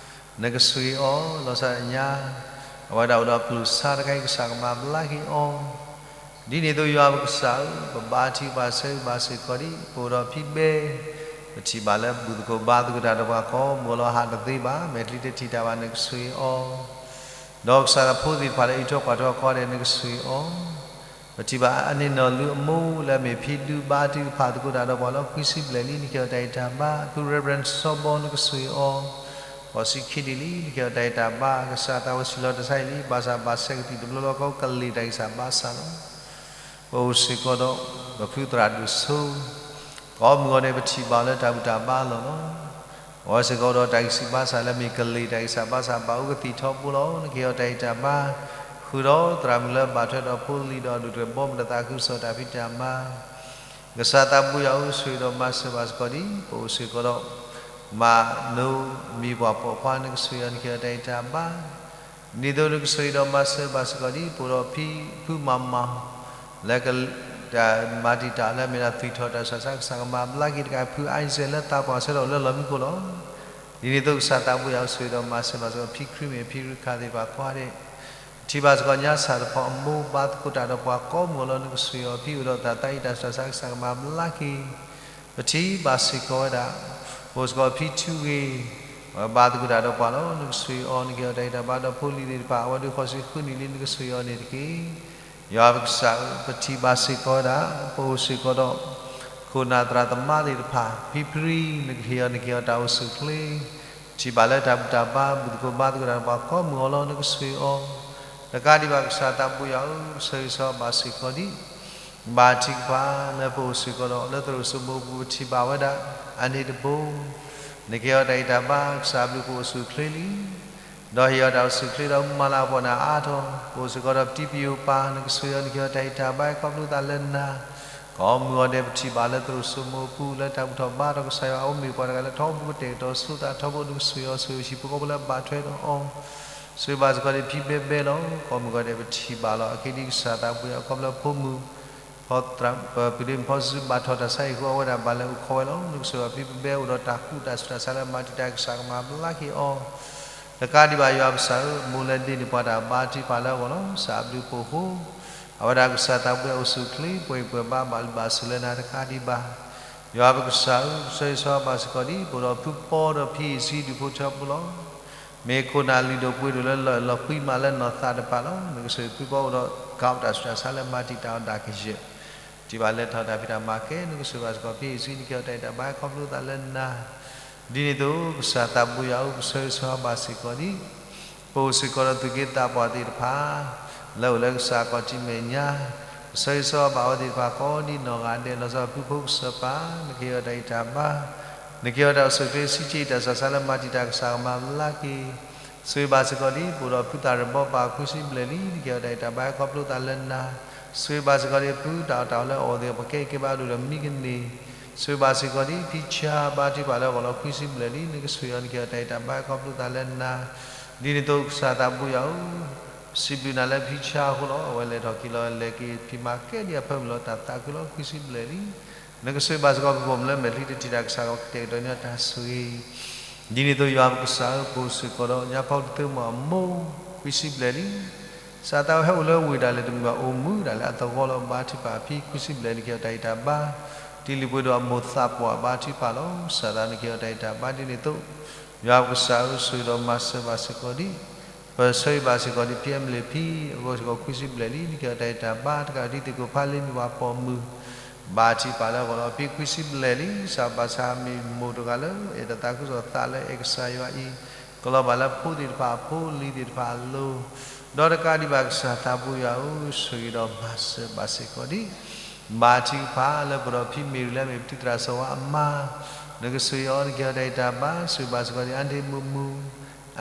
နကဆိၣ်ဂ့ၤအီၤ လီၤစၢ်ညါ, အဝဲဒၣ်အိၣ်ဒီးပျုၢ်ဆါတခါအံၤ ကစၢ်ကမၤဘျါက့ၤအီၤ. ဒ်န့ၣ်အသိးယွၤပကစၢ်ဧၢ, ပဘါထုကဖၣ်ဆၢဂ့ၤဘၣ်စ့ၢ်ကီးဒ် ပအိၣ်ဒီးဖံဘဲ, ပထံၣ်ဘၣ်လၢဘူၣ်သကိးဘါသကိးတၢ်ဒီးပှၤကိးမုၢ်ဂီၤလီၤ ဟးတသ့ဘၣ်, မဲာ်ချံတထံၣ်တၢ်ဘၣ် နကဆိၣ်ဂ့ၤအီၤ ဒီးကစၢ်သးဖိသ့ၣ်တဖၣ်လၢအံးထွဲကွၢ်ထွဲအီၤကိးဂၤဒဲး နကဆိၣ်ဂ့ၤအီၤ. ပထံၣ်ဘၣ်အန့ၣ်နီၢ်လူၤအမိၢ်လၢအမ့ၢ်ဖံဒူဘါထုကဖၣ်သကိးတၢ်ဒီးပှၤလီၤ ခွံဆံဘျဲၣ်လံ နကဟ့ၣ်အီၤတၢ်ဂံၢ်တၢ်ဘါ, ဖု Reverend စီၤဘီ နကဆိၣ်ဂ့ၤအီၤ, ဃိးဆံခံနံၣ်လံ နကဟ့ၣ်အီၤတၢ်ဂံၢ်တၢ်ဘါ, ကစၢ်သးဝဲဆံးလီၤတၢ်ဆါအံၤလံ ဘၣ်ဆၣ်ဘၣ်ဆဲးကသံၣ်တဘျီလီၤ ကီးကလ့ၢ်တၢ်ဂံၢ်စၢ်ဘါစၢ်လီၤ. ပအိၣ်စ့ၢ်ကီးဒီး ပဖုသရၣ်ဒိၣ်စိ ကိးမုၢ်ဂီၤန့ၣ် ပထံၣ်ဘၣ်လၢတၢ်ဘူၣ်တၢ်ဘါအလီၢ်လီၤ. အဝဲစ့ၢ်ကီးဒီးတၢ်ဂံၢ်စၢ်ဘါစၢ်လၢမ့ၢ်ကလ့ၢ်တၢ်ဂံၢ်စၢ်ဘါစၢ်ဘၣ်အိၣ်ကသံၣ်ထီဘိလီၤ. နကဟ့ၣ်အီၤတၢ်ဂံၢ်တၢ်ဘါ, ဃုာ်ဒီးသရၣ်မုၣ်လၢဘၣ်ထွဲဒီးဖိလံၤဒီးဒိၣ်ထွဲဘီမုၢ်ဒီးသးခုကစီၣ်တၢ်ဖံးတၢ်မၤ ကစၢ်သးဘိယွၤဧၢ ဆိၣ်ဂ့ၤဒီးမၤစၢၤဘၣ်စ့ၢ်ကီးဒ် ပအိၣ်စ့ၢ်ကီးဒီး မၤနိမံၤပှၤပိာ်ခွါ နကဆိၣ်ဂ့ၤအီၤ နကဟ့ၣ်အီၤတၢ်ဂံၢ်တၢ်ဘါ, ဒ်သိးနကဆိၣ်ဂ့ၤဒီးမၤစၢၤဘၣ်စ့ၢ်ကီးဒ် ပအိၣ်ဒီးဖံဖုမၤမၤ လၢက တၢ်မၤတံာ်တာ်လၢအမ့ၢ်ဒၣ်သွံၣ်ထီၣ်တၢ်ဆူးတၢ်ဆါ ကစၢ်ကမၤဘျါက့ၤတကး ဖု Isaac လၢသးပှၢ်ဆၢထီၣ်လၢလီၢ်မံခိၣ်လီၤ. ဒ်န့ၣ်အသိးကစၢ်သးဘိယွၤဧၢ ဆိၣ်ဂ့ၤဒီးမၤစၢၤဘၣ်စ့ၢ်ကီး ဖံခရံာ်မ့ၢ်ဖံရူခၣ်သ့ၣ်တဖၣ်ကိးဂၤဒဲး ထံၣ်ဘၣ်စ့ၢ်ကီးညါစၢ်တဖီအမိၢ်ဘါသကိးတၢ်ဒီးပှၤကိးမုၢ်ဂီၤလီၤ နကဆိၣ်ဂ့ၤအီၤ ဖံအိၣ်ဒီးသးသးအံၤတၢ်ဆူးတၢ်ဆါ ကစၢ်ကမၤဘျါက့ၤ ပထံၣ်ဘၣ်စ့ၢ်ကီးဝဲဒၣ် ပအိၣ်စ့ၢ်ကီးဖံထူဂ့ၤ အဝဲဘါသကိးတၢ်ဒီးပှၤလီၤ နကဆိၣ်ဂ့ၤအီၤ နကဟ့ၣ်အီၤတၢ်ဂံၢ်တၢ်ဘါဒီးဖိလံၤသ့ၣ်တဖၣ် အဝဲဒၣ်ဃိးဆံဃုနံၣ်လံ နကဆိၣ်ဂ့ၤအီၤန့ၣ်တက့ၢ်. ယွၤပကစၢ်ဧၢ ပထံၣ်ဘၣ်စ့ၢ်ကီးဝဲဒၣ် ပအိၣ်စ့ၢ်ကီးဒီး ခိၣ်နၢ်သရၣ်သမါသ့ၣ်တဖၣ် ဖံဖရံ နကဟ့ၣ်အီၤ နကဟ့ၣ်အီၤတၢ်အိၣ်ဆူၣ်အိၣ်ချ့ ထံၣ်ဘၣ်လၢတၢ်ဘူၣ်တၢ်ဘါ ဘူၣ်သကိးဘါသကိးတၢ်ဒီးပှၤကိးမုၢ်ဂီၤလီၤ နကဆိၣ်ဂ့ၤအီၤ တကးဒံးဘၣ် ကစၢ်သးဘိယွၤဧၢ ဆိၣ်ဂ့ၤဆိၣ်ဂ့ၤဘၣ်စ့ၢ်ကီးဒ် ဘါထုကဖၣ်လၢပအိၣ်စ့ၢ်ကီးဒီး လၢသရိာ်စိမိပူၤ ပထံၣ်ဘၣ်ဝဲဒၣ် အန့ၣ်တဘိ နကဟ့ၣ်အီၤတၢ်ဂံၢ်တၢ်ဘါ ကစၢ်ဘျုးပအိၣ်ဆူၣ်အိၣ်ချ့လံ ဒီးဟ့ၣ်အီၤတၢ်အိၣ်ဆူၣ်အိၣ်ချ့ဒီးမၤလၤကပီၤနၤအါထီၣ် ပအိၣ်စ့ၢ်ကီးဒီးပတံၤပယိၤပၤ နကဆိၣ်ဂ့ၤအီၤ နကဟ့ၣ်အီၤတၢ်ဂံၢ်တၢ်ဘါ ခီဖျိသးလၢနၤ ကိးမုၢ်ဂီၤဒဲးပထံၣ်ဘၣ်လၢသရိာ်စိမိၤအပူၤ လၢတၢ်ဘူၣ်ထီၣ်ဘါထီၣ်ကစၢ်ယွၤအအိၣ်မ့ၢ်ပှၤတဂၤလၢထီဘိကတဲာ်ကတီၤဆိသးထီဘိ နကဆိၣ်ဂ့ၤအီၤဆိၣ်ဂ့ၤဟံၣ်ဖိဃီဖိလၢအဘၣ်ထွဲဒီးအီၤ, ဆိၣ်ဂ့ၤဘၣ်စ့ၢ်ကီးဒ်ဖံဘဲဘဲလီၤ. ကိးမုၢ်ဂီၤဒဲးပထံၣ်ဘၣ်လီၤ. အခဲဒံကစၢ်သးဘိယွၤခီဖျိဖိမုၣ် ဖီသရၣ် ပဒ့မုၣ်ဖီစုဘၣ်ထီၣ်တၢ်ဆါဟံၣ်အဃိ အဝဲဒၣ်ဘၣ်လဲၤအိၣ်ခိးဝဲလီၤ. နကဆိၣ်ဂ့ၤဘၣ်ဖံဘဲဘဲအိၣ်ဒီးတၢ်ကူၣ်တၢ်ဆူးတၢ်ဆါလၢမၤတံာ်တာ်ကစၢ်ကမၤဘျါက့ၤအီၤ တကးဒံးဘၣ်ယွၤပကစၢ်ဧၢ, မိၢ်လဲၤဒ့န့ၣ်ပှၤတၢ်ဘါထုကဖၣ်လၢအဂီၢ်လီၤ. စးဘျုးဖှိၣ်ဃိ အဝဲဒၣ်ကစၢ်သးဘိယွၤအိၣ်ဆူၣ်အိၣ်ချ့ ပှဲၤအံၤပှဲၤဘါ ဘၣ်လုၢ်ဘၣ်စူၤလၢနၤတကးဒံးဘၣ်. ယွၤပကစၢ်ဧၢ, ပဆၢဂ့ၤဆၢဝါဘၣ်စ့ၢ်ကီးဒံး ပအိၣ်ဒီးဖုပီဒီးဖံအံၤဆံဒူၣ်ဖိထၢဖိလီၤ. မ့ၢ်ခိၣ်နၢ်လုၢ်ဒိၣ်ပှ့ၤဒိၣ်လၢလီၢ်လီၤဃံမးလၢနီၢ်သးတဖၣ်လီၤ. နကဆိၣ်ဂ့ၤဖုပီအိၣ်ဒီး ကးတၢ်ဆူးတၢ်ဆါလၢမၤတံာ်တာ်အီၤဒၣ်ကယၢၢ် ထံၣ်ဘၣ်လဲၤထီၣ်တၢ်ဖံးတၢ်မၤကဲ နကဆိၣ်ဂ့ၤဘၣ်စ့ၢ်ကီးဖံအံၤဆံ နကဟ့ၣ်အီၤတၢ်အံးတၢ်ဘါ ခီဖျိသးလၢနၤ ဒ်န့ၣ်အသိး ကစၢ်သးဘိယွၤဧၢ, ပဆၢဂ့ၤဆၢဝါဘၣ်စ့ၢ်ကီးဒံး ပအိၣ်စ့ၢ်ကီးဒီးသူၣ်က့သးပှၢ်သ့ၣ်တဖၣ် လၢအိၣ်လၢကစၢ်အခီၣ်ထံးမဲာ်ညါ, ပဆၢဂ့ၤဆၢဝါဘၣ်အဝဲသ့ၣ်တဖၣ်ကိးဒ်နီၢ်ဂၤဒဲး လီၤဆီဖုဖိကစၢ်ပၢ်, နကဟ့ၣ်အီၤတၢ်အံးတၢ်ဘါ, နကဟ့ၣ်အီၤတၢ်အိၣ်ဆူၣ်အိၣ်ချ့ ဆံးဆံးတၢ်ဆူးတၢ်ဆါလၢမၤတံာ်တာ်ကစၢ်ကမၤဘျါက့ၤ ဆိၣ်ဂ့ၤဘၣ်စ့ၢ်ကီးဒံး ပအိၣ်ဒီးဖုသးရၢၣ်ဘီပၢ်ခွံဆံဘျဲၣ်လံ, နကဟ့ၣ်အီၤတၢ်အံးတၢ်ဘါခီဖျိသးလၢနၤ, ဆိၣ်ဂ့ၤဘၣ်စ့ၢ်ကီးဒံး ဖုတၢ်အီၣ်တၢ်အီလၢအအီၣ်သ့ၣ် ပကဲအံၤကဲဘၣ်ဒိၣ်ဒီးမံကန့ၢ်, ဆိၣ်ဂ့ၤဘၣ်စ့ၢ်ကီးဒံး ဖံဆါဘါထုကဖၣ်လၢအဂီၢ်လီၤ ခွံဆံဘျဲၣ်လံ, နကဆိၣ်ဂ့ၤအီၤ နကဟ့ၣ်အီၤတၢ်အံးတၢ်ဘါခီဖျိသးလၢနၤ, ဒ်န့ၣ်အသိးကစၢ်သးဘိယွၤဧၢ, ပစံးဘျုးနၤလၢဖံဆါအဃိလီၤ. အဝဲလဲၤထီၣ်က့ၤလီၤ လဲၤက့ၤဖံးမၤကဲဒံးအဖၢမုၢ်လီၤ တၢ်သးခုလီၤ ခွံဆံဘျဲၣ်လံ, နကဆိၣ်ဂ့ၤဘၣ်စ့ၢ်ကီး ပပိာ်မုၣ်လၢမဲာ်ချံတထံၣ်တၢ်ကစၢ် ကတဲာ်ကတီၤန့ၢ်အီၤတၢ်ဆိၣ်ဂ့ၤ ဒ်န့ၣ်အသိးယွၤပကစၢ်ဧၢ, ပအိၣ်စ့ၢ်ကီးဒီးညါဖီကသ့မိၢ်အမိၢ် ခွံဆံဘျဲၣ်လံ, စးသးဝဲဟဲအိၣ်လၢဝ့ၢ်ဒၣ်လဲာ်တမုာ်ဘၣ် အိၣ်မူဒၣ်လဲာ်အသဂီၢ်လီၤ ဘါထုကဖၣ်ဖံခွံဆံဘျဲၣ် နကဟ့ၣ်အီၤတၢ်အံးတၢ်ဘါ, တံၤလံၤပှ့ၤဒိၣ်အမိၢ်သးပှၢ်ဘါထုကဖၣ်လီၤ. စးသးနကဟ့ၣ်အီၤတၢ်အံးတၢ်ဘါ ဒ်န့ၣ်အသိး ယွၤပကစၢ်ဧၢ, ဆိၣ်ဂ့ၤဒီးမၤစၢၤဘၣ်စ့ၢ်ကီးဒံး ပဆၢဂ့ၤဘၣ်စ့ၢ်ကီးဒံး ဖံအဲမလ့ၣ်ဖံ အဂီၢ်စ့ၢ်ကီးခွံဆံဘျဲၣ်လံ, နကဟ့ၣ်အီၤတၢ်အံးတၢ်ဘါ တကးဒံး သ့ၣ်ခိၣ်ဖးလ့မ့ၢ်ပှၤပိာ်မုၣ် ဘါထုကဖၣ်လၢအဂီၢ်လီၤ ဖံခွံဆံဘျဲၣ်လံ, စးဘၣ်ဆၣ်မ့ၢ်မိၢ်တဂၤလၢ အဲၣ်တၢ်သးခုကစီၣ်သးလၢအဲၣ်ကစၢ်ယွၤအံၤ, ကလီၤဘၣ်လၢဖိသ့ၣ်တဖၣ်အဖိ လံၤသ့ၣ်တဖၣ်အလိၤ, ဒီးတကးဒံးဘၣ်ကစၢ်သးဘိယွၤဧၢ, ဆိၣ်ဂ့ၤဒီးမၤစၢၤဘၣ်စ့ၢ်ကီးဒံး ဘါထုကဖၣ်လၢပဒီးဖံမ့ၢ်ရူၤလၢမ့ၢ်ပတံၤသရၣ်စီၤဝါအမါ, နကဆိၣ်ဂ့ၤအီၤ နကဟ့ၣ်အီၤတၢ်အံးတၢ်ဘါ, ဆိၣ်ဂ့ၤဘၣ်စ့ၢ်ကီးဒံး အါန့ၢ်မုာ်မုာ်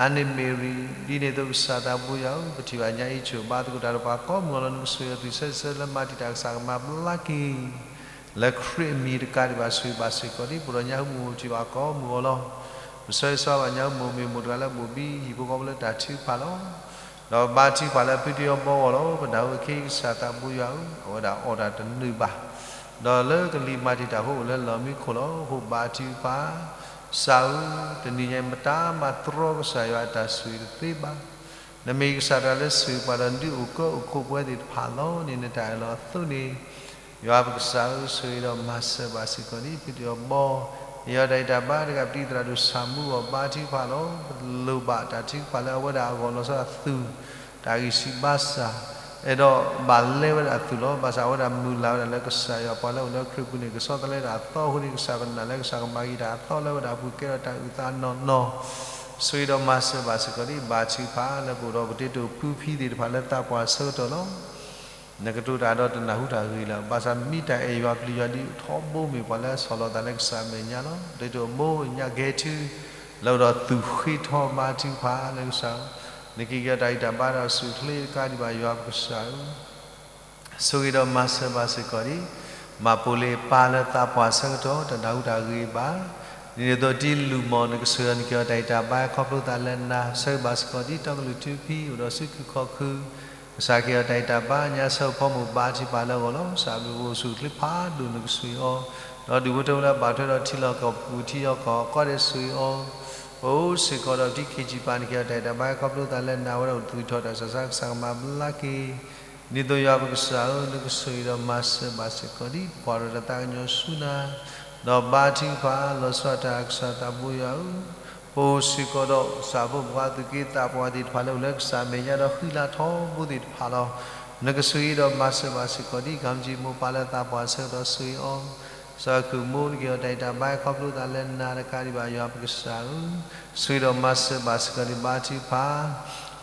အါန့ၢ်မ့ၢ်ရံ, ဒ်န့ၣ်အသိးကစၢ်သးဘိယွၤဧၢ, ပထံၣ်ဘၣ်ညါအံၤ ဆိၣ်ဘါသကိးတၢ်ဒီးပှၤကိးမုၢ်ဂီၤလီၤ နကဆိၣ်ဂ့ၤအီၤ သွံၣ်ဆၢဆၢလၢမၤတံာ်တာ်ကစၢ်ကမၤဘျါက့ၤ လၢခရံာ်အမံၤတကးဒံးဘၣ် ဆိၣ်ဂ့ၤဘၣ်စ့ၢ်ကီးဒံး ပဒီးညါဟူမုၢ်ပထံၣ်ဘၣ်ကိးမုၢ်ဂီၤလီၤ. ပဆၢဂ့ၤဆၢဝါဘၣ်ညါဟူမုၢ် မ့ၢ်မိၢ်တဂၤလၢအဘိၣ်ဘံဟံၣ်ဖိဃီဖိလၢတၢ်ထုကဖၣ်လီၤ. ဒီးဘါထုကဖၣ်လၢဖုတယီဘီဂီၢ်လီၤ. ပနၢ်ဟူအခ့ကစၢ်သးဘိယွၤဧၢ, အဝဲဒၣ်အီၣ်တၢ်တနုာ်ဘၣ်, ဒီးလၢကလံၤမၤတံာ်တာ်အဃိအိၣ်လၢလီၢ်မံခိၣ်လီၤ. အဃိဘါထုကဖၣ် ကစၢ်ဧၢ, တနံၤညါအံၤမတၤမၤတြီကစၢ်ယွၤအတၢ်ဆိၣ်ဂ့ၤတသ့ဘၣ်. နမ့ၢ်ကစၢ်တဂၤလၢဆိၣ်ဂ့ၤပှၤဒီးဒုးအိၣ်ကၢအိၣ်ခိးပဝဲသ့ၣ်တဖၣ်လီၤန့ၣ် နတၢ်အၢၣ်လီၤအသိးန့ၣ် ယွၤပကစၢ်ဧၢ, ဆိၣ်ဂ့ၤဒီးမၤစၢၤဘၣ်စ့ၢ်ကီးဒံး ဖုတယီဘီ, ဟ့ၣ်အီၤတၢ်ဂံၢ်တၢ်ဘါ တဂၤပတံၤသရၣ်ဒိၣ်ဆၣ်မူအီၤ ဘါထုကဖၣ်လီၤ. ပလိၣ်ဘၣ်တၢ်ထုကဖၣ်လၢအဝဲဒၣ်အဂီၢ် လီၤဆီဒၣ်သူၣ် တၢ်ဂံၢ်ဆူၣ်ဘါစၢ်, အဲၣ်ဒိးဘၣ်လဲဝဲဒၣ်အသူၣ်လီၤ. ဘၣ်ဆၣ်အဝဲဒၣ်မုၢ်လၢ်ဝဲဒၣ်လၢကစၢ်ယွၤပှၤလၢအိၣ်လၢခရံာ်ပူၤန့ၣ် ကဆီတလဲဒၣ်အသီအဃိန့ၣ် ကစၢ်ပနာ်လၢကစၢ်ကမၤက့ၤတၢ်အသီလၢဝဲဒၣ်အပူၤ ကဲထီၣ်တၢ်အုၣ်သးနီၢ်နီၢ်, ဆိၣ်ဂ့ၤဒီးမၤစၢၤဘၣ်စ့ၢ်ကီးဒံး ဘါထုကဖၣ်လၢပအိၣ်ဒီးပတ့တိာ်ဖုဖံသ့ၣ်တဖၣ်လၢသးပှၢ်ဆၢကတီၢ်လီၤ. နကတိၤတၢ်ဒီးတနၢ်ဟူတၢ်ဂ့ၤလၢၤ, ဘၣ်ဆၣ်မ့ၢ်တၢ်အဲၣ်ယွၤပျံၤယွၤဒ်ထီဘိမ့ၢ်ပှၤလၢဆီၣ်လီၤသးလၢကစၢ်အမဲာ်ညါလီၤ. ဒ်သိးအမိၢ်ညၣ်ကဟဲထု လၢအိၣ်ဒီးသူၣ်ဃ့ထီဘါထုကဖၣ်လၢကစၢ်, နက့ၤက့ၤအီၤတၢ်ဂံၢ်တၢ်ဘါဒီးအဆူၣ်အိၣ်ချ့တကးဒံးဘၣ် ယွၤပကစၢ်ဧၢ ဆိၣ်ဂ့ၤဒီးမၤစၢၤဘၣ်စ့ၢ်ကီးဒံး မၤပိာ်လ့ၤပၢ်လၢသးပှၢ်ဆၢကတီၢ် တနၢ်ဟူတၢ်ဂ့ၤဘၣ်. ဒ်န့ၣ်အသိးတံၤလူၢ်မီၢ် နကဆိၣ်ဂ့ၤအီၤ နက့ၤအီၤတၢ်ဂံၢ်တၢ်ဘါခီဖျိသးလၢနၤ, ဆၢဂ့ၤဘၣ်စ့ၢ်ကီးဒံး တီကလုာ်ထူဖံ အိၣ်ဒီးစုခုၣ်ခီၣ်ခုၣ်, ကစၢ်က့ၤအီၤတၢ်ဂံၢ်တၢ်ဘါ ညါဆၢဖိမုၣ်ဘါထုကဖၣ်လၢအဂီၢ်လီၤ. စးဘျုးအိၣ်ဆူၣ်အိၣ်ချ့ဖးဒိၣ် နကဆိၣ်ဂ့ၤအီၤ, ဒီးဒူၣ်ဖိထၢဖိလၢအဘၣ်ထွဲဒီးထံလီၢ်ကီၢ်ပူၤထံလီၢ်ကီၢ် ကိးဒဲးဆိၣ်ဂ့ၤအီၤ ပအိၣ်စ့ၢ်ကီးဒီးပတံၤခံးကံးပၤ နက့ၤအီၤတၢ်ဂံၢ်တၢ်ဘါခီဖျိသးလၢနၤ ဝဲဒၣ်အိၣ်သယုၢ်ထီၣ်တၢ်ဆူးတၢ်ဆါ ကစၢ်ကမၤဘျါက့ၤ ဒ်သိးယွၤပကစၢ်ဧၢ, နကဆိၣ်ဂ့ၤဒီးမၤစၢၤဘၣ်စ့ၢ်ကီးဒံး ပကွၢ်ဒီးတၢ်သးကညီၤဆူနၤ, ဒီးဘါထုကဖၣ် လီၤဆီဒၣ်တၢ်ကစၢ်သးဘိယွၤဧၢ, ပအိၣ်စ့ၢ်ကီးဒီး ကစၢ်ဖိမုၣ်ဖိခွါသူၣ်က့သးပှၢ်သ့ၣ်တဖၣ်လၢအိၣ်လၢကစၢ်မဲာ်ညါဒီးဃံလၤထီဘိသ့ၣ်တဖၣ်လီၤ. နကဆိၣ်ဂ့ၤဒီးမၤစၢၤဘၣ်စ့ၢ်ကီးဒံး ကမၤကၠံၣ်မိၢ်ပၢ်လၢသးပှၢ်ဆၢကတီၢ်ဆိၣ်ဂ့ၤအီၤ, စီၤခုၣ်မိၢ် နက့ၤအီၤတၢ်ဂံၢ်တၢ်ဘါခီဖျိသးလၢနၤတကးဒံးဘၣ် ယွၤပကစၢ်ဧၢ, ဆိၣ်ဂ့ၤဒီးမၤစၢၤဘၣ်စ့ၢ်ကီးဒံး ဘါထုကဖၣ်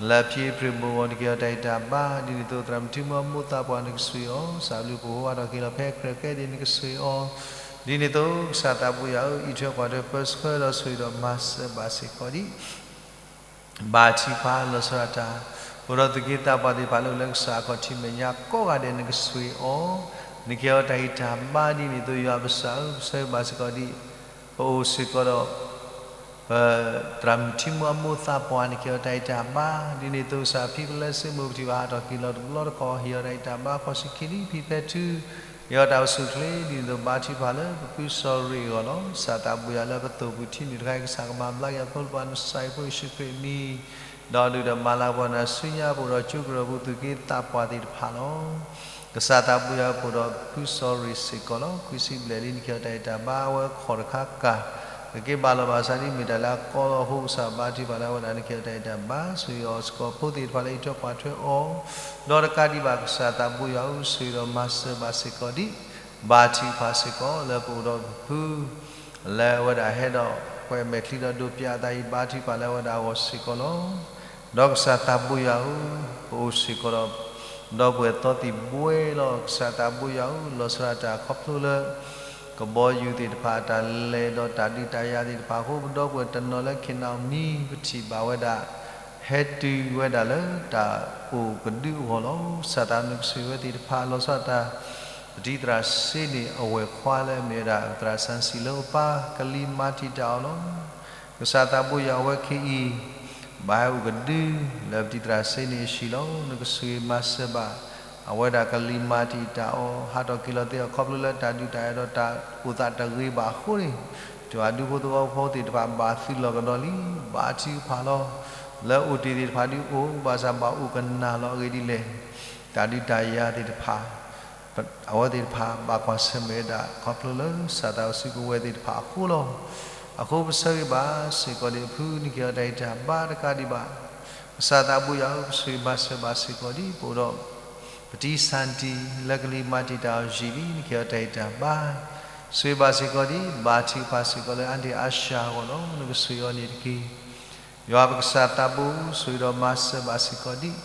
လၢဖံဖရ့ၣ်မိၢ်ဂီၤ နက့ၤအီၤတၢ်ဂံၢ်တၢ်ဘါ, ဒ်န့ၣ်အသိးသရၣ်မုၣ်ထံမီမိၢ်သးပှၢ် နကဆိၣ်ဂ့ၤအီၤ, စးဘျုးပဟိဝၤထီၣ်က့ၤလီၤဖဲခရၢၣ်ကဲဒ် နကဆိၣ်ဂ့ၤအီၤ, ဒ်န့ၣ်အသိးကစၢ်သးဘိယွၤဧၢ, အံးထွဲကွၢ်ထွဲ ပၢဆှၢဒီးဆိၣ်ဂ့ၤဒီးမၤစၢၤဘၣ်စ့ၢ်ကီးဒံး ဘါထုကဖၣ် လီၤဆီဒၣ်တၢ်, ပအိၣ်ဒီးသူၣ်က့သးပှၢ်သ့ၣ်တဖၣ်လၢအိၣ်လၢကစၢ်အခီၣ်ထံးမဲာ်ညါကိးဂၤဒဲး နကဆိၣ်ဂ့ၤအီၤ, နကဟ့ၣ်အီၤတၢ်ဂံၢ်တၢ်ဘါဒ်န့ၣ်အသိး ယွၤပကစၢ်ဧၢ, ပဆၢဂ့ၤဘၣ်စ့ၢ်ကီးဒ် ပအိၣ်စ့ၢ်ကီးဒီး ပသရၣ်မုၣ်ထံမူအမိၢ်သးပှၢ် နကဟ့ၣ်အီၤတၢ်ဂံၢ်တၢ်ဘါ ဒ်န့ၣ်အသိးကစၢ် ဖံပလဲစ့မိၢ် ပထံၣ်ဘၣ်ဟးထီၣ်က့ၤလီၤတဘျီတခီၣ် ဟ့ၣ်အီၤတၢ်ဂံၢ်တၢ်ဘါ ခီၣ်ဆူၣ်ခံနံၣ် ဖံဖဲထူ ဟ့ၣ်အီၤတၢ်အိၣ်ဆူၣ်အိၣ်ချ့ ဒ်န့ၣ်အသိးဘါထုကဖၣ်လၢပဖုစီၤရ့ၣ်အဂီၢ်လီၤ. ကစၢ်သးဘိယွၤလၢပသိၣ်ပထံန့ၣ်တခါအံၤ ကစၢ်ကမၤဘျါက့ၤအဖိလၢပှၤ နစၢ်အဖိယ့ၣ်ၡူးခရံာ်အမံၤ ဒီးဒုၣ်ဒီးမၤလၤကပီၤနၤဆူညါ ပအိၣ်ဒီးကၠိကရၢၢ်ပူၤ သူၣ်က့သးပှၢ်သ့ၣ်တဖၣ်လီၤ. ကစၢ်သးဘိယွၤအိၣ်ဒီးပဖုစီၤရ့ၣ်စ့ၢ်ကီးလီၤ. ခွံဆံဘျဲၣ်လံ နကဟ့ၣ်အီၤတၢ်ဂံၢ်တၢ်ဘါ အဝဲခီၣ်တခါကၢ် ကက့ၤဘၣ်လီၤဘၣ်စးဒ်မ့ၢ်တၢ်လၢအကီလီၤအဃိ ကစၢ်ဘါထုကဖၣ်လၢအဝဲဒၣ် နကဟ့ၣ်အီၤတၢ်ဂံၢ်တၢ်ဘါ ဆိၣ်ဂ့ၤအီၤစ့ၢ်ကီးဖိသ့ၣ်တဖၣ်လၢအံးထွဲကွၢ်ထွဲအီၤ ဒီးတကးဒံးဘၣ် ကစၢ်သးဘိယွၤဧၢ ဆိၣ်ဂ့ၤဒီးမၤစၢၤဘၣ်စ့ၢ်ကီးဒ် ဘါထုကဖၣ်စ့ၢ်ကီးလၢပအိၣ်ဒီးပဖု လၢအဝဲဒၣ်ဟဲဒီး ကွဲးမဲာ်ချံဒီးဒိးပၠးအသးအံၤ ဘါထုကဖၣ်လၢအဝဲဒၣ်အဂီၢ်စ့ၢ်ကီးလီၤ. ဒီးကစၢ်သးဘိယွၤဧၢ, ပအိၣ်စ့ၢ်ကီးဒီး ဒီပုၢ်ဝဲၢ်သီသံၣ်ဘှဲလီၤ. ကစၢ်သးဘိယွၤဧၢ, လီၤဆီဒၣ်တၢ်ခီဖျိလၢ ကဘီယူၤသ့ၣ်တဖၣ်အတၢ်လဲၤဒီးတၢ်ဒုးတၢ်ယၤသ့ၣ်တဖၣ်အဃိ ပဒီပုၢ်ဝဲၢ်တနီၤလၢ ခ့ၣ်နၣ်အီၣ်မံၤ ပထံၣ်ဘၣ်ဝဲဒၣ် ဟဲတုၤဝဲဒၣ်လၢတၢ်အိၣ်ကဒုအဂီၢ်လီၤ. ကစၢ်သးနကဆိၣ်ဂ့ၤဝဲသ့ၣ်တဖၣ် လီၤဆီဒၣ်တၢ် ပတံၤသရၣ်စ့န့ၣ် အဝဲၢ်ခွါလၢအမ့ၢ်ဝဲဒၣ် သရၣ်စၣ်စံၣ်လၢအပၢ် ကလံၤမၤတံာ်တာ်အီၤလီၤ. ကစၢ်သးဘိယွၤ အဝဲခဲအံၤ ဘၣ်ဟဲအိၣ်ကဒု လၢပတံၤသရၣ်စ့န့ၣ်အဟံၣ်လီၤ. နကဆိၣ်ဂ့ၤမၤစၢၤဘၣ် အဝဲဒၣ်ကလံၤမၤတံာ်တာ်အီၤ ဟးထီၣ်က့ၤလီၤသ့ၣ်အီၤ ခီဖျိလၢတၢ်ဒုးတၢ်ယၤဒီးတၢ်အိၣ်သးတဂ့ၤဘၣ်အဃိန့ၣ် တၢ်ဒူဖိသဝီဖိသ့ၣ်တဖၣ် ဘၣ်သုးလီၢ်ကဒီးလံ ဘါထုကဖၣ်လီၤ. လၢအိၣ်တ့ၢ်သ့ၣ်တဖၣ်ဒုးအိၣ် ဘၣ်ဆၣ်ဘၣ်အိၣ်ကနၣ်လီၤအဂ့ၢ်ဒ်လဲၣ် တၢ်ဒုးတၢ်ယၤသ့ၣ်တဖၣ် အဝဲသ့ၣ်တဖၣ်ဘၣ်ကွၢ်ဆၢၣ်မဲာ်ဝဲဒၣ် ခီဖျိလၢကစၢ်သးအိၣ်ဆူကဝဲၤသ့ၣ်တဖၣ်အဃိလီၤ. အဃိပဆၢဂ့ၤဘၣ်စ့ၢ်ကီးဒ်အဖု နကဟ့ၣ်အီၤတၢ်ဂံၢ်တၢ်ဘါတကးဒံးဘၣ် ကစၢ်သးဘိယွၤဧၢ ပဆိၣ်ဂ့ၤမၤစၢၤဘၣ်စ့ၢ်ကီးဒ် ပအိၣ်ဒီး ပတံၤစၣ်တံၣ်လၢကလံၤမၤတံာ်တာ်အီၤယံာ်လံ နကဟ့ၣ်အီၤတၢ်ဂံၢ်တၢ်ဘါ ဆိၣ်ဂ့ၤဘၣ်စ့ၢ်ကီးဒ် ဘါထုကဖၣ်စ့ၢ်ကီးလၢ အါဒ့ၣ်အါရှၢအဂီၢ်လီၤ. နကဆိၣ်ဂ့ၤအီၤန့ၣ်တက့ၢ်. ယွၤပကစၢ်သးဘိ ဆိၣ်ဂ့ၤဒီးမၤစၢၤဘၣ်စ့ၢ်ကီးဒ်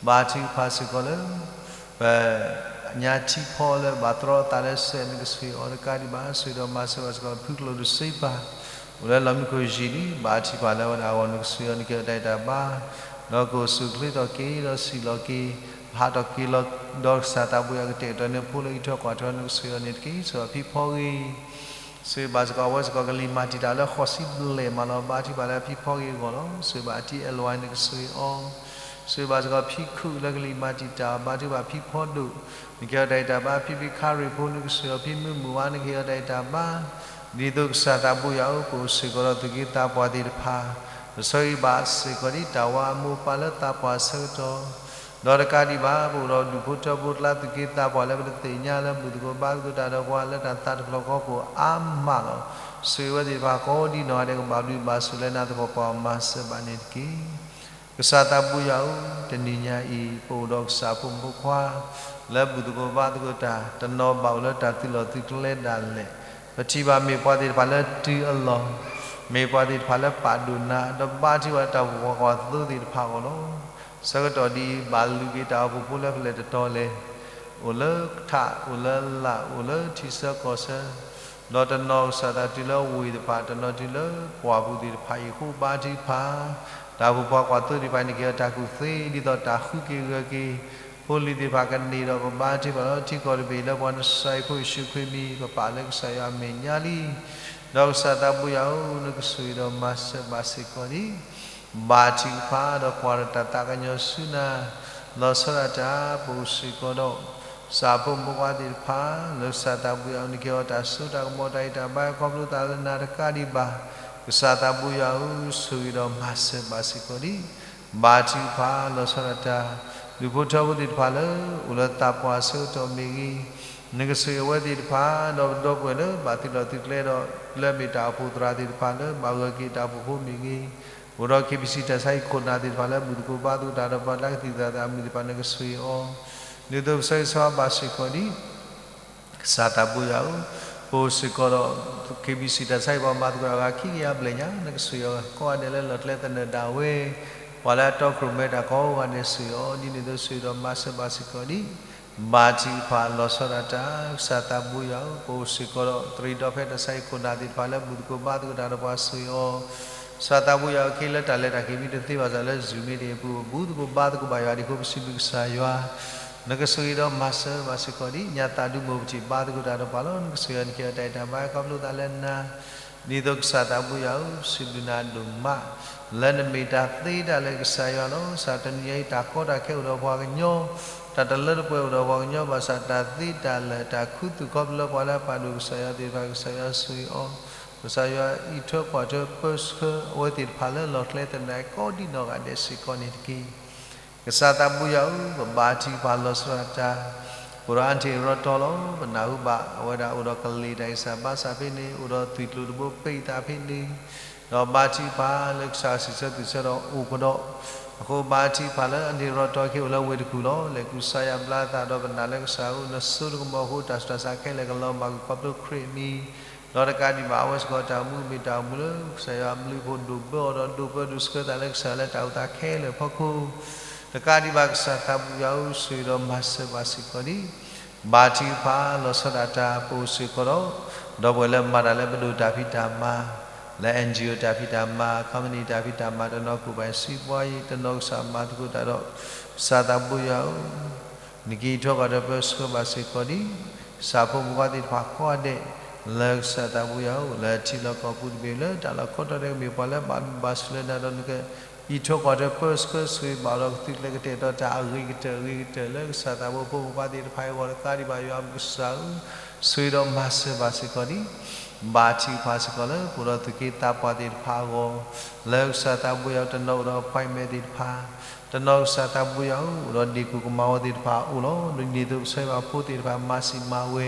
ဘါထုကဖၣ်စ့ၢ်ကီးလၢ ပညါထံဖီလၢဘၣ်တြီအသးလၢစဲး နကဆိၣ်ဂ့ၤအီၤတကးဒံးဘၣ် ဆိၣ်ဂ့ၤဒီးမၤစၢၤဘၣ်စ့ၢ်ကီး ဖုကျိၣ်ဒိၣ်စ့ပၤ အိၣ်လၢလီၢ်မံခိၣ်ယံာ်လံ ဘါထုကဖၣ်လၢအဝဲဒၣ်အဂီၢ် နကဆိၣ်ဂ့ၤအီၤ နကဟ့ၣ်အီၤတၢ်ဂံၢ်တၢ်ဘါ ဒီးကအိၣ်ဆူၣ်အိၣ်ချ့ထီၣ်က့ၤ ဒီးစံၣ်လီၤက့ၤ ဟးထီၣ်က့ၤလီၤ ဒီးကစၢ်သးဘိယွၤ ကတဲာ်ကတီၤန့ၢ်ဖိလၢအံးထွဲကွၢ်ထွဲ နကဆိၣ်ဂ့ၤအီၤန့ၣ်တက့ၢ်. ဆိၣ်ဂ့ၤဘၣ်ဖံဖီဂ့ၤ ဆိၣ်ဂ့ၤဘၣ်စ့ၢ်ကီး အဝဲစ့ၢ်ကီးကလံၤမၤတံာ်တာ်လၢဃိးဆံဘျဲၣ်မးလီၤ. ဘါထုကဖၣ်လၢဖံဖီဂ့ၤအဂီၢ်လီၤ. ဆိၣ်ဂ့ၤဘၣ်အတံၤအဲၣ်လဝါ နကဆိၣ်ဂ့ၤအီၤ ဆိၣ်ဂ့ၤဘၣ်စ့ၢ်ကီးဖံခူၣ်လၢကလံၤမၤတံာ်တာ်အီၤ ဘါထုကဖၣ်ဖံဖီဒိၣ် နကဟ့ၣ်အီၤတၢ်ဂံၢ်တၢ်ဘါ ဖံဖံခါရ့ၣ်ဖိ နကဆိၣ်ဂ့ၤအီၤ ဖံမုၢ်မုၢ်ဝါ နကဟ့ၣ်အီၤတၢ်ဂံၢ်တၢ်ဘါ ဒ်သိးကစၢ်သးဘိယွၤဧၢ ပအိၣ်စ့ၢ်ကီးဒီးသူၣ်က့သးပှၢ်သ့ၣ်တဖၣ် ပဆၢဂ့ၤဘၣ်စ့ၢ်ကီးဒ်တၢ်ဝါအမိၢ်ပၢ်လၢသးပှၢ်အဆၢကတီၢ် ဒီးတကးဒံးဘၣ် ပအိၣ်ဒီးဒူၣ်ဖိထၢဖိကျါ သူၣ်က့သးပှၢ်လၢပတသ့ၣ်ညါလၢ ဘူၣ်သကိးဘါသကိးတၢ်ဒီးပှၤလၢတၢ်သးတဖျၢၣ်ဃီခိၣ်အါမးလီၤ. ဆိၣ်ဂ့ၤဝဲသ့ၣ်တဖၣ်ကိးဒ်နီၢ်ဂၤဒဲး ကဘၣ်ဘျုးဘၣ်ဆိၣ်လၢနၤသပှၢ်ပှၢ် မၤစၢၤဘၣ်န့ၣ်တက့ၢ်. ကစၢ်သးဘိယွၤဧၢ, တနံၤညါအံၤ ပအိၣ်ဒီးကစၢ်ဖိမုၣ်ဖိခွါ လၢဘူၣ်သကိးဘါသကိးတၢ် တနီၤဘၣ်အိၣ်လၢတၢ်သုးလီၢ်သုးကျဲဒၣ်လဲာ် ပထံၣ်ဘၣ်မ့ၢ်ပှၤသ့ၣ်တဖၣ်လၢတုၤအလီၢ်, မ့ၢ်ပှၤသ့ၣ်တဖၣ်လၢပာ်ဒိၣ်နၤ ဒီးဘါထုကဖၣ်လၢတၢ်အိၣ်ဖှိၣ်ပှၤကွၢ်သိသ့ၣ်တဖၣ်အဂီၢ်လီၤ. ဆၢကတီၢ်ဒ်အံၤ ဘၣ်လူၤက့ၤတၢ်အိၣ်ဖှိၣ်ဖိလၢဖဲလဲၣ်တတီၤလဲၣ် အိၣ်လၢထး အိၣ်လၢလာ် အိၣ်လၢထံဆၢကီၢ်ဆၢ, ဒီးတနီၤကစၢ်သးတုၤလၢဝ့ၢ်တဖၣ် တနီၤတုၤလၢပှၢ်ပူၤသ့ၣ်တဖၣ်အံၤအဃိ ဘါထုကဖၣ် တၢ်အိၣ်ဖှိၣ်ပှၤကွၢ်သိသ့ၣ်တဖၣ် နကဟ့ၣ်အီၤတၢ်ကူၣ်သ့ ဒ်သိးတၢ်ဃုက့ၤဂၢၤက့ၤ ဖိလံၤသ့ၣ်တဖၣ်ကန့ၢ်ဒီး ပဘါထုကဖၣ်လၢထံကီၢ်တဘ့ၣ်အံၤ လၢပှၤနစၢ်အဖိယ့ၣ်ၡူးခရံာ်အမံၤ ပပာ်လၢကစၢ်ယွၤအမဲာ်ညါလံ. ဒီးကစၢ်သးဘိယွၤဧၢ, နကဆိၣ်ဂ့ၤဒီးမၤစၢၤဘၣ်စ့ၢ်ကီးန့ၣ် ဘါထုကဖၣ်ဒီးကွၢ်ဒီးတၢ်သးကညီၤဆူနၤ, လီၤဆီဒၣ်တၢ် ပအိၣ်စ့ၢ်ကီးဒီး ကစၢ်ဖိမုၣ်ဖိခွါသ့ၣ်တဖၣ် လၢကစၢ်သးဘိယွၤဧၢ နကဟ့ၣ်အီၤတၢ်စိတၢ်ကမီၤ တၢ်ဂံၢ်တၢ်ဘါ ခီဖျိသးလၢနၤတကးဒံးဘၣ်. ကစၢ်သးဘိယွၤဧၢ, ဆိၣ်ဂ့ၤဒီးမၤစၢၤဘၣ်စ့ၢ်ကီးန့ၣ် ဘါထုကဖၣ် လီၤဆီဒၣ်တၢ် ဒူၣ်ဖိထၢဖိသ့ၣ်တဖၣ်လၢ အိၣ်လၢသးပှၢ်အဆၢကတီၢ်မ့ၢ်ဂ့ၤ, နကဆိၣ်ဂ့ၤအဝဲသ့ၣ်တဖၣ် ဒီးပဒီပုၢ်ဝဲၢ်လၢဘၣ်သုးလီၢ်သုးကျဲဒီး လၢအမ့ၢ်တၢ်အိၣ်ဖှိၣ်သရၣ်သ့ၣ်တဖၣ်လၢ ဘၣ်ဂၢၢ်က့ၤတၢ်အိၣ်ဖှိၣ်ဖိမ့ၢ်ဂ့ၤ, အိၣ်ဒီး ခ့ဘံၣ်စံၣ် တၢ်ဆါဟံၣ်ခိၣ်နၢ်သ့ၣ်တဖၣ်လၢ ဘူၣ်သကိးဘါသကိးတၢ်ဒီးပှၤလၢကသံၣ်သရၣ်သ့ၣ်တဖၣ် အမံၤသ့ၣ်တဖၣ် နကဆိၣ်ဂ့ၤအီၤ, ဒ်သိးပဆၢဂ့ၤဆၢဝါဘၣ်စ့ၢ်ကီးန့ၣ် ကစၢ်သးဘိယွၤဧၢ, ပအိၣ်စ့ၢ်ကီးဒီး ခ့ဘံၣ်စံၣ် တၢ်ဆါဟံၣ်ပှၤမၤသကိးအဂၤခံကယၤဘျဲၣ်ညါ နကဆိၣ်ဂ့ၤအီၤ ကိးဂၤဒဲးလၢလီၢ်ကျဲသနၢၣ်ဒၣ်ဝဲ, ပှၤလၢအတီခိၣ်ရိၣ်မဲတၢ်ကိးဂၤဒဲးဆိၣ်ဂ့ၤအီၤ, ဒ်န့ၣ်အသိးဆိၣ်ဂ့ၤဒီးမၤစၢၤဘၣ်စ့ၢ်ကီးန့ၣ် ဘါထုကဖၣ်လီၤဆီဒၣ်တၢ် ကစၢ်သးဘိယွၤဧၢ, ပအိၣ်စ့ၢ်ကီးဒီး တရံးဒီဖဲ တၢ်ဆါဟံၣ်ခိၣ်နၢ်သ့ၣ်တဖၣ်လၢ ဘူၣ်သကိးဘါသကိးတၢ်ဒီးပှၤဆိၣ်ဂ့ၤအီၤ, ကစၢ်သးဘိယွၤဧၢ, ခဲအံၤလၢတၢ်လဲၤတၢ်က့ၤမ့ၢ်တသ့ဘၣ်ဆၣ်လၢ Zoom မ့ၢ်တဟ့ၣ်ပူၤ ပဘူၣ်သကိးဘါသကိးဘၣ်ယွၤဒ်အဃိ ပစံးဘျုးကစၢ်ယွၤ နကဆိၣ်ဂ့ၤဒီးမၤစၢၤဘၣ်စ့ၢ်ကီးဒံး ညါသးဒုးမိၢ်ပထံၣ်ဘါသကိးတၢ်ဒီးပှၤလီၤ. နကဆိၣ်ဂ့ၤအီၤနက့ၤအီၤတၢ်အံၤတၢ်ဘါ ခီဖျိသးလၢနၤ ဒ်သိးကစၢ်သးဘိယွၤဧၢ, စံးဘျုးနၤဒိၣ်မး လၢနမ့ၢ်တၢ်သ့တၢ်လၢာ်ကစၢ်ယွၤလီၤ. ကစၢ်တနံၤညါအံၤ တၢ်ကီတၢ်ခဲအိၣ်ဒီးပှၤကညီ, တၢ်တလၢတပှဲၤအိၣ်ဒီးပှၤကညီ ဘၣ်ဆၣ်တၢ်သ့တၢ်လၢာ် တၢ်ခူသူၣ်ခီဖျိလၢပှၤလၢအပာ်ဒိၣ်ကစၢ်ယွၤသ့ၣ်တဖၣ် ကစၢ်ယွၤဆိၣ်ဂ့ၤအီၤ, ကစၢ်ယွၤအံးထွဲကွၢ်ထွဲပၢဆှၢအဝဲသ့ၣ်တဖၣ်လၢလီၢ်ကျဲသနၢၣ်ကိးဒံးနီၢ်ဂၤဒဲးစ့ၢ်ကီးန့ၣ်တက့ၢ်. ကစၢ်သးဘိယွၤဧၢ, ပဘါထုကဖၣ်လီၤဆီဒၣ်တၢ်, အိၣ်ဒီးအါထံၣ်ရီတီလီၤ. ပနၢ်ဟူဘၣ်အဝဲဒၣ်အိၣ်ဒီးကလံၤတၢ်ဂံၢ်စၢ်ဘါစၢ်ဖဲန့ၣ်, အိၣ်ဒီးသွံၣ်ကျိၤတဘိပ့သးဖဲန့ၣ်, ဒီးဘါထုကဖၣ်လၢကစၢ်စံးဆၢသွံၣ်ဆၢဒီးအိၣ်ကဒီး, အဃိဘါထုကဖၣ်လၢအါထံၣ်ရီတီက့ၤအိၣ်လၢဝ့ၢ်တကူၣ်လီၤ. လဲၤကူစါယါဘျါသးဒီးပနာ်လၢကစၢ်ဧၢ, နစိနကမီၤအဃိ တၢ်ဆူးတၢ်ဆါခဲလၢာ်ကလီၤမၢ်ကွံာ်ခီဖျိခရံာ်အမံၤ, ဒီးတကးဒံးဘၣ် အဝဲစ့ၢ်ကီးတၢ်အိၣ်မူမ့ၢ်တၢ်အိၣ်မူလၢကစၢ်ယွၤအဘျုးအဖှိၣ်ဒိၣ်ဘၢအီၤဒီးဒိၣ်ပၢဒိၣ်ဆှၢသးလၢကစၢ်ယွၤလၢတၢ်အိၣ်သးခဲလၢာ်အဖီခိၣ်, တကးဒံးဘၣ်ကစၢ်သးဘိယွၤဧၢ, ဆိၣ်ဂ့ၤဒီးမၤစၢၤဘၣ်စ့ၢ်ကီးဒံး, ဘါထုကဖၣ်လီၤဆီဒၣ်တၢ် ပအိၣ်စ့ၢ်ကီးဒီး ဒီပုၢ်ဝဲၢ်လၢမၤတၢ်လၢပဒိၣ်တၢ်ဖံးတၢ်မၤ, လၢ NGO တၢ်ဖံးတၢ်မၤ, company တၢ်ဖံးတၢ်မၤ, တနီၤကူၣ်ပှၤစီးပွားရေး, တနီၤကစၢ်မၤသကိးတၢ်ဒီး ကစၢ်သးဘိယွၤဧၢ နက့ၤထီၣ်ကီၢ်ဒီးပၢဆှၢဘၣ်စ့ၢ်ကီးဒံး, ကစၢ်ဖိမုၣ်ဖိခွါသ့ၣ်တဖၣ်ကိးဂၤဒဲး, လၢကစၢ်သးဘိယွၤအိၣ် လၢထံလီၢ်ကီၢ်ပူၤတဘ့ၣ်လၢတၢ်လီၢ်ခီတီၢ်ဒီးကမ့ၢ်ပှၤလၢဘၣ်ဘျုးဘၣ်ဆိၣ်လၢနၤဒီးနက အံးထွဲကွၢ်ထွဲပၢဆှၢဆိၣ်ဂ့ၤဘၣ်ဒီးကသုးကျဲၤကတဲာ်ကတီၤတၢ်အဂ့ၤကတၢၢ်အဂ့ၤကတၢၢ် လၢကစၢ်သးဘိဖိမုၣ်ဖိခွါသ့ၣ်တဖၣ်အဂီၢ်တကးဒံးဘၣ် ယွၤပကစၢ်ဧၢ, ဆိၣ်ဂ့ၤဒီးမၤစၢၤဘၣ်စ့ၢ်ကီးဒံး, ဘါထုကဖၣ်စ့ၢ်ကီးလၢပအိၣ်ဒီးသူၣ်က့သးပှၢ်သ့ၣ်တဖၣ်အဂီၢ်, လၢကစၢ်သးဘိယွၤတနီၤအိၣ်ဒီး appointment သ့ၣ်တဖၣ်, တနီၤကစၢ်သးဘိယွၤအိၣ်ဒီးဒ့ၣ်ကူၣ်ကမၤဝဲသ့ၣ်တဖၣ်အအိၣ်လီၤ. ဒ်န့ၣ်အသိးကစၢ်ယွၤဖိသ့ၣ်တဖၣ်မၤစံးမၤဝဲ,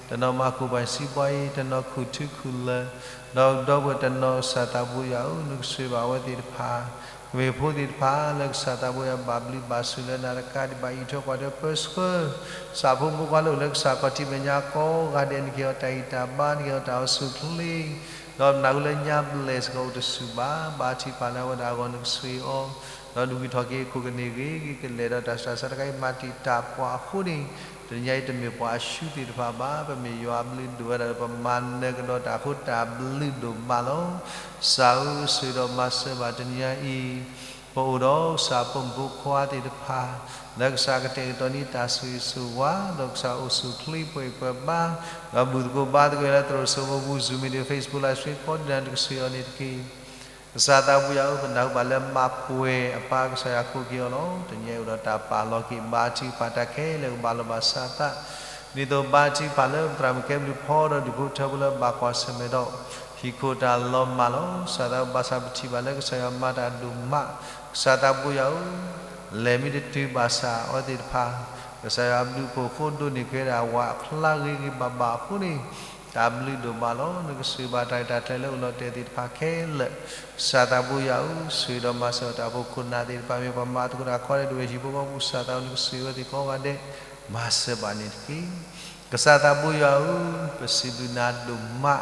တနီၤမၤကူၣ်ပှၤစီးပွားရေး, တနီၤခူၣ်ထုခူၣ်လၢာ်, ဒီးဒီပုၢ်ဝဲၢ်တနီၤကစၢ်သးဘိယွၤဧၢ, နကဆိၣ်ဂ့ၤဘၣ်အဝဲသ့ၣ်တဖၣ်, ကမ့ၢ်ဖိသ့ၣ်တဖၣ်လၢကစၢ်သးဘိယွၤဘၣ်ဘျုးဘၣ်ဆိၣ်လၢနၤတကးဒံးဘၣ် အံးထွဲကွၢ်ထွဲပၢဆှၢ ကစၢ်ဖိမုၣ်ဖိခွါလၢအိၣ်လၢကစၢ်ခီၣ်ထံးမဲာ်ညါကိးဂၤဒဲး နက့ၤအီၤတၢ်ဂံၢ်တၢ်ဘါ နက့ၤအီၤတၢ်အိၣ်ဆူၣ်အိၣ်ချ့, ဒီးနၢ်ဟူလၢညါဘျဲၣ်စ့ၢ်ကီးအိၣ်တဆူၣ်ဘၣ်, ဘါထုကဖၣ်လၢအဝဲဒၣ်အဂီၢ် နကဆိၣ်ဂ့ၤအီၤ, ဒီးဒုးဂံၢ်ထီၣ်က့ၤအခိၣ်ကန့ၢ်ဂ့ၤက့ၤကလဲာ်ဒီးတၢ်ဆူးတၢ်ဆါတခါအံၤ မၤတံာ်တာ်ပှၤအဃိန့ၣ်, တနံၤညါအံၤတမ့ၢ်ပှၤအရှုံးသ့ၣ်တဖၣ်ဘၣ်, ပမ့ၢ်ယွၤအဘျုးဒိၣ်ဝဲဒၣ်ဒီး ပမၤနၢၤကဒီးတၢ်အဃိ တၢ်ဘျုးဒိၣ်မးလီၤ. ကစၢ်ဧၢ, ဆိၣ်ဂ့ၤဒီးမၤစၢၤဘၣ်တနံၤညါအံၤ ပအိၣ်ဒီးကစၢ်ဖိမုၣ်ဖိခွါသ့ၣ်တဖၣ်, လၢကစၢ်ကတဲာ်ကတီၤန့ၢ်တၢ်ဆိၣ်ဂ့ၤဆိၣ်ဝါ, ဒီးကစၢ်အိၣ်ဆူၣ်အိၣ်ချ့ပှဲၤပှဲၤဘါ, ဒီးဘူၣ်သကိးဘါသကိးလၢသရိာ်စိမိပူၤ Zoom meeting, Facebook live stream ကိးဒံးနၤ နကဆိၣ်ဂ့ၤအီၤန့ၣ်တက့ၢ်. ကစၢ်သးဘိယွၤဧၢ, ပနၢ်ဟူဘၣ်လၢမၤပှဲၤအပၢ် ကစၢ်ယွၤကိးက့ၤအီၤလီၤ. တနံၤညါအံၤအိၣ်ဒီးတၢ်ပာ်လီၤက့ၤ ဘါထုကဖၣ်တၢ်ခဲလၢာ်ကဘၣ်လီၤဘၣ်စးသး, ဒ်သိးဘါထုကဖၣ်လၢပသရၣ်မုၣ်ကဲဘျုးဖီဒီး ဒူၣ်ဖိထၢဖိလၢဘၣ်ကွၢ်ဆၢၣ်မဲာ်ဒီး ဟံၣ်ခိၣ်တၢ်လီၤမၢ်လီၤ. ကစၢ်သးဘိယွၤ ဘၣ်ဆၣ်ပထံၣ်ဘၣ်လၢကစၢ်ယွၤမၤတၢ်ဒိၣ်မး, ကစၢ်သးဘိယွၤဧၢ, လဲၤမ့ၢ်တတုၤဘၣ်ဆၣ်အဝဲသ့ၣ်တဖၣ်, ကစၢ်ယွၤအဘျုးအဖှိၣ်ဃိဒိးန့ၢ်က့ၤဝဲဒၣ်ဝၤအချါဂ့ၤဂ့ၤဘၣ်ဘၣ်အဃိန့ၣ်, တၢ်ဘျုးဒိၣ်မးလီၤ. နကဆိၣ်ဂ့ၤဘၣ်တၢ်ရဲၣ်တၢ်ကျဲၤလၢအိၣ်လီၤတဲာ်သ့ၣ်တဖၣ်ခဲလၢာ်, ကစၢ်သးဘိယွၤဧၢ, ဆိၣ်ဂ့ၤဒီးမၤစၢၤတၢ်ဖိခိၣ်နၢ်သ့ၣ်တဖၣ် မ့ၢ်ပှၤမၤသကိးတၢ်ခီဒဲး ဒဝဲၢ်ဟံၣ်ဖိဃီဖိ ကစၢ်သးဘိယွၤ နကဆိၣ်ဂ့ၤဝဲသ့ၣ်ကိးဂၤဒဲး, မၤစၢၤဘၣ်န့ၣ်တက့ၢ်. ကစၢ်သးဘိယွၤဧၢ, ပစံးဘျုးနၤဒိၣ်မး,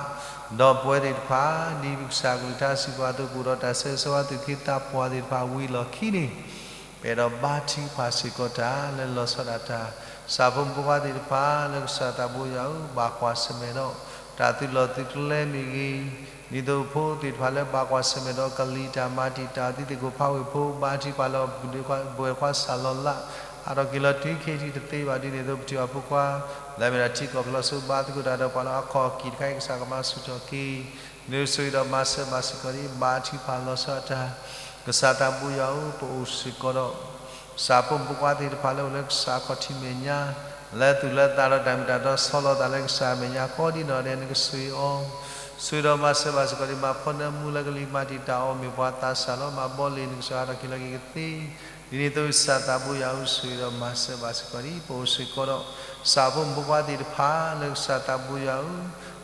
ဒီးပဝဲသ့ၣ်တဖၣ် ဒ်ပကစၢ်ကလုၢ်ကထါစံးပာ်အသိး ပအိၣ်ဒီးတၢ်ဆၢဂ့ၤဆၢဝါ သူၣ်က့သးပှၢ်သ့ၣ်တဖၣ်ဝံၤအလီၢ်ခံန့ၣ်, ပအဲၣ်ဒိးဘါထုကဖၣ်စ့ၢ်ကီးတၢ်လၢလီၤဆီဒၣ်တၢ်, ကစၢ်ဖိမုၣ်ဖိခွါသ့ၣ်တဖၣ်လၢကစၢ်သးဘိယွၤဧၢ, ဘၣ်ကွၢ်ဆၢၣ်မဲာ်ဒီး တၢ်သုးလီၢ်သုးကျဲမ့ၢ်ဂ့ၤ, ဒ်သိးဖိသ့ၣ်တဖၣ်လၢဘၣ်ကွၢ်ဆၢၣ်မဲာ်ဒီးကလံၤတၢ်မၤတံာ်တာ် သုသ့ၣ်ခိၣ်ဖးဝ့ၢ်ဖိ ဘါထုကဖၣ်လၢအပူၤဒ့ခွါ ဘဝဲၢ်ခွါစၢ်လီၤလး ဟးထီၣ်က့ၤလီၤတုၤခဲအံၤတသ့ဘၣ်ဒ်န့ၣ်အသိး ပထံၣ်ဘၣ်ဖိခွါ လၢအမ့ၢ်ဒၣ်ထံကီၢ်ဖျိးစိ ဘါသကိးတၢ်ဒီးပှၤလၢအခီၣ်ကံၢ်တခါအံၤ ကစၢ်ကမၤဆူၣ်ထီၣ်က့ၤ, နဆိၣ်ဂ့ၤဒီးမၤစၢၤဘၣ်စ့ၢ်ကီးဒ်ဘါထုကဖၣ်လီၤဆီဒၣ်တၢ်, ကစၢ်သးဘိယွၤဧၢ, ပအိၣ်စ့ၢ်ကီးဒီး ကစၢ်ဖိမုၣ်ဖိခွါသ့ၣ်တဖၣ်လၢအိၣ်လၢကစၢ်ခီၣ်ထံးမဲာ်ညါ, လၢသူၣ်လၢသးဒီးတၢ်မ့ၢ်တၢ်တီဆီလီၤသးလၢကစၢ်မဲာ်ညါကိးဒံးနီၢ်ဒဲး နကဆိၣ်ဂ့ၤအီၤ, ဆိၣ်ဂ့ၤဒီးမၤစၢၤဘၣ်စ့ၢ်ကီးဒ် မၤဖီနၢမူလၢကလံၤမၤတံာ်တာ်အီၤ မ့ၢ်ပှၤသးစၢ်လီၤ မၤဘီလ့ၤ နကစၢ်ဟးထီၣ်က့ၤလီၤက့ၤကသ့, ဒ်န့ၣ်အသိးကစၢ်သးဘိယွၤဧၢ, ဆိၣ်ဂ့ၤဒီးမၤစၢၤဘၣ်စ့ၢ်ကီးဒ် ပအိၣ်စ့ၢ်ကီးဒီး ကစၢ်ဖိမုၣ်ဖိခွါသ့ၣ်တဖၣ်လၢကစၢ်သးဘိယွၤဧၢ,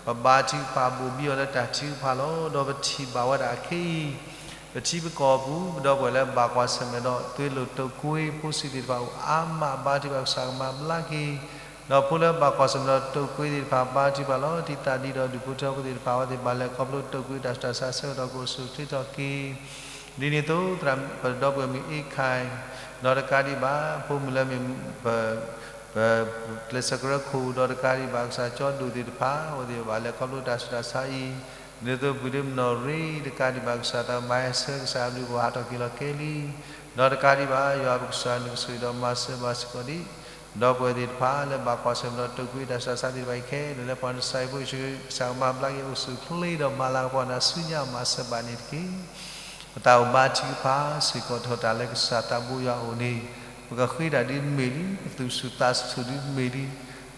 ပဘါထုကဖၣ်ဘိၣ်ဘံအီၤလၢတၢ်ထုကဖၣ်လီၤ. ဒီးပထံၣ်ဘၣ်ဝဲဒၣ်ခဲအံၤ ပထံပကီၢ်ပူၤ ပဒီပုၢ်ဝဲၢ်လၢဘၣ်ကွၢ်ဆၢၣ်မဲာ်ဒီး သွ့လိာ်တိာ်ကွ့ဖိဆံးသ့ၣ်တဖၣ်အိၣ်အါမး ဘါထုကဖၣ်ကစၢ်ကမၤဘျါက့ၤ, ဒီးဖိလၢဘၣ်ကွၢ်ဆၢၣ်မဲာ်ဒီးတိာ်ကွ့သ့ၣ်တဖၣ် ဘါထုကဖၣ်လီၤတံၢ်သးဒ်ဒီး ဒူၣ်ဖိထၢဖိသ့ၣ်တဖၣ် အဝဲသ့ၣ်ဘၣ်လဲၤခီဖျိတိာ်ကွ့တၢ်ဆူးတၢ်ဆါဆၢကတီၢ် ကအိၣ်ဆူၣ်အိၣ်ချ့ထီၣ်က့ၤ, ဒ်န့ၣ်အသိး သရၣ်ပဒီပုၢ်ဝဲၢ်မုၣ်အ့ခၢၣ် ဒီးတကးဒံးဘၣ် ဖိမုၣ်လၢမ့ၢ်ပ ပကျဲးစၢးကရၢခိၣ် ဒီးတကးဒံးဘၣ်ကစၢ်ကၠီဒိၣ်သ့ၣ်တဖၣ် အဝဲသ့ၣ်ဘၣ်လဲၤခီဖျိတၢ်ဆူးတၢ်ဆါအံၤ, ဒ်သိးပှၤဒ့မနီၣ်ရ့ တကးဒံးဘၣ်ကစၢ်သးမၤဟဲဆၢကစၢ်အဘျုးပဟးထီၣ်က့ၤလီၤကဲလံ, ဒီးတကးဒံးဘၣ် ယွၤပကစၢ်နကဆိၣ်ဂ့ၤဒီးမၤစၢၤဘၣ်စ့ၢ်ကီးဒ် ဒီပုၢ်ဝဲၢ်သ့ၣ်တဖၣ်လၢဘၣ်ကွၢ်ဆၢၣ်မဲာ်ဒီး တိာ်ကွံာ်တၢ်ဆူးတၢ်ဆါသ့ၣ်တဖၣ်အံၤခဲလၢာ်လၢ ပှၤနစၤယံးဖိယ့ၣ်ၡူးခရံာ် ကစၢ်ကမၤဘျါက့ၤအိၣ်ဆူၣ်အိၣ်ချ့ဒီးမၤလၤကပီၤနၤဆူညါ မၤစၢၤဘၣ်န့ၣ်တက့ၢ်. ပသးအိၣ်ဘါထုကဖၣ်စ့ၢ်ကီး ထီၣ်တၢ်လၢကစၢ်သးဘိယွၤအအိၣ်န့ၣ် ပကဃ့တၢ်ဒ်မ့ၢ်လံ, ပသူၣ်ဆူၣ်သးဆူၣ်ဒ်မ့ၢ်လံ.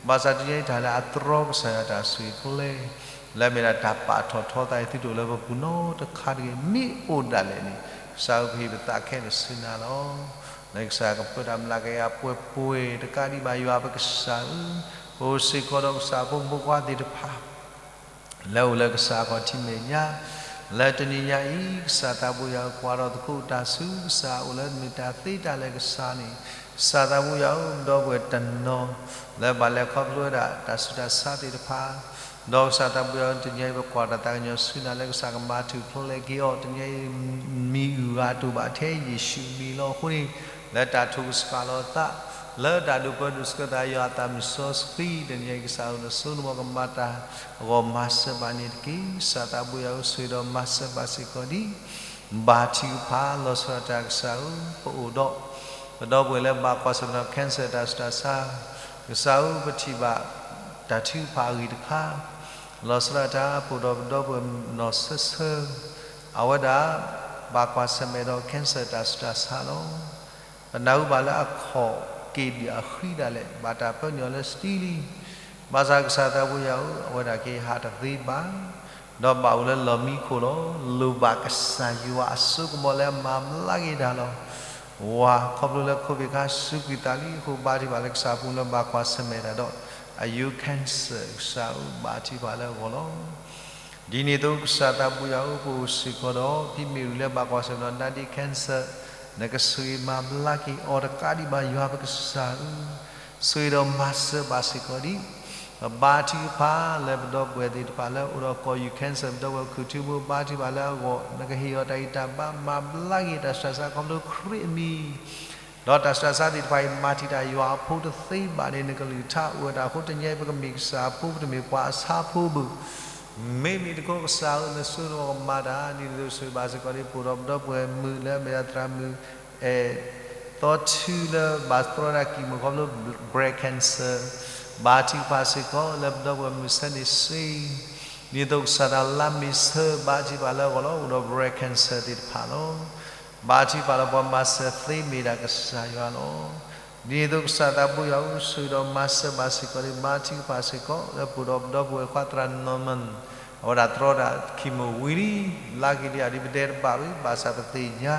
ဘၣ်ဆၣ်တနံၤအံၤတၢ်လၢအတြီကစၢ်ယွၤတၢ်ဆိၣ်ဂ့ၤကျဲ လၢအမ့ၢ်ဒၣ်တၢ်ပာ်ထီၣ်ထီသးအံၤ သုတအိၣ်လၢပပူၤနီတခါတဂ့ၤ. မ့ၢ်အိၣ်ဒၣ်လဲာ်န့ၣ် ကစၢ်ဧၢ ပဟ့ၣ်ပသးခဲလၢာ်ဆူနၤလီၤ. လၢကစၢ်ကပၢတၢ်မျၢ်ကယၤပှဲၤပှဲၤ တကးဒံးဘၣ်ယွၤပကစၢ်ဧၢ, ပအိၣ်စ့ၢ်ကီးဒီးကစၢ်ဖိမုၣ်ဖိခွါသ့ၣ်တဖၣ် လၢအိၣ်လၢကစၢ်အခီၣ်ထံးမဲာ်ညါ, လၢတနံၤညါအံၤ ကစၢ်သးဘိယွၤဧၢ ကွၢ်ထီၣ်သကိးတၢ်ဆူကစၢ် အိၣ်လၢမ့ၢ်တၢ်သ့တၢ်လၢာ်ကစၢ်န့ၣ်, ကစၢ်သးဘိယွၤဧၢ ပဒီပုၢ်ဝဲၢ်တနီၤ လၢဘၣ်လဲၤခီဖျိဝဲဒၣ်တၢ်ဆူးတၢ်ဆါသ့ၣ်တဖၣ်, ဒီးကစၢ်သးဘိယွၤဧၢ တနံၤအံၤ ပကွၢ်တၢ်သးကညီၤဆူနၤလၢကစၢ်ကမၤထူၣ်ဖျဲးက့ၤအီၤ, တနံၤအံၤ မံၤအုၣ်ဂၤတအိၣ်ဘၣ်ထဲယ့ၣ်ၡူးမံၤလီၤ. အဃိန့ၣ် လၢတၢ်ထုကဖၣ်လီၤသး လၢတၢ်ဒိၣ်ပၢဒိၣ်ဆှၢသး ယွၤအသးမုၢ်စီဆှံ တနံၤအံၤ ကစၢ်ဧၢ နစိနမီၤကမၤတၢ်အဂီၢ် မၤစၢၤဘၣ်န့ၣ်တက့ၢ်. ကစၢ်သးဘိယွၤဧၢ ဆိၣ်ဂ့ၤဒီးမၤစၢၤဘၣ်စ့ၢ်ကီးဒံး ဘါထုကဖၣ် လီၤဆီဒၣ်တၢ်ကစၢ်ဧၢ ပအိၣ်ဒီး ပဒီပုၢ်ဝဲၢ်လၢဘၣ်ကွၢ်ဆၢၣ်မဲာ်ဒီး cancer တၢ်ဆူးတၢ်ဆါ, ကစၢ်ဧၢ ပထံၣ်ဘၣ်တၢ်ထုကဖၣ်အဂ့ၢ်တခါ, လီၤဆီဒၣ်တၢ် ပအိၣ်ဒီးပဒီပုၢ်ဝဲၢ်နီၢ်ဆၢဆၢ, အဝဲဒၣ် ဘၣ်ကွၢ်ဆၢၣ်မဲာ်ဒီး cancer တၢ်ဆူးတၢ်ဆါလီၤ. ပနၢ်ဟူဘၣ်လၢအခီၣ်က့ၤဒံးအဃံဒၣ်လဲာ်, ဘၣ်တၢ်ပၢနုာ်အီၤလၢစတံလံ. ဘၣ်ဆၣ်ကစၢ်သးဘိယွၤဧၢ အဝဲဒၣ်ကဟးတသ့ဘၣ် ဒီးဘၣ်အိၣ်လၢလီၢ်မံခိၣ်လီၤ. လိၣ်ဘၣ်ကစၢ်ယွၤအစိကမီၤလၢအမၤဘျါက့ၤတၢ်လီၤ. ဝၤ ခီဖျိလၢ COVID ခါ စူးကွံာ်သးလံအဃိ ဘါထုကဖၣ်လၢကစၢ်ဖိလၢဘၣ်ကွၢ်ဆၢၣ်မဲာ်တၢ်ဒီး အယိ cancer ကစၢ်ဧၢ ဘါထုကဖၣ်လၢအဂီၢ်လီၤ. ဒ်န့ၣ်အသိး ကစၢ်သးဘိယွၤဧၢ ပအိၣ်စ့ၢ်ကီးဒီး ဖံမ့ၣ်ရူၤလၢဘၣ်ကွၢ်ဆၢၣ်မဲာ်ဒီး နာဒ့ cancer, နကဆိၣ်ဂ့ၤမၤဘျါက့ၤအီၤတကးဒံးဘၣ် ယွၤပကစၢ်ဧၢ, ဆိၣ်ဂ့ၤဒီးမၤစၢၤဘၣ်စ့ၢ်ကီးဒံး ပဘါထုကဖၣ်လၢပဒီပုၢ်ဝဲၢ်သ့ၣ်တဖၣ်လၢအိၣ်ဒီးကီၢ်ယူၢ် cancer ပဒီပုၢ်ဝဲၢ်ခူၣ်ထူဘိ ဘါထုကဖၣ်လၢအဂီၢ် နကဟ့ၣ်အီၤတၢ်ဂံၢ်တၢ်ဘါ မၤဘျါက့ၤတၢ်ဆူးတၢ်ဆါခီဖျိခရံာ်အမံၤ ဒီးတၢ်ဆူးတၢ်ဆါသ့ၣ်တဖၣ်အံၤ မၤတံာ်တာ်ယွၤအဖိတသ့ဘၣ်န့ၣ် နကလုၢ်ကထါအိၣ်ဝဲဒၣ်အဃိ တနံၤအံၤ ပကမ့ၢ်ကစၢ်အဖိ ပတမ့ၢ်ပှၤအဆါဖိဘၣ်. မ့မ့ၢ်တခီ ကစၢ်ဧၢ နစိနမီၤကမၤတၢ် ဒ်န့ၣ်အသိး ဆိၣ်ဂ့ၤဘၣ်စ့ၢ်ကီးဒံး ပအိၣ်ဒီးပဒီပုၢ်ဝဲၢ်မုၣ်လၢအမ့ၢ်ဒၣ်သရၣ်မုၣ် အဲၣ်သီထူလၢဘၣ်တြီတၢ် chemo ခီဖျိ breast cancer, ဘါထုကဖၣ်စ့ၢ်ကီးလၢပဒီပုၢ်ဝဲၢ်မုၣ်ဆၢန့ၣ်စ့ ဒ်န့ၣ်အသိး ကစၢ်တၢ်လါမ့ၤဆၢ ဘါထုကဖၣ်လၢအဂီၢ်လီၤ. အိၣ်ဒီး breast cancer သ့ၣ်တဖၣ်လီၤ. ဘါထုကဖၣ်လၢပှၤမၤစၢၤသ့မ့ၢ်ဒၣ်ကစၢ်ယွၤလီၤ. ဒ်န့ၣ်အသိး ကစၢ်သးဘိယွၤဧၢ ဆိၣ်ဂ့ၤဒီးမၤစၢၤဘၣ်စ့ၢ်ကီးဒံး ဘါထုကဖၣ်စ့ၢ်ကီး လၢပအိၣ်ဒီးပဒီပုၢ်ဝဲၢ်ခွါသရၣ် Norman, အဝဲဒၣ်တြီတၢ် chemo ဝံၤလံ, ဘျါက့ၤဒံးအီၤဒ်ပတဲတဘၣ်ဝံၤ ဘၣ်ဆၣ်ပသ့ၣ်ညါ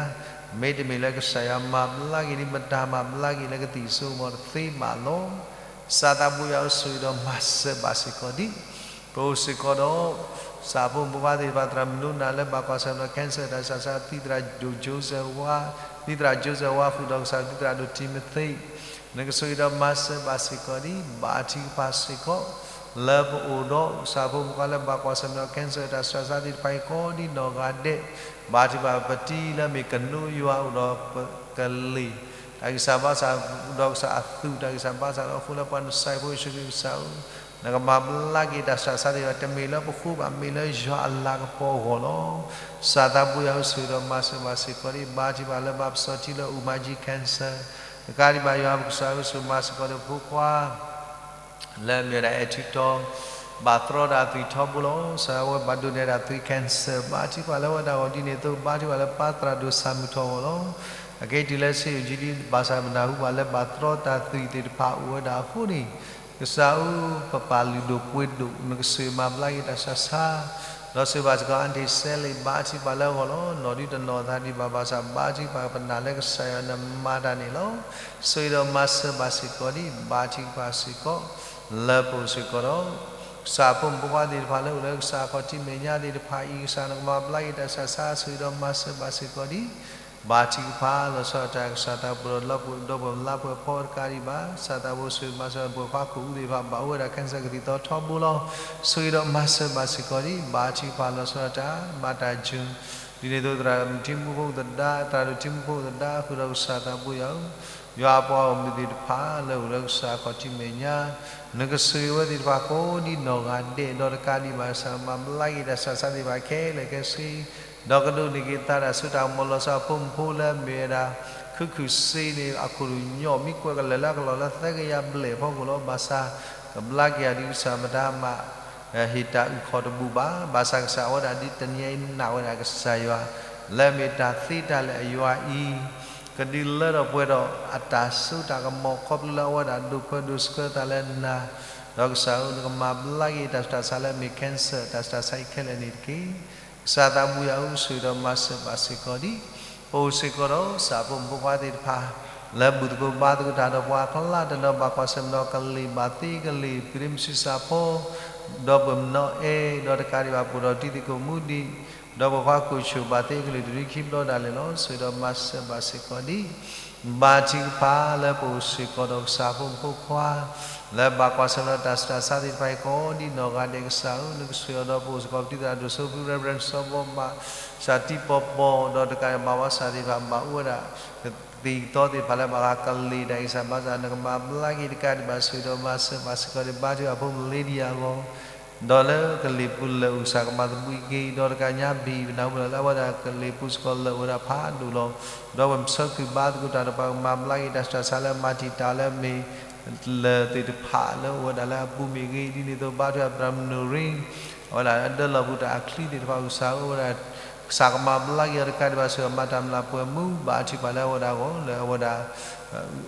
မ့တမ့ၢ်လၢကစၢ်ယွၤမၤဘျါက့ၤဒံး မတၤမၤဘျါက့ၤလၢကသံၣ်စိကမီၤတသ့ဘၣ်လီၤ. ကစၢ်သးဘိယွၤဧၢ ဆိၣ်ဂ့ၤဒီးမၤစၢၤဘၣ်စ့ၢ်ကီးဒံး ပအိၣ်စ့ၢ်ကီးဒီး ကစၢ်ဖိမုၣ်ဖိခွါသ့ၣ်တဖၣ် သရၣ်မုၣ်နူနၤလၢဘၣ်ကွၢ်ဆၢၣ်မဲာ်ဒီး cancer တၢ်ဆူးတၢ်ဆါ သံသရၣ်ဒိၣ် Joseph ဝါ, သံသရၣ် Joseph ဝါဃုာ်ဒီးကစၢ်သံသရၣ်ဒိၣ် Timothy, နကဆိၣ်ဂ့ၤဒီးမၤစၢၤဘၣ်စ့ၢ်ကီးဒံး ဘါထုကဖၣ်စ့ၢ်ကီး လၢပအိၣ်ဒီးကစၢ်ဖိမုၣ်ဖိခွါလၢဘၣ်ကွၢ်ဆၢၣ်မဲာ်ဒီး cancer တၢ်ဆူးတၢ်ဆါသ့ၣ်တဖၣ်အံၤကိးဒံးနီၢ်ဂၤဒဲး, ဘါထုကဖၣ်ပတံၤလၢမ့ၢ်ကနိယွၤအိၣ်ဒီးပကလ့ၢ် တၢ်ဂံၢ်စၢ်ဘါစၢ် ဒီးကစၢ်အသူၣ် တၢ်ဂံၢ်စၢ်ဘါစၢ်ဒီးအဃိလၢပှၤနစၤယံးဖိယ့ၣ်ၡူးခရံာ်ကစၢ်ဧၢ, နကမၤဘျါက့ၤတၢ်ဆူးတၢ်ဆါသ့ၣ်တဖၣ် တမ့ၢ်လၢပဃိဘၣ် မ့ၢ်လၢယွၤအလၤကပီၤအဂီၢ်လီၤ. ကစၢ်သးဘိယွၤဧၢ ဆိၣ်ဂ့ၤဒီးမၤစၢၤဘၣ်စ့ၢ်ကီးဒံး ဘါထုကဖၣ်လၢဘၣ်ပစီၣ်ထံလၢအူၣ်မၤကံ cancer, တကးဒံးဘၣ်ယွၤပကစၢ်ဧၢ ဆိၣ်ဂ့ၤမၤစၢၤစ့ၢ်ကီးဒံးဖိခွါ လၢအမ့ၢ်ဝဲဒၣ်အဲၣ်ထူတီ ဘၣ်တြီတၢ်သွံၣ်ထီဘိလီၤ. ကစၢ်ဝဲဘၣ်ဒိးန့ၢ်ဒၣ်သွံၣ် cancer ဘါထုကဖၣ်လၢဝဲဒၣ်အဂီၢ် ဒ်န့ၣ်အသိး ဘါထုကဖၣ်လၢပၢ်သရၣ်ဒိၣ်ဆၣ်မုၢ်ထီၣ်အဂီၢ်လီၤ. အကဲတုၤလၢဆ့ယိၣ်ကၠံဒံး ဘၣ်ဆၣ်ပနၢ်ဟူဘၣ်လၢဘၣ်တြီတၢ်သွံၣ်သ့ၣ်တဖၣ်အိၣ်ဝဲဒၣ်အဃိန့ၣ်, ကစၢ်ဧၢ ပပာ်လုၢ်ဒိၣ်ပှ့ၤဒိၣ် နကဆိၣ်ဂ့ၤမၤဘျါက့ၤတၢ်ဆူးတၢ်ဆါ ဒီးဆိၣ်ဂ့ၤဘၣ်စ့ၢ်ကီး Aunty Sally ဘါထုကဖၣ်လၢအဂီၢ်လီၤ. နီၢ်ဒုတနီၢ်သးဒံးဘၣ်ဘၣ်ဆၣ် ဘါထုကဖၣ်ပနာ်လၢကစၢ်ယွၤနမၤတၢ်န့ၣ်လီၤ. ဆိၣ်ဂ့ၤဒီးမၤစၢၤဘၣ်စ့ၢ်ကီးဒံး ဘါထုကဖၣ်စ့ၢ်ကီး လၢပအိၣ်စ့ၢ်ကီးဒီး ကစၢ်အဖိမုၣ်ဖိခွါသ့ၣ်တဖၣ်လၢအိၣ်လၢကစၢ်အခီၣ်ထံးမဲာ်ညါသ့ၣ်တဖၣ်အံၤ ကစၢ်နကမၤဘျါက့ၤတၢ်ဆူးတၢ်ဆါ ဆိၣ်ဂ့ၤဒီးမၤစၢၤဘၣ်စ့ၢ်ကီးဒံး ဘါထုကဖၣ်လီၤဆီဒၣ်တၢ် ကစၢ်သးပှဲၤဒီးလၢပှဲၤဒီပုၢ်ဝဲၢ်လါပှဲၤဖီတကးဒံးဘၣ် ကစၢ်သးဘိဆိၣ်ဂ့ၤမၤစၢၤပှဲၤဖးခိၣ်အူသ့ၣ်တဖၣ် ဘၣ်အိၣ်ဝဲဒၣ် cancer ကသံၣ်သီထီဘိလီၤ. ဆိၣ်ဂ့ၤဒီးမၤစၢၤဘၣ်စ့ၢ်ကီးဒံး ဘါထုကဖၣ်လီၤဆီဒၣ်တၢ် မၤတၢ်ယုၢ် ဒ်န့ၣ်အသိး သရၣ်မုၣ်ထံမူဖိသဒါ သရၣ်ဒိၣ်ထံမူဖိသဒါ ဃုာ်ဒီးကစၢ်သးဘိယွၤဧၢ ယွၤအပှၤဂီၢ်မုၢ်သ့ၣ်တဖၣ်လၢအိၣ်လၢကစၢ်အခီၣ်ထံးမဲာ်ညါ နကဆိၣ်ဂ့ၤဝဲသ့ၣ်တဖၣ်ကိးဒံးနီၢ်ဂၤဒဲး ဒီးတကးဒံးဘၣ်ဆၣ် မၤဘျါက့ၤတၢ်ဆူးတၢ်ဆါသ့ၣ်တဖၣ်ခဲလၢာ်ခဲဆ့ ဒီးကဒိးန့ၢ်က့ၤသးတၢ်စိတၢ်ကမီၤလီၤဆီအဖိမုၣ်ဖိလၢအမ့ၢ်ဝဲဒၣ် ခုၣ်ခုၣ်စ့န့ၣ် အခိၣ်ဒူၣ်ညိး မံကွဲးကလဲာ်လၢအကလီၢ်လၢသၢကယၤဘျဲၣ်အဖီခိၣ်လီၤ. ဘၣ်ဆၣ် ကဘျါက့ၤအီၤဒ်ကစၢ်မတၤမး ဟ့ၣ်တၢ်အုၣ်ခီၣ်တဘူၣ်ဘၣ်. ဘၣ်ဆၣ်ကစၢ်အဝဲဒၣ်ဒ်တနံၤအံၤနာ်ဝဲဒၣ်ကစၢ်ယွၤ လၢအမ့ၢ်တၢ်သ့တၢ်လၢအယွၤအံၤ ကဒုးလၢထီၣ်ပှဲၤထီၣ်အတၢ်စိတၢ်ကမီၤ ခီဖျိလၢအဝဲဒၣ်ဒိၣ်ဖၢဒိၣ်ဆှၢသးလၢနၤ, ဒီးကစၢ်ဧၢ နကမၤဘျါက့ၤတၢ်ဆူးတၢ်ဆါလၢအမ့ၢ် cancer တၢ်ဆူးတၢ်ဆါအံၤခဲလၢာ်န့ၣ်တက့ၢ်. ကစၢ်သးဘိယွၤဧၢ ဆိၣ်ဂ့ၤဒီးမၤစၢၤဘၣ်စ့ၢ်ကီးဒံး ပအိၣ်စ့ၢ်ကီးဒီးကစၢ်ဖိမုၣ်ဖိခွါသ့ၣ်တဖၣ် လၢဘူၣ်သကိးဘါသကိးတၢ်ဒီးပှၤအကျါတနီၤ ဘၣ်ကွၢ်ဆၢၣ်မဲာ်ဒီးကလံၤဘၣ်သ့ကလံၤ ပှၤရ့မုၢ်ဆံးစၢ်ဖိ ဒီးပမၢနီၣ်အဲၣ် ဒီးတကးဒံးဘၣ်ပိာ်ဒီးတံၤသကိးမူဒံး ဒီးပှၤကွၢ်ကိၣ်ဆိၣ်ဘၣ်သ့ကလုာ်တနွံခံဘျီဒၣ်လဲာ်လီၤ. ဆိၣ်ဂ့ၤဒီးမၤစၢၤဘၣ်စ့ၢ်ကီးဒံး ဘါထုကဖၣ်လၢပအိၣ်စ့ၢ်ကီးဒီးကစၢ်ဖိမုၣ်ဖိခွါ လၢဘၣ်ကွၢ်ဆၢၣ်မဲာ်ဒီးတၢ်ဆူးတၢ်ဆါသ့ၣ်တဖၣ်အံၤကိးဒံးနီၢ်ဂၤဒဲး ကစၢ်ဧၢ နကဆိၣ်ဂ့ၤအီၤဒီးပအိၣ်စ့ၢ်ကီးပတံၤသရၣ်ဒိၣ်စိဖု Reverend စီၤဘီမး ကစၢ်တံၤပီၤပီၤ ဒီးတကးဒံးဘၣ်ဘၣ်ဆၣ်သ့ၣ်တဖၣ် ဘၣ်အိၣ်ဝဲဒၣ် ကသံၣ်ကသီသ့ၣ်တဖၣ်လၢဘၣ်ဃးကလံၤတၢ်ဂံၢ်စၢ်ဘါစၢ် နကမၤဘျါက့ၤတကးဒံးဘၣ် ဆိၣ်ဂ့ၤဒီးမၤစၢၤဘၣ်စ့ၢ်ကီးဒံး ဘါထုကဖၣ်ဖိမလ့ဒံအဂီၢ် ဒီးလၢကလံၤပူၤလၢာ်အိၣ် ကစၢ်ကမၤသဘှံးက့ၤ ဒီးတကးညါဘံၣ်ပနၢ်ဟူလၢအဝဲဒၣ်ကလံၤပူၤစ့ၢ်ကီးလၢာ်အိၣ်ဝဲဒၣ်ဖးဒိၣ်လီၤ. ဒီးပဆၢခုၣ်ဘါသကိးတၢ်ဒီးပှၤကမၤဘျါက့ၤတၢ်ဆူးတၢ်ဆါလၢမၤတံာ်တာ်လၢအမ့ၢ် လၢာ်သ့ၣ်တဖၣ်လၢအိၣ်ဝဲဒၣ်လၢအပူၤမ့ၢ်ဂ့ၤ ဒ်န့ၣ်အသိးဘါထုကဖၣ် သရၣ်မုၣ်နိၣ်ရ့ အဝဲဒၣ်လၢအဒၢလီၢ်ပူၤတၢ်အချံသ့ၣ်တဖၣ် ကစၢ်ဧၢ အိၣ်ဝဲဒၣ် ကစၢ်ကမၤဘျါက့ၤအီၤတကးဒံးဘၣ် ဆိၣ်ဂ့ၤမၤတၢ်မျၢ်ပှဲၤမူ ဘါထုကဖၣ်လၢအဝဲဒၣ်အဂီၢ် လၢအဝဲဒၣ်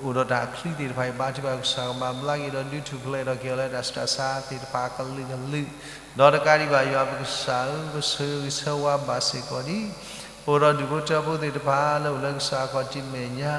အိၣ်ဒီးတၢ်အချံသ့ၣ်တဖၣ်အံၤ ဘါထုကဖၣ်ကစၢ်ကမၤဘျါက့ၤဒီး ဒုးထူၣ်ဖျဲးထီၣ်က့ၤအီၤလၢတၢ်ဆူးတၢ်ဆါသ့ၣ်တဖၣ်အကလုာ်ကလုာ် ဒီးတကးဒံးဘၣ်ယွၤပကစၢ်ဧၢ ပဆိၣ်ဂ့ၤဆၢဝါဘၣ်စ့ၢ်ကီးဒံး ပအိၣ်ဒီးဒူၣ်ဖိထၢဖိသ့ၣ်တဖၣ်လၢအိၣ်လၢကစၢ်အခီၣ်ထံးမဲာ်ညါ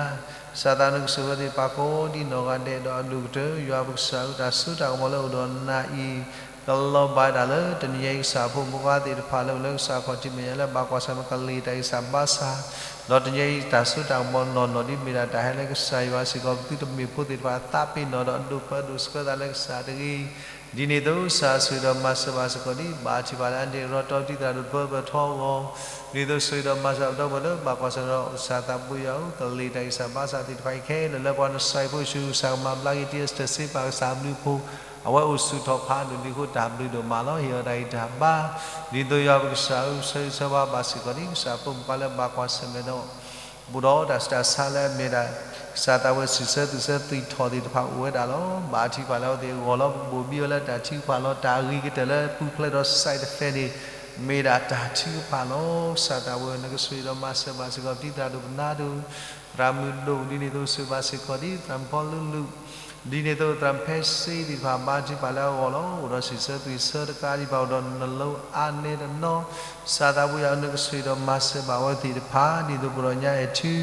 ကစၢ်သးနကဆိၣ်ဂ့ၤဝဲသ့ၣ်တဖၣ်ကိးဒံးနီၢ်ဂၤဒဲးဒီးအဒိၣ်ကတၢၢ် ယွၤပကစၢ်ဧၢ တၢ်စိတၢ်ကမီၤလၢအိၣ်ဒီးနၤအံၤ ကလီၤဘၣ်ဒၣ်လၢတနံၤအံၤကစၢ်ဖိမုၣ်ဖိခွါသ့ၣ်တဖၣ်လၢအိၣ်လၢကစၢ်အခီၣ်ထံးမဲာ်ညါလၢဘၣ်ကွၢ်ဆၢၣ်မဲာ်ကလံၤတၢ်ဂံၢ်စၢ်ဘါစၢ် ဒီးတနံၤအံၤတၢ်စိတၢ်ကမီၤနီၢ်နီၢ်ဒ်မ့ၢ်ဒၣ်တၢ်ဟဲလၢကစၢ်ယွၤစ့ၢ်ကီး ပသုတမ့ၢ်ဖိသ့ၣ်တဖၣ်သးပ့ၤနီၣ်ဒီးအဒိၣ်ဖၢဒိၣ်ဆှၢသးလၢကစၢ်တဂ့ၤ ဒ်န့ၣ်အသိးကစၢ်ဆိၣ်ဂ့ၤဒီးမၤစၢၤဘၣ်စ့ၢ်ကီးဒံး ဘါထုကဖၣ်လၢအဒ့ၣ်ရီတီတံၢ်သရၣ်ဒိၣ်တပၢပၢထီအဂီၢ် ဒ်န့ၣ်အသိးဆိၣ်ဂ့ၤဒီးမၤစၢၤအပတီၢ်ပှၤလၢဘၣ်ကွၢ်ဆၢၣ်ဒီးကစၢ်သးဘိယွၤဧၢ ကလံၤတၢ်ဂံၢ်စၢ်ဘါစၢ်သ့ၣ်တဖၣ်အံၤခဲလၢာ်လၢပှၤနစဲးဖိယ့ၣ်ၡူး ကစၢ်ကမၤဘျါက့ၤ တံအစတၢၢ်စ့ပာ်ကစၢ်ဘျုးဖိ အဝဲအိၣ်ဆူၣ်ထီၣ်ဖးဒိၣ်လံအဃိတၢ်ဘျုးဒိၣ်မးလီၤ. ဟ့ၣ်အီၤတၢ်ဂံၢ်တၢ်ဘါ ဒ်သိးယွၤပကစၢ်ဧၢ ဆိၣ်ဂ့ၤဆၢဝါဘၣ်စ့ၢ်ကီးဒံး ကစၢ်ဖိမုၣ်ဖိခွါလၢဘၣ်ကွၢ်ဆၢၣ်မဲာ်ဒီး ပအိၣ်ဒီးတၢ်ဆူးတၢ်ဆါလၢအမ့ၢ်ဒၣ် ကစၢ်သးဝဲစံးဆၢသူၣ်ဆၢသွံၣ်ထီၣ်သ့ၣ်တဖၣ်အိၣ်ဝဲဒၣ်လီၤ. ဘါထုကဖၣ်လၢအဝဲသ့ၣ်အဂီၢ်လီၤ. ဘိၣ်ဘံအီၤလၢတၢ်ထုကဖၣ်လီၤ. တၢ်ဂ့ၤကတၢၢ်လၢပူၤဖျဲးဒီး side effect န့ၣ် မ့ၢ်ဒၣ်တၢ်ထုကဖၣ်လီၤ. ကစၢ်သးဝဲ နကဆိၣ်ဂ့ၤဒီးမၤစၢၤဘၣ်စ့ၢ်ကီး ပတံၤသရၣ်ဒိၣ်ပနါဒိၣ် သရၣ်မုၣ်ဒိၣ် ဒ်န့ၣ်အသိးဆိၣ်ဂ့ၤဘၣ်စ့ၢ်ကီးဒံး သရၣ်မုၣ်ဖီလူလူ ဒ်န့ၣ်အသိးသရၣ်မုၣ်ဖဲစ့သ့ၣ်တဖၣ် ဘါထုကဖၣ်လၢအဂီၢ်လီၤ. အိၣ်ဒီးစံးဆၢသွံၣ်ဆၢတကးဒံးဘၣ် အိၣ်ဒီးနလိအါနဲတနီၤ ကစၢ်သးဘိယွၤဧၢ နကဆိၣ်ဂ့ၤဒီးမၤစၢၤဘၣ်အဝဲသ့ၣ်တဖၣ် ဒ်သိးပှၤဒီးညါအဲၣ်ထု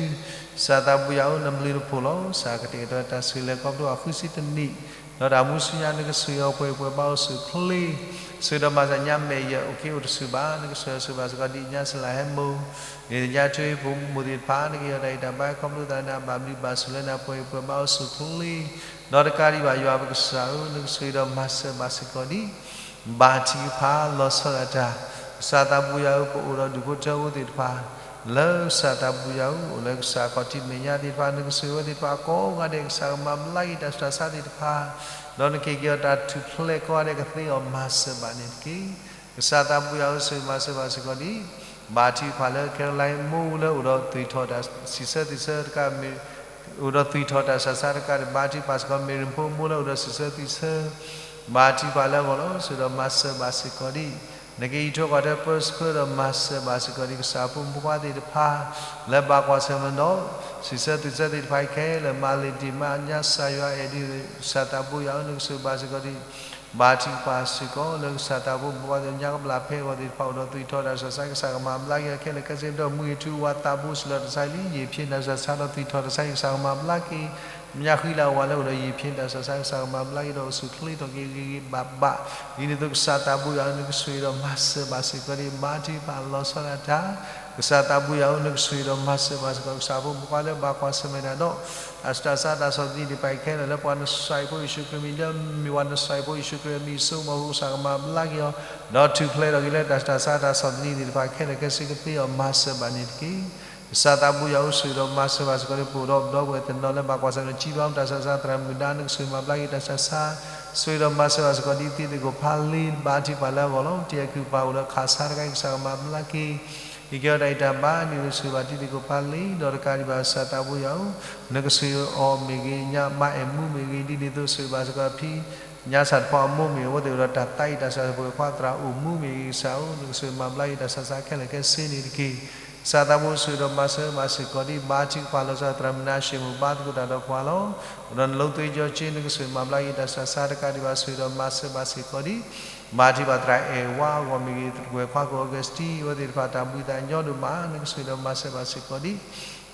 ကစၢ်သးဘိယွၤဧၢ နဘျုးနဖှိၣ်လီၤ. ကစၢ်ကတဲာ်ကတီၤတၢ်ဆိၣ်ဂ့ၤလၢကီၢ်ပဒိၣ်အဃုဆံတနံၣ် ဒီးတၢ်မူဆူညါ နကဆိၣ်ဂ့ၤအီၤပှဲၤပှဲၤဘၣ်အိၣ်ဆူၣ်အိၣ်ချ့ ဆိၣ်ဂ့ၤဒီးမၤစၢၤညါမဲာ်ယဲၢ်အိၣ်က့ၤအိၣ်တဆူၣ်ဘၣ် နကဆိၣ်ဂ့ၤဆိၣ်ဂ့ၤဘၣ်စ့ၢ်ကီးဒ်ညါစလၢဟဲမိၢ် ဒ်ညါထွဲဖိမုၣ်သ့ၣ်တဖၣ် နကဟ့ၣ်အီၤတၢ်ဂံၢ်တၢ်ဘါခီဖျိသးလၢနဘၣ်ဘျုးဘၣ်ဆိၣ်လၢနၤပှဲၤပှဲၤဘၣ်အိၣ်ဆူၣ်အိၣ်ချ့ ဒီးတကးဒံးဘၣ်ယွၤပကစၢ်ဧၢ နကဆိၣ်ဂ့ၤဒီးမၤစၢၤဘၣ်စ့ၢ်ကီးဒံး ဘါထုကဖၣ်လီၤဆီဒၣ်တၢ် ကစၢ်သးဘိယွၤဧၢ ပအိၣ်ဒီးဒူၣ်ဖိထၢဖိသ့ၣ်တဖၣ် လၢကစၢ်သးဘိယွၤဧၢ အိၣ်လၢကစၢ်အခီၣ်ထံးမဲာ်ညါသ့ၣ်တဖၣ် နကဆိၣ်ဂ့ၤဝဲသ့ၣ်တဖၣ်ကိးဂၤဒဲး ကစၢ်ကမၤဘျါက့ၤတၢ်ဆူးတၢ်ဆါသ့ၣ်တဖၣ် ဒီးနကဟ့ၣ်က့ၤအီၤတၢ်ထူၣ်ဖျဲးကိးဂၤဒဲးကသ့အီၤမၤစၢၤဘၣ်န့ၣ်တက့ၢ်. ကစၢ်သးဘိယွၤဧၢ ဆိၣ်ဂ့ၤမၤစၢၤဘၣ်စ့ၢ်ကီးဒံး ဘါထုကဖၣ်လၢ Caroline မိၢ်လၢအိၣ်ဒီးသွံၣ်ထီၣ်တၢ်စံးဆၢသွံၣ်ဆၢတကး အိၣ်ဒီးသွံၣ်ထီၣ်တၢ်ဆူးတၢ်ဆါတကးဒံး ဘါထုကဖၣ်စ့ၢ်ကီး Mary ဖိမိၢ်လၢအိၣ်ဒီးစံးဆၢသွံၣ်ဆၢ ဘါထုကဖၣ်လၢအဂီၢ်လီၤ. ဆိၣ်ဂ့ၤဒီးမၤစၢၤဘၣ်စ့ၢ်ကီးဒံး နကအံးထွဲကွၢ်ထွဲပၢဆှၢဒီးမၤစၢၤဘၣ်စ့ၢ်ကီးဒံး ကစၢ်ဖိမုၣ်ဖိခွါသ့ၣ်တဖၣ် လၢဘၣ်ကွၢ်ဆၢၣ်မဲာ်ဒီး စံးဆၢသွံၣ်ဆၢသ့ၣ်တဖၣ်အံၤခဲလၢာ် မၤလ့ၤတံၢ်မၤညါကစၢ်ယွၤအဲၣ်ဒိး ကစၢ်သးဘိယွၤဧၢ နကဆိၣ်ဂ့ၤဘၣ်စ့ၢ်ကီးဒံး ဘါထုကဖၣ်စ့ၢ်ကီးလၢကစၢ်သးဘိမုၣ်ဖိခွါသ့ၣ် ညါကဘျၣ်ဖဲအဂီၢ်သ့ၣ်တဖၣ်အိၣ်ဒီးသွံၣ်ထီၣ်တၢ်ဆူးတၢ်ဆါ ကစၢ်ကမၤဘျါက့ၤအီၤခဲလၢာ်ခဲဆ့ ဒီးမုၢ်ဂ့ၤထူဝါသးဘိစၢၤလီၤတၢ်ဆါလံ ယံာ်ဖျိတၢ်ဆူးတၢ်ဆါဒီးသွံၣ်ထီၣ်တၢ်ဆါ ကစၢ်ကမၤဘျါက့ၤ မညါဃံလၤဝါလၢအိၣ်ဒီးယံာ်ဖျိတၢ်ဆူးတၢ်ဆါ ကစၢ်ကမၤဘျါက့ၤဒီး အိၣ်ဆူၣ်အိၣ်ချ့ထီၣ်က့ၤဂ့ၤဂ့ၤဘၣ်ဘၣ် ဒ်န့ၣ်အသိးကစၢ်သးဘိယွၤဧၢ နကဆိၣ်ဂ့ၤဒီးမၤစၢၤဘၣ်စ့ၢ်ကီးဒံး ဘါထုကဖၣ်လီၤဆီဒၣ်တၢ် ကစၢ်သးဘိယွၤဧၢ နကဆိၣ်ဂ့ၤဒီးမၤစၢၤဘၣ်စ့ၢ်ကီး ကစၢ်ဖိမုၣ်ဖိခွါလၢဘၣ်ကွၢ်ဆၢၣ်မဲာ်တၢ်ဒီး တၢ်ဆူးတၢ်ဆါတၢ်ဆီၣ်သနံးသ့ၣ်တဖၣ်အံၤခဲလၢာ် လၢပှၤနစၢ်ဖိယ့ၣ်ၡူးခရံာ်အမံၤ လၢမ့ၢ်ပှၤနစၢ်ဖိယ့ၣ်ၡူးခရံာ်အမံၤ စိကမီၤဖိ ကစၢ်ကမၤဘျါက့ၤအီၤ ဒီးထူၣ်ဖျဲးထီၣ်က့ၤလၢ တၢ်ဆူးတၢ်ဆါတၢ်ဆီၣ်သနံးသ့ၣ်တဖၣ်ခဲလၢာ်ခဲဆ့ ကသ့အီၤမၤစၢၤဘၣ်န့ၣ်တက့ၢ်. ကစၢ်သးဘိယွၤဧၢ ဆိၣ်ဂ့ၤဒီးမၤစၢၤဘၣ်စ့ၢ်ကီးဒံး ပအိၣ်ဒီးဒီပုၢ်ဝဲၢ်တနီၤလၢဘၣ်ကွၢ်ဆၢၣ်မဲာ် ကံဘါတၢ်ဆူးတၢ်ဆါ သရၣ်မုၣ်ဒါ နကဆိၣ်ဂ့ၤမၤဘျါက့ၤတၢ်ဆူးတၢ်ဆါ ဆိၣ်ဂ့ၤဒီးမၤစၢၤဘၣ်စ့ၢ်ကီးဒံး သံသကိၣ်ဖးလ့ ဘါထုကဖၣ်လၢအဂီၢ်လီၤ. တံၤအကုၢ်ပှၤအိၣ်ဒီးခးဆါတခါအံၤ ကစၢ်ကမၤဘျါက့ၤ ဟံးက့ၤအီၤတၢ်အံၣ်တၢ်ဘါ ဒ်သိးဆိၣ်ဂ့ၤဘၣ်တံၤသကိးပၤလံ, ဒီးတကးဒံးဘၣ် ကစၢ်သးဘိယွၤဧၢ, နကဆိၣ်ဂ့ၤအီၤမ့ၢ်ဂ့ၤ, ညၣ်မါအဲၣ်မူမ့ၢ်ဂ့ၤ, ဒ်န့ၣ်အသိးဆိၣ်ဂ့ၤဘၣ်စ့ၢ်ကီးဖံ ညါစၢ်တဖၣ်အမိၢ်မ့ၢ်ဂ့ၤ, အဝဲသ့ၣ်အိၣ်ဒီးတၢ်သးအံၣ်တၢ်စၢ်သပှၢ်ခွါသရၣ်အိၣ်မူမ့ၢ်ဂ့ၤ, ကစၢ်ဧၢ, နကဆိၣ်ဂ့ၤမၤဘျါက့ၤတၢ်ဆူးတၢ်ဆါခဲလၢာ်ခဲဆ့န့ၣ်တက့ၢ်. ကစၢ်သးဘိဆိၣ်ဂ့ၤဒီးမၤစၢၤဘၣ်စ့ၢ်ကီးဒံး ဘါထုကဖၣ်လီၤဆီဒၣ်သရၣ်မုၣ်နၤၡ့ၣ် မိၢ်ဘါသကိးတၢ်ဒီးပှၤလီၤ. အိၣ်ဒီးနလိသ့ကၠီက့ နကဆိၣ်ဂ့ၤမၤဘျါက့ၤတၢ်ဆူးတၢ်ဆါတကးဒံးဘၣ် ဆိၣ်ဂ့ၤဒီးမၤစၢၤဘၣ်စ့ၢ်ကီးဒံး ဘါထုကဖၣ်သရၣ်အဲၣ်ဝါအဂီၢ်မ့ၢ်ဂ့ၤ, သပှၢ်ခွါကီၢ်အီကူးစတံ အဝဲသ့ၣ်တဖၣ်တၢ်ဘှံးသးညီဒိၣ်မး နကဆိၣ်ဂ့ၤဒီးမၤစၢၤဘၣ်စ့ၢ်ကီးဒံး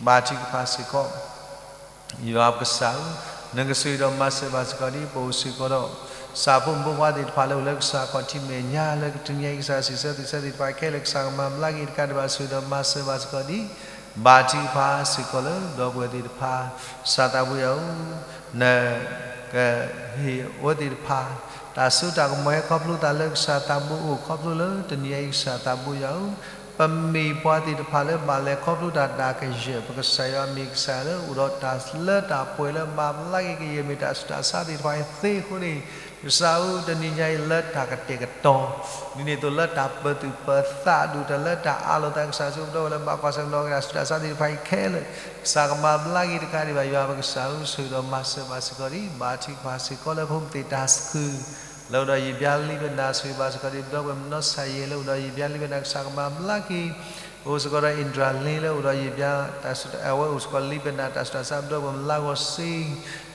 ဘါထုကဖၣ်စ့ၢ်ကီး ယွၤပကစၢ်ဧၢ, နကဆိၣ်ဂ့ၤဒီးမၤစၢၤဘၣ်စ့ၢ်ကီးဒံး ပအိၣ်စ့ၢ်ကီးဒီး ကစၢ်ဖိမုၣ်ဖိခွါသ့ၣ်တဖၣ်လၢအိၣ်လၢကစၢ်ခီၣ်ထံးမဲာ်ညါ လၢတနံၤညါအံၤ ကစၢ်စံးဆၢသုဆၢသ့ၣ်တဖၣ်ခဲလၢာ် ကစၢ်ကမၤဘျါက့ၤတကးဒံးဘၣ် ဆိၣ်ဂ့ၤဒီးမၤစၢၤဘၣ်စ့ၢ်ကီးဒံး ဘါထုကဖၣ်စ့ၢ်ကီးလၢဒီပုၢ်ဝဲၢ်သ့ၣ်တဖၣ် ကစၢ်သးဘိယွၤဧၢ, နကဟ့ၣ်အဝဲသ့ၣ်တဖၣ် တၢ်စိတၢ်ကမီၤဟဲခီဖျိသးလၢကစၢ်သးဘိအိၣ် ခီဖျိလၢတနံၤညါအံၤ ကစၢ်သးဘိယွၤဧၢ, ပမ့ၢ်ပှၤသ့ၣ်တဖၣ်လၢဘၣ်လဲၤခီဖျိတၢ်ဒၣ်ကယၢၢ် ပကစၢ်ယွၤမ့ၢ်ကစၢ်လၢအိၣ်ဒီးတၢ်လၢတၢ်ပှဲၤလၢမၤဘျါက့ၤကယဲၢ်မ့ၢ်တၢ်ဆူးတၢ်ဆါသ့ၣ်တဖၣ်အံၤသ့အဃိန့ၣ် ကစၢ်ဧၢ တနံၤညါအံၤလၢတၢ်ကတဲာ်ကတီၤ ဒ်န့ၣ်အသိးလၢတၢ်ပၢၤသူၣ်ပၢၤသးဒိၣ်တၢ်လၢတၢ်အးလီၤသး ကစၢ်ဆိၣ်ဂ့ၤပဒီပုၢ်ဝဲၢ်လၢဘၣ်ကွၢ်ဆၢၣ်မဲာ်ဒီးတၢ်ဆူးတၢ်ဆါသ့ၣ်တဖၣ်အံၤခဲလၢာ် ကစၢ်ကမၤဘျါက့ၤတကးဒံးဘၣ် ယွၤပကစၢ်ဧၢ ဆိၣ်ဂ့ၤဒီးမၤစၢၤဘၣ်စ့ၢ်ကီးဒံး ဘါထုကဖၣ်စ့ၢ်ကီးလၢဖိမုၣ်သ့ၣ်တၢ်သကုၤ လၢအိၣ်ဒီးယံာ်ဘျါလံဘဲနၤ ဆိၣ်ဂ့ၤဘၣ်စ့ၢ်ကီးဒံး ပဒီပုၢ်ဝဲၢ်မနီၢ်စၢ်ယဲၢ် လၢအိၣ်ဒီးယံာ်ဘျါလံဘဲနၤ ကစၢ်ကမၤဘျါက့ၤ အိၣ်စ့ၢ်ကီးဒီး အ့ဒြၤလ့ လၢအိၣ်ဒီးယံာ်ဘျါ အဝဲအိၣ်စ့ၢ်ကီးလံဘဲနၤ တၢ်ဆူးတၢ်ဆါ ပဒီပုၢ်ဝဲၢ်မလါဂီၤစ့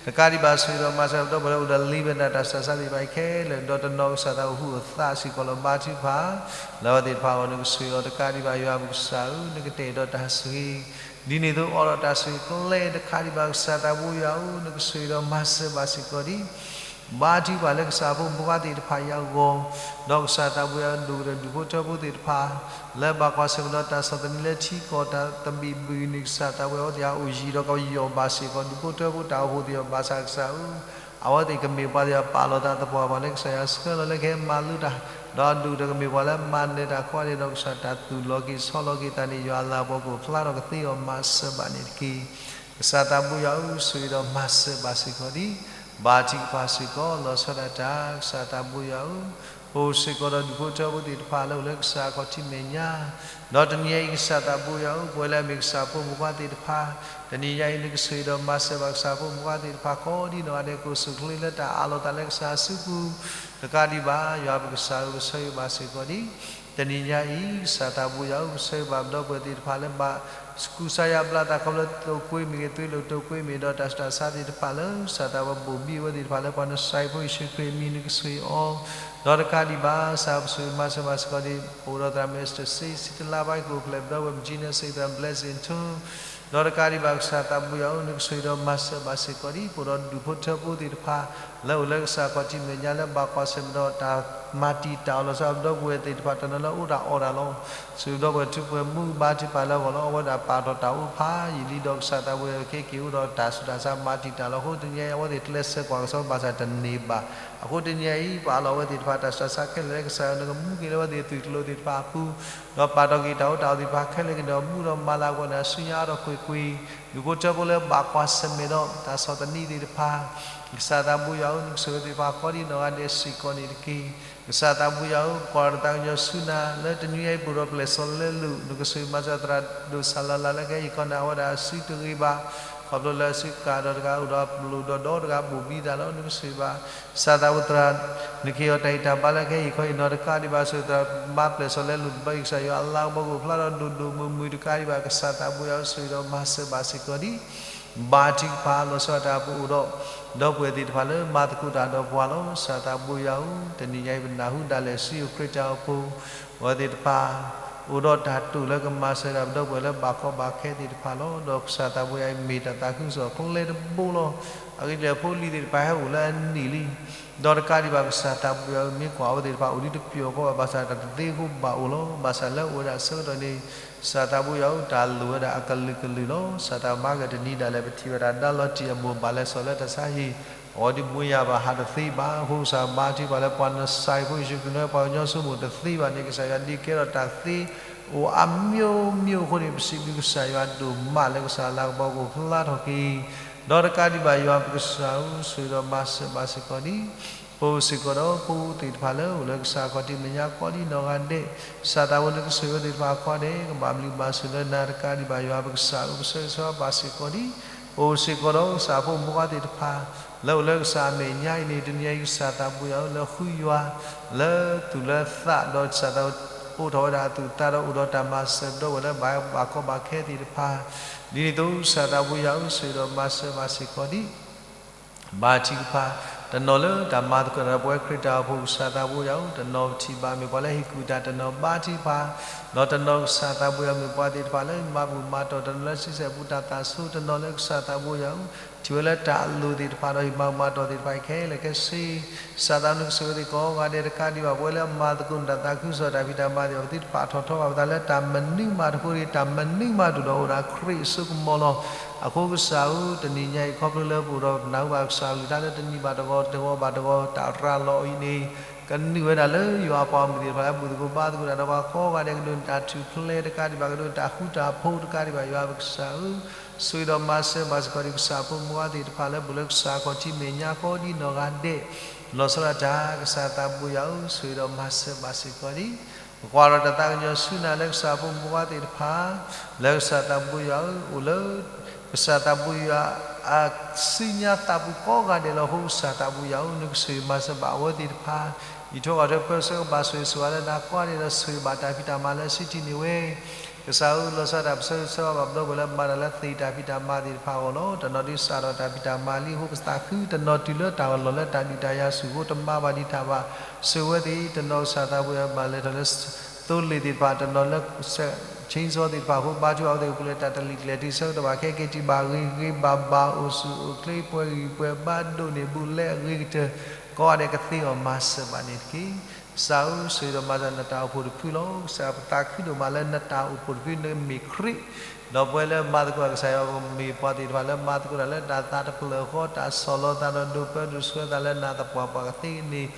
တကးဒံးဘၣ် ဆိၣ်ဂ့ၤဒီးမၤစၢၤပဒီပုၢ်ဝဲၢ်လၢအိၣ်ဒီးလံဘဲနၤ တၢ်ဆူးတၢ်ဆါသ့ၣ်တဖၣ်အံၤခဲလၢာ် ဒီးတနီၤကစၢ်သးအိၣ်ဟူးအိၣ်သးစ့ၢ်ကီးလီၤ ဘါထုကဖၣ် လၢအဝဲသ့ၣ်တဖၣ်အဂီၢ် နကဆိၣ်ဂ့ၤအီၤတကးဒံးဘၣ် ယွၤပကစၢ်ဧၢ နကတဲာ်ဒီးတၢ်ဆိၣ်ဂ့ၤ ဒ်န့ၣ်အသိးအိၣ်ဒီးတၢ်ဆိၣ်ဂ့ၤကျဲတခါဒံးဘၣ် ကစၢ်သးဘိယွၤဧၢ နကဆိၣ်ဂ့ၤဒီးမၤစၢၤဘၣ်စ့ၢ်ကီးဒံး ဘါထုကဖၣ်လၢကစၢ်ဖိမုၣ်ဖိခွါသ့ၣ်တဖၣ်အံၤအဂီၢ် ဒီးကစၢ်သးဘိယွၤဒိၣ်ကတၢၢ်ဒူၣ်ဖိထၢဖိသ့ၣ်တဖၣ် လၢဘၣ်ကွၢ်ဆၢၣ်မဲာ်ဒီးတၢ်ဆီၣ်သနံးလၢထံကီၢ်တၢ်သဘံၣ်ဘုၣ်န့ၣ် ကစၢ်သးဘိယွၤ အဝဲသ့ၣ်အအိၣ်ယံၤဒီးကယီၢ်ဘၣ်စ့ၢ်ကီး ဒူၣ်ဖိထၢဖိတၢ်အိၣ်ဖှိၣ်သ့ၣ်တဖၣ်ဘၣ်ဆၣ်ကစၢ်ဧၢ အဝဲသ့ၣ်ကမ့ၢ်ပှၤသ့ၣ်တဖၣ်ပာ်လီၤသးသပှၢ်ပှၢ်လၢ ကစၢ်ယွၤဆှၢလီၤလၢကဟဲမၤလိတၢ် ဒီးဒူၣ်တၢ်ကမ့ၢ်ပှၤလၢမၤနၢၤတၢ်ကိးဂၤဒဲး ဒီးကစၢ်တၢ်သူၣ်လီၤက့ၤဆီလီၤက့ၤသးန့ၣ် ယွၤအလၤကပီၤကအိၣ်ဖျါထီၣ်ကသ့အီၤမၤစၢၤဘၣ်န့ၣ်တက့ၢ်. ကစၢ်သးဘိယွၤဧၢ ဆိၣ်ဂ့ၤဒီးမၤစၢၤဘၣ်စ့ၢ်ကီးဒံး ဘါထုကဖၣ်စ့ၢ်ကီးလီၤဆီဒၣ်တၢ် ကစၢ်သးဘိယွၤဧၢ အိၣ်စ့ၢ်ကီးဒီးဒူၣ်ဖိထၢဖိသ့ၣ်တဖၣ်လၢအိၣ်လၢကစၢ်ခီၣ်ထံးမဲာ်ညါ ဒီးတနံၤညါအံၤ ကစၢ်သးဘိယွၤဧၢ ပဝဲလၢအမ့ၢ်ကစၢ်ဖိမုၣ်ဖိခွါသ့ၣ်တဖၣ် တနံၤညါအံၤ နကဆိၣ်ဂ့ၤဒီးမၤစၢၤဘၣ်ကစၢ်ဖိမုၣ်ဖိခွါသ့ၣ်တဖၣ် ကိးဒံနီၢ်ဂၤဒဲး ကိးဆူၣ်ချ့လၢတၢ်အးလီၤသးလၢကစၢ်အစုပူၤ တကးဒံးဘၣ် ယွၤပကစၢ်ဧၢ ပဆၢဂ့ၤဘၣ်စ့ၢ်ကီးဒံး တနံၤညါအံၤ ကစၢ်သးဘိယွၤဧၢ ပဆၢဂ့ၤဘၣ်ပဒီပုၢ်ဝဲၢ်သ့ၣ်တဖၣ်လၢဘၣ် ကူစါယါဘျါသးခီဖျိသိၣ်ကွ့မ့ၢ်ဂ့ၤ သွံၣ်လိာ်တိာ်ကွ့မ့ၢ်ဒီးတၢ်ဆူးတၢ်ဆါသ့ၣ်တဖၣ်လၢ ကစၢ်သးဘိဘိၣ်ဘံအဝဲသ့ၣ်တဖၣ်လၢ ပှၤနစၢ်ယဖိယ့ၣ်ၡူးခရံာ်အမံၤ နကဆိၣ်ဂ့ၤအီၤ ဒီးတကးဒံးဘၣ် ကစၢ်ပဆိၣ်ဂ့ၤမၤစၢၤဘၣ်စ့ၢ်ကီးဒံး ပအိၣ်ဒီးသရၣ်မုၣ် Esther စံး စံးတလါဘၣ် ကအိၣ်ဖျဲၣ်ပဒီပုၢ်ဝဲၢ် Virginia စံး သရၣ်မုၣ် Blessing ထိ ဒီးတကးဒံးဘၣ် ကစၢ်သးဘိယွၤဧၢ နကဆိၣ်ဂ့ၤဒီးမၤစၢၤဘၣ်စ့ၢ်ကီးဒံး ပအိၣ်ဒီးဒူၣ်ဖိထၢဖိသ့ၣ်တဖၣ် လၢအိၣ်လၢကစၢ်ခီၣ်ထံးမဲာ်ညါလၢဘၣ်ကွၢ်ဆၢၣ်မဲာ်ဒီးတၢ်မၤတံာ်တာ်အီၤလီၤဆီဒၣ်ပဒီပုၢ်ဝဲၢ်သ့ၣ်တဖၣ် တနီၤလၢအိၣ်တၢ်အီၣ်တၢ်လီၤ ဆိၣ်ဂ့ၤပဒီပုၢ်ဝဲၢ်ထူးပှဲၤမူဘါထုကဖၣ်လၢအဂီၢ်လီၤ အဝဲဒၣ်ပာ်ထီၣ်တၢ်အိၣ်ဖးယံာ်လံဒီးကစၢ်သးဘိယွၤ ခဲက့ၤအိၣ်ဒီးတၢ်ဆူးတၢ်ဆါမၤတံာ်တာ်လီၤ အဃိတနံၤညါအံၤ အဝဲသ့ၣ်ကျဲးစၢးကွၢ်ကစီၣ်ဘၣ်ဆၣ်တန့ၢ်ဘၣ် အဃိတနံၤညါအံၤ ပာ်လီၤအဝဲသ့ၣ်တဖၣ်တၢ်ဆူးတၢ်ဆါခဲလၢာ်လၢကစၢ်ယွၤ နကမူက့ၤလၢအဝဲသ့ၣ်သွံၣ်ကျိၤသ့ၣ်တဖၣ်အပူၤ ဒီးပာ်ထီၣ်က့ၤတၢ်အိၣ်တၢ်အီၣ်သ့ၣ်တဖၣ်ခဲလၢာ်က့ၤဒီး မူဒီးမၤလၤကပီၤန့ၣ် အစုညါအါထီၣ်ကွ့ၢ်ကွ့ၢ် ဒူၣ်ဖိထၢဖိလၢဘၣ်ကွၢ်ဆၢၣ်မဲာ်ဒီး တၢ်ဆီၣ်သနံးသ့ၣ်တဖၣ် ကစၢ်သးဘိယွၤဧၢ နကဆိၣ်ဂ့ၤသ့ၣ်တဖၣ်ကိးဒံနီၢ်ဂၤဒဲးစ့ၢ်ကီးန့ၣ်တက့ၢ်. ကစၢ်သးဘိယွၤဧၢ ပကွၢ်ဒီးသးကညီၤဆူနၤ လၢတနွံအံၤ ပအိၣ်ဒီးပျဲၢ်စီၤလဲလိာ် နကဆိၣ်ဂ့ၤမၤစၢၤသရၣ်ဒိၣ်စၢ်လၤလၤလၢကဟဲဟ့ၣ်ခီနၤ အဝဲဒၣ်အစုတဂ့ၤဘၣ် ခီဖျိလၢအစုကၤဒီးတဂၤအိၣ်ဒီးအပျိၢ်ဒီးဒီတဂၤဘိၣ်ဘံသးလီၤ နကဆိၣ်ဂ့ၤဘၣ် ကစၢ်သးဘိသရၣ် နကဟ့ၣ်အီၤတၢ်အံၣ်တၢ်ဘါလၢကဟဲဟ့ၣ်ခီအံၤနီၢ်တကးဒံးဘၣ် ဆိၣ်ဂ့ၤသရၣ်မါပျဲၢ်စီၤလဲလိာ် ဘၣ်ကစၢ်ယွၤ အလၤကပီၤကအိၣ်ဖျါထီၣ်ဒိၣ်ဒိၣ်မုၢ်မုၢ်တကးဒံးဘၣ် ကစၢ်သးဘိယွၤဧၢ ဆိၣ်ဂ့ၤဒီးမၤစၢၤဘၣ်စ့ၢ်ကီးဒံး ဘါထုကဖၣ်လီၤဆီဒၣ်တၢ် ပအိၣ်ဒီး ဒီပုၢ်ဝဲၢ်သ့ၣ်တဖၣ်လၢမၤသကိးတၢ်ဒီးပှၤလီၤ. ကစၢ်သးဘိယွၤဧၢ တနံၤညါအံၤ ပနၢ်ဟူဒၣ်လဲာ် စံယိၣ်ခရံာ်တၢ်အိၣ်ဖှိၣ် အဝဲသ့ၣ်တဖၣ် အိၣ်ဒီးတၢ်တိာ်လၢကမၤစၢၤဒၣ်ပဒီပုၢ်ဝဲၢ်လၢဘၣ်ကီဘၣ်ခဲသ့ၣ်တဖၣ်လီၤ. ဒီးကစၢ်သးဘိယွၤအံၤ မ့ၢ်တၢ်သးခုကစီၣ်ကျဲတဘိလီၤ. အဂ့ၢ်ဒ်လဲၣ် ဖိလံၤသ့ၣ်တဖၣ်ဟဲအိၣ်လၢအနံၣ်လံ ဒီးတကးဒံးဘၣ် ကစၢ်သးဘိယွၤဧၢ မ့ၢ်ကွၢ်အဝဲသ့ၣ်တဖၣ်အိၣ်ဒံးတပျီၤဃီဘၣ် ဘၣ်ဆၣ်တၢ်တသ့အဃိဘၣ်အိၣ်လီၤ. ဘၣ်ဆၣ်လၢအိၣ်ဝဲဒၣ်ဆၢကတီၢ်န့ၣ် ကစၢ်သးဘိယွၤဧၢ တၢ်လိၣ်ဝဲဒၣ်အကလုာ်ကလုာ်လီၤ. ကစၢ်သးဘိမၤက့ၤတနံၤဒၣ်လဲာ် ပထံၣ်ဝဲဒၣ်ဒါလီၤတံၢ်အမိၢ်ဘၣ်လဲၤစိာ်လၢတၢ်ဆါဟံၣ် အဝဲဒၣ်မူယၤဘၣ်ဟးတသ့ဘၣ်. အဃိကစၢ်ဘါထုကဖၣ်လၢပှၤနစၢ်ဖိယ့ၣ်ၡူးခရံာ်န့ၣ် ပှၤကညီဆိကမိၣ်တသ့ဘၣ်န့ၣ် ကစၢ်ယွၤဒုးကဲထီၣ်တၢ်သ့ အိၣ်အမျိုးမျိုးအဃိန့ၣ် ပစံးဘျုးကစၢ်ယွၤဒိၣ်မးလၢကစၢ်အလၤကပီၤကအိၣ်ဖျါထီၣ်က့ၤ ဒီးတကးဒံးဘၣ်ယွၤပကစၢ်ဧၢ ဆိၣ်ဂ့ၤဒီးမၤစၢၤဘၣ်စ့ၢ်ကီးန့ၣ် ပအိၣ်စ့ၢ်ကီးဒီးဖိသ့ၣ်တဖၣ်လၢအိၣ်လၢကစၢ်ခီၣ်ထံးမဲာ်ညါကိးဒံနီၢ်ဂၤဒဲး, ကစၢ်သးဝဲန့ၣ်ကစၢ်ယွၤသ့ၣ်တဖၣ်အဃီဒဲး ကဘၣ်ဘျုးဘၣ်ဆိၣ်လၢနၤတကးဒံးဘၣ်ယွၤပကစၢ်ဧၢ, ပဆၢဂ့ၤဆၢဝါဘၣ်စ့ၢ်ကီးဒံး, ပအိၣ်စ့ၢ်ကီးဒီးကစၢ်ဖိမုၣ်ဖိခွါသ့ၣ်တဖၣ် လၢအိၣ်လၢကစၢ်အမဲာ်ညါအံၤန့ၣ် တနံၤညါအံၤကစၢ်သးဘိယွၤဧၢ လၢဃုယွၤ လၢသူၣ်လၢသးဒီးကစၢ်သး အိးထီၣ်ဝဲဒၣ်အသူၣ်အသးဒီးအိၣ်ဒီးတၢ်မၤစၢၤဒီးဝဲလၢဘၣ်ကီဘၣ်ခဲသ့ၣ်တဖၣ်, ဒ်န့ၣ်အသိးကစၢ်သးဘိယွၤဧၢ ဆိၣ်ဂ့ၤဒီးမၤစၢၤဘၣ်စ့ၢ်ကီးဒံး ဘါထုကဖၣ်, တနီၤလၢတၢ်မၤသကိးတၢ်ဒီးပဝဲခရံာ်တၢ်အိၣ်ဖှိၣ်ကစၢ်သးဘိယွၤဧၢ, တနီၤပထံၣ်ဘၣ်မ့ၢ်ပှၤလၢဟ့ၣ်ကူၣ်တၢ်, တနီၤဘါထုကဖၣ်, ဒီးတနီၤကစၢ်သးဘိယွၤမ့ၢ်ပှၤသ့ၣ်တဖၣ်လၢမၤဘူၣ်မၤတီၢ်, တနီၤလၢဆံဆဲၣ်ပူၤတၢ်သးဆိ, တနီၤလၢကစၢ်သးဘိယွၤဧၢ, ထံၣ်ဝဲလၢတၢ်အလိၤသ့ၣ်တဖၣ်ဒီးဟ့ၣ်မၤဘူၣ်မၤတီၢ်သ့ၣ်တဖၣ်ခဲလၢာ်ခဲဆ့ ကစၢ်သးနကစၢ်ယွၤသ့ၣ်ကိးဂၤဒဲးတကးဒံးဘၣ် ပဝဲလၢအမၤသကိးတၢ်သးခုကစီၣ်တၢ်ဖံးတၢ်မၤသ့ၣ်တဖၣ် ပသုတဖၣ်ထီၣ်ထီဘၣ်ပသးလၢတၢ်မနုၤမးတခီန့ၣ် တၢ်မနုၤမးတအိၣ်ဒီးခရံာ်အစိကမီၤလီၤ. အဃိကစၢ်ဧၢ တနံၤညါအံၤခီဖျိလၢပအိၣ်ဒီးပနၢ်ဟူဘၣ်ကစၢ်အကလုၢ်ကထါလၢတနံၤဘၣ်တဂီၤ တဂီၤဘၣ်တဂီၤ တၢ်ရၤလီၤအံၤန့ၣ် ကနုာ်ဝဲဒၣ်လၢယွၤအပှၤဂီၢ်မုၢ်သ့ၣ်တဖၣ်လၢဘူၣ်သကိးဘါသကိးတၢ်ဒီးပှၤကိးဂၤဒဲး ကဒိးန့ၢ်တၢ်ထူၣ်ဖျဲးတကးဒံးဘၣ် ကဒိးန့ၢ်တၢ်ဃူတၢ်ဖိးတကးဒံးဘၣ် ယွၤပကစၢ်ဧၢ ဆိၣ်ဂ့ၤဒီးမၤစၢၤဘၣ်စ့ၢ်ကီးဒံး ကစၢ်ဖိမုၣ်ဖိခွါသ့ၣ်တဖၣ်လၢပအိၣ်လၢကစၢ်ခီၣ်ထံးမဲာ်ညါကိးဒံနီၢ်ဂၤဒဲး လီၤဆီဒၣ်တၢ် ကစၢ်သးဘိယွၤဧၢ ဆိၣ်ဂ့ၤဒီးမၤစၢၤဘၣ်စ့ၢ်ကီးဒံး ပကွၢ်ဒီးတၢ်သးကညီၤဆူနၤလၢကစၢ်ဖိမုၣ်ဖိခွါသ့ၣ်တဖၣ် လၢကစၢ်သးဘိယွၤဧၢ အိၣ်လၢ ကစၢ်သးဘိယွၤ အစုညါသးပူၤကိးဂၤဒဲးလီၤ. အဃိကစၢ်သးဘိယွၤဧၢ နကဆိၣ်ဂ့ၤမၤစၢၤဘၣ်အဝဲသ့ၣ်တဖၣ် အံးထွဲကွၢ်ထွဲပၢဆှၢကဘၣ်ဆိၣ်ဂ့ၤဆိၣ်ဝါလၢနၤကိးဂၤဒဲးဒီး ဆိၣ်ဂ့ၤဘၣ်တၢ်ဖံးတၢ်မၤလၢအစုထံၣ်န့ၢ်ဝဲ ကစၢ်ဧၢ လီၤဆီဒၣ်တၢ်ပဆၢဂ့ၤဆၢဝါဘၣ်ပဒီပုၢ်ဝဲၢ်လၢ မၤတၢ်လၢသ့ၣ်တၢ်ဖံးတၢ်မၤသ့ၣ်တဖၣ်အဂီၢ်လီၤ. တနီၤဒုးစးထီၣ်တၢ်ဖံးတၢ်မၤလံအဃိ ပသးခု, တနီၤတုၤလၢတၢ်လီၢ်လၢတၢ်ဒုးတၢ်ယၤဆူၣ်အဃိ တမၤဘၣ်ဒံးတၢ်ဘၣ်. ဆိၣ်ဂ့ၤဝဲသ့ၣ် တနီၤကစၢ်သးဘိယွၤဘၣ်လဲၤထီၣ်လၢ သိလ့ၣ်သ့ၣ်တဖၣ် တနီၤလၢ chainsaw သ့ၣ်တဖၣ်အဃိ ဘါထုကဖၣ်အဝဲသ့ၣ်အပူၤလၢတၢ်တလံၤကျဲၤတုၤဆၢကတီၢ်ဘၣ်ခဲက့ၤ ထံၣ်ဘၣ်ဂ့ၤဂ့ၤဘၣ်ဘၣ် အိၣ်ဆူၣ်အိၣ်ချ့ ပှဲၤဂံၢ်ပှဲၤဘါ ဒိးန့ၢ်ဘူးလဲအဂ့ၤကတၢၢ် ကိးဂၤဒဲးကသ့အီၤ မၤစၢၤဘၣ်န့ၣ်တက့ၢ်. ကစၢ်ဧၢ ဆိၣ်ဂ့ၤဒီးမၤစၢၤနတၢ်အိၣ်ဖှိၣ်တဖုလီၤ. ကစၢ်ပသးခုဒိၣ်မးလၢနတၢ်အိၣ်ဖှိၣ်တဖု နမ့ၢ်ခရံာ် ဒီးပဝဲလၢမၤသကိးကစၢ်ယွၤကမ့ၢ်ပှၤသ့ၣ်တဖၣ်လၢမၤသကိးတၢ်လၢတၢ်သးတဖျၢၣ်အဃိ တၢ်ဆီၣ်လီၤသးဒီးဒိးပၢဒိးဆှၢသးလၢနၤသပှၢ်ပှၢ်ကသ့န့ၣ်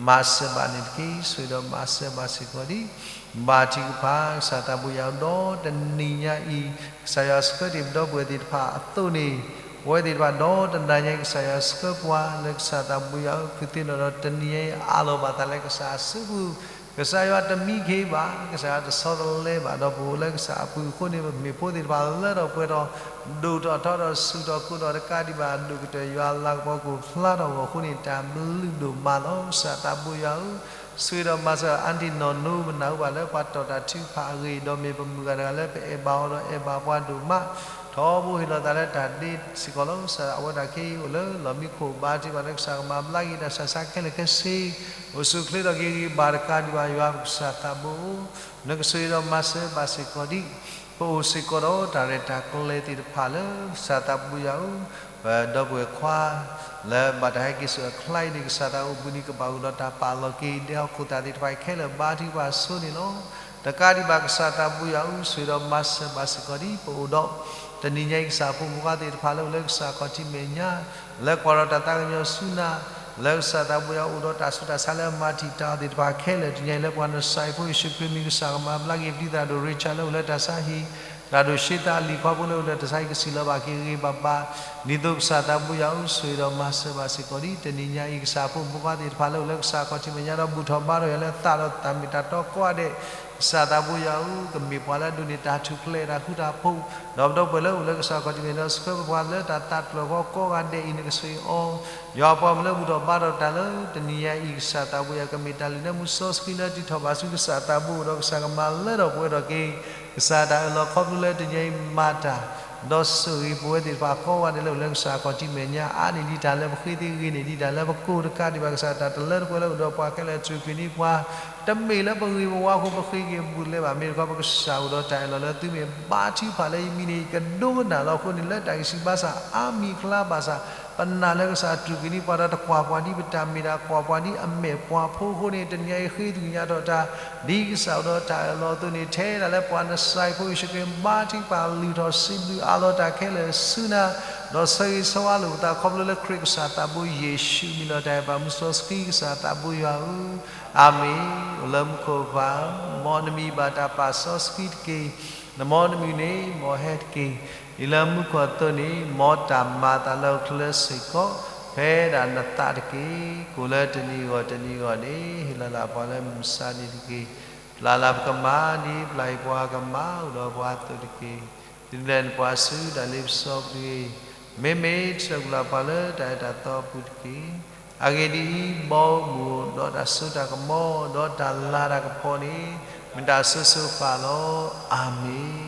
မၤစၢၤဘၣ်န့ၣ်တက့ၢ်. ဆိၣ်ဂ့ၤဒီးမၤစၢၤဘၣ်စ့ၢ်ကီးဒံး ဘါထုကဖၣ် ကစၢ်သးဘိယွၤဧၢ ဒီးတနံၤညါအံၤ ကစၢ်ယွၤဆှၢတ့ၢ်ပဒီပုၢ်ဝဲၢ်သ့ၣ်တဖၣ်အသိးန့ၣ် ပဝဲသ့ၣ်တဖၣ်ဒီးတနၤညါအံၤ ကစၢ်ယွၤဆှၢပှၤလၢကစၢ်သးဘိယွၤဧၢ ဖုးသ့ၣ်နီၣ်ဒီးတနံၤညါအံၤ အးလီၤဘၣ်သးလၢကစၢ်အစုပူၤ ကစၢ်ယွၤတမံခ့ဘၣ်, ကစၢ်ယွၤတဆီတလဲဘၣ်, ဒီးပအိၣ်လၢကစၢ်အပူၤအဃိန့ၣ် ပမ့ၢ်ဖိသ့ၣ်တဖၣ်လၢထီၣ်ပှဲၤထီၣ်, ဒိၣ်ထီၣ်ထီထီၣ် ဆူၣ်ထီၣ်ကိၢ်ထီၣ်တကးဒံးဘၣ် အဒိၣ်ကတၢၢ်ယွၤအလၤကပီၤကအိၣ်ဖျါထီၣ်အဂီၢ်အဃိန့ၣ် တၢ်ဘျုးဒိၣ်မးလီၤ. ကစၢ်သးဘိယွၤဧၢ, ဆိၣ်ဂ့ၤဒီးမၤစၢၤ အါတံၢ်နီၢ်နိ ပနၢ်ဟူဘၣ်လၢပှၤတီၢ်တၢ်ထုကဖၣ်အဂ့ၢ်, ဒီးမ့ၢ်ပမုၢ်ဂၤတဂၤလၢပအဲၣ်ဘၣ်အီၤဒီးအဲၣ်ဘၣ်ပှၤဒိၣ်မး ထီဘိဟ့ၣ်လီၤသးလၢတၢ်ဒ့စ့ၢ်ကီးလီၤ. ကစၢ်အဝဲဒၣ်ခဲအံၤအိၣ်လၢလီၢ်မံခိၣ် ဘါထုကဖၣ်လၢကစၢ်ကမၤဘျါက့ၤ တၢ်ဆးဆါခဲလၢာ်ခဲဆ့, အိၣ်ဆူၣ်အိၣ်ချ့ထီၣ်က့ၤဂံၢ်ဘါတကးဒံးဘၣ် ယွၤပကစၢ်သးဘိဧၢ, နကဆိၣ်ဂ့ၤဒီးမၤစၢၤဘၣ်စ့ၢ်ကီးဒံး, ပအိၣ်စ့ၢ်ကီးဒီးတၢ်ရဲၣ်တၢ်ကျဲၤသ့ၣ်တဖၣ်လၢ ကစၢ်သးဘိယွၤဧၢ, ပဒီပုၢ်ဝဲၢ်ခွါ လၢဘၣ်တၢ်ဟဲက့ၤဆူၣ်အချါအံၤန့ၣ် ကစၢ်သးအိၣ်ဘှံးနံၤကဘၣ်ဂုာ်ဒီးတၢ်ပာ်လီၤက့ၤ ဒဲဟီၣ်ခိၣ်သးသ့ၣ်တဖၣ်ခဲလၢာ် ဘါထုကဖၣ်ဆိန့ၣ်လီၤ. တကးဒံးဘၣ် ကစၢ်သးဘိယွၤဧၢ, ဆိၣ်ဂ့ၤဒီးမၤစၢၤဘၣ်စ့ၢ်ကီးဒံး ပအိၣ်ဒီး တနံၤညါအံၤ ကစၢ်ဖိမုၣ်ဖိခွါသ့ၣ်တဖၣ်လၢအိၣ်လၢကစၢ်ခီၣ်ထံးမဲာ်ညါ လၢကွၢ်ဒီးတၢ်သးကညီၤဆူနၤ, လၢကစၢ်သးဘိယွၤအိၣ်ဒီးတၢ်ဆူးတၢ်ဆါလၢအမၤတံာ်တာ်အီၤသ့ၣ်တဖၣ်ခဲလၢာ် တနံၤညါအံၤလၢပှၤနစၤအံၤဖိယ့ၣ်ၡူးခရံာ်မံၤ ကစၢ်ကမၤဘျါက့ၤပဒံသရၣ်ဒိၣ်ရ့ၣ်ခၠၣ်လၢအိၣ်လၢတၢ်ဆါဟံၣ် တၢ်ဒိၣ်ဆ့သးလံၤခီဖျိလၢအိၣ်လၢတၢ်ဆါဟံၣ် ကစံၣ်လီၤဘၣ်က့ၤဂ့ၤဂ့ၤဘၣ်ဘၣ်, ဒ်သိးကစၢ်သးဘိယွၤဧၢ ဆိၣ်ဂ့ၤဒီးမၤစၢၤဘၣ်စ့ၢ်ကီးဒံး တနံၤညါအံၤ ကစၢ်ဖိမုၣ်ဖိခွါသ့ၣ်တဖၣ်လၢအိၣ်လၢကစၢ်ခီၣ်ထံးမဲာ်ညါဒီးဘူၣ်ထီၣ်ဘါထီၣ်ယွၤလၢသးဒီးတၢ်မ့ၢ်တၢ်တီကိးဂၤဒဲး ကစၢ်သးဘိယွၤဧၢ ကမ့ၢ်ပှၤလၢအဒိးန့ၢ်တၢ်ထူၣ်ဖျဲးတၢ်ဃူတၢ်ဖိး, ဒီးပဒီပုၢ်ဝဲၢ်လၢအိၣ်လၢကစၢ်ခီၣ်ထံးမဲာ်ညါဒီးဆှၢပှၤလၢတၢ်သးတဖျၢၣ်ဃီကိးဂၤဒဲးအံၤ နကဆိၣ်ဂ့ၤအီၤ, ယွၤပှၤမုၣ်လၢဘူၣ်ထီၣ်ဘါထီၣ်တၢ်လၢ တနံၤညါအံၤ ကစၢ်သးဘိယွၤ ကမ့ၢ်တၢ်လုၢ်လၢမူစီဆှံလၢတံၤထီၣ်ဘၣ်ဆူကစၢ်သးဘိဒီးကစၢ်ကမၤလၢထီၣ်ပှဲၤထီၣ်က့ၤ ကစၢ်တၢ်အၢၣ်လီၤခီဖျိလၢတနံၤညါအံၤမၤတၢ် ဒီးဆိၣ်ဂ့ၤပဝဲသ့ၣ်တဖၣ်ကိးဂၤဒဲးလၢအိၣ်လၢကစၢ်ခီၣ်ထံးမဲာ်ညါ အါန့ၢ်ဒံးတၢ်လၢပဃ့သ့ ဂ့ၤန့ၢ်ဒံးတၢ်လၢပကိၢ်တကးဒံးဘၣ် ကစၢ်တၢ်တလၢတပှဲၤလၢအိၣ်ဒီးပှၤခဲလၢာ် ထူၣ်ကွံာ်န့ၢ်ပှၤ တမ့ၢ်လၢပဂ့ၤပဝါအဃိ ပဃ့က့ၤဘူးလဲဘၣ်. မ့ၢ်တခီ ပကစၢ်အိၣ်ဒီးတၢ်အၢၣ်လီၤလၢသုမ့ၢ်ဘါထုကဖၣ်လၢယမံၤန့ၣ် ယကဒိကနၣ်လီၤအဃိန့ၣ် လၢတၢ်ဂံၢ်ဆူၣ်ဘါဆၣ် အါမံၤအကျါဘၣ်ဆၣ် ပနာ်လၢကစၢ်ထူၣ်ကွံာ်န့ၢ်ပှၤဒီးတကွၢ်ပှၤဒ်ပတၢ်မ့ၢ်တၢ် ကွၢ်ပှၤဒ်အမဲာ်ပှၤဖိအဃိန့ၣ် တနံၤအံၤဃ့ကညးထီၣ်တၢ် ဒ်ကစၢ်အိၣ်ဒီးတၢ်အၢၣ်လီၤအသိးန့ၣ် ထဲဒၣ်လၢပှၤနစၤအံၤဖိယ့ၣ်ၡူးခရံာ်ဘါထုကဖၣ် လုၢ်ထီၣ်စံးဘျုးအးလီၤတၢ်ခဲလၢာ်ဆူနၤ ဒီးဆၢဂ့ၤဆၢဝါလိာ်ပသးခီဖျိလၢခရံာ်ကစၢ်သးဘိယ့ၣ်ၡူးအမံၤလီၤ. တၢ်အဲၣ်ပၢ်မူစီဆှံကစၢ်သးဘိယွၤဧၢ, အၤမ့ၣ်. အိၣ်လၢမူခိၣ်ပၢ်ဧၢ, မ်နမံၤဘၣ်တၢ်ပာ်စီဆှံတက့ၢ်. နမ်နမံၤန့ၣ် မ်ဟဲတက့ၢ်. ဒ်လၢမူခိၣ်အသိးန့ၣ် မ်တၢ်မၤအသးလၢဟီၣ်ခိၣ်ချၢစ့ၢ်ကီး ဖဲဒၣ်နသးတက့ၢ်. ကိၣ်လၢတနံၤအဂီၢ်တနံၤအဂီၢ်န့ၣ် ဟ့ၣ်လီၤလၢပှၤလၢမုၢ်မဆါတနံၤတက့ၢ်. ပျၢ်လၢပကမၤဒ်ပျၢ်အံၤ ပှၤကမၤအီၤဒီးပှၤအသိးတက့ၢ်. ဒုးနဲၣ်နပှၤဆူတၢ်လ့ပစီပူၤတဂ့ၤ. မ့မ့ၢ်တၢ်ကူၣ်လၢပှၤလၢတၢ်အဲၣ်တၢ်သီအပူၤတက့ၢ်. အဂ့ၢ်ဒ်အံၤ, ဘီမုၢ်ဒီးတၢ်စိတၢ်ကမီၤ ဒီးတၢ်လၤတၢ်ကပီၤန့ၣ် မ့ၢ်တၢ်အစိၤစိၤအဃၣ်လီၤ. အၤမ့ၣ်.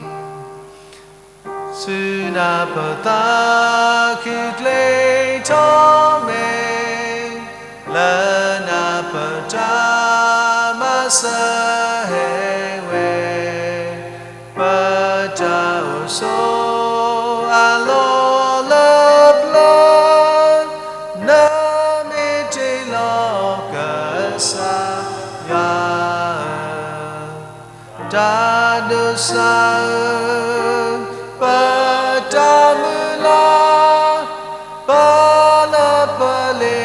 ဆူနၢ်ပၢၢ်သးခုကျိၤထီၣ်မဲာ်, လၢနၢ်ပၢၢ်တၢ်မၤစၢၤဟဲဝဲ, ပတၢ်အိၣ်ဆိးအလီၢ်လၢပျၢၤ, နမ့ၢ်တ့လီၤကစၢ်ယွၤဧၢ, တၢ်ဒိးစၢ်ဧၢ, ပတၢ်မုၢ်လၢ်, ပလၢပလ့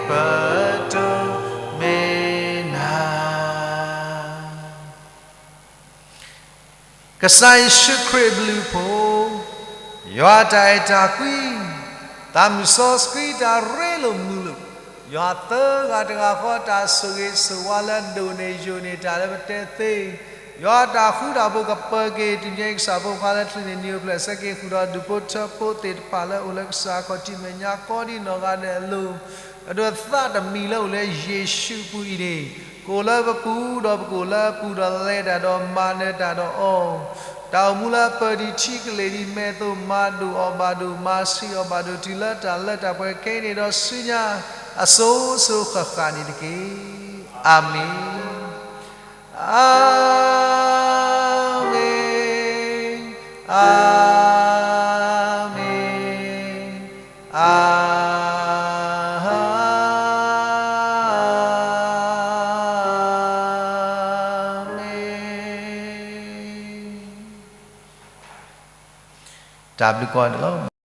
ပတိၢ်မ့ၢ်နၤ. ကစၢ်ယ့ၣ်ၡူးခရံာ်အဘျုးအဖှိၣ်, ယွၤတၢ်အဲၣ်တၢ်ကွံ, သးမုၢ်စီဆှံတၢ်ရ့လိာ်မုာ်လိာ်, ယွၤသၢဂၤတဂၤဃီ တၢ်ဆိၣ်ဂ့ၤဆိၣ်ဝါလၢဒိၣ်န့ၢ်ယိာ်န့ၢ်တၢ်လၢပတဲသ့, ယွၤတၢ်ဃူတၢ်ဖိးကပၢၤက့ၤ တနံၤညါအံၤ ကစၢ်ဖိခွါလၢချံန့ၣ် နံၤအိၣ်ဖျဲၣ်ဆၢက့ၤဃုာ်ဒီး ဒူၣ်ဖိထၢဖိသ့ၣ်တဖၣ်လၢအိၣ်လၢကစၢ်အခီၣ်ထံးမဲာ်ညါ ကိးဒံနီၢ်ဂၤဒဲးအလိၤ, အဒိးသးတမံၤလၢအိၣ်လၢယ့ၣ်ၡူးအပူၤအံၤန့ၣ်, ကအိၣ်လၢပပူၤဒီးပကအိၣ်လၢအပူၤဒီး လဲၤတၢ်ဒီးမၤနၢၤတၢ်ဒီးအီၤ, တၢ်အိၣ်မူလၢပၢၤဒံးထံကလ့ၤဒံးမဲာ်သိး မၤဒိၣ်အီၤဘၣ်ဒိၣ် မၤဆံးအီၤဘၣ်ဒိၣ် တုၤလၢတၢ်လၢတၢ်ပှဲၤခဲအံၤန့ၣ်ဒီးဆူညါ အစိၤစိၤဃၣ်ဃၣ်န့ၣ်တက့ၢ်. အၤမ့ၣ်. အၤမ့ၣ်, အၤမ့ၣ်, အၤမ့ၣ်. တၢ်ဘျုးကိးဂၤဒဲးလီၤ.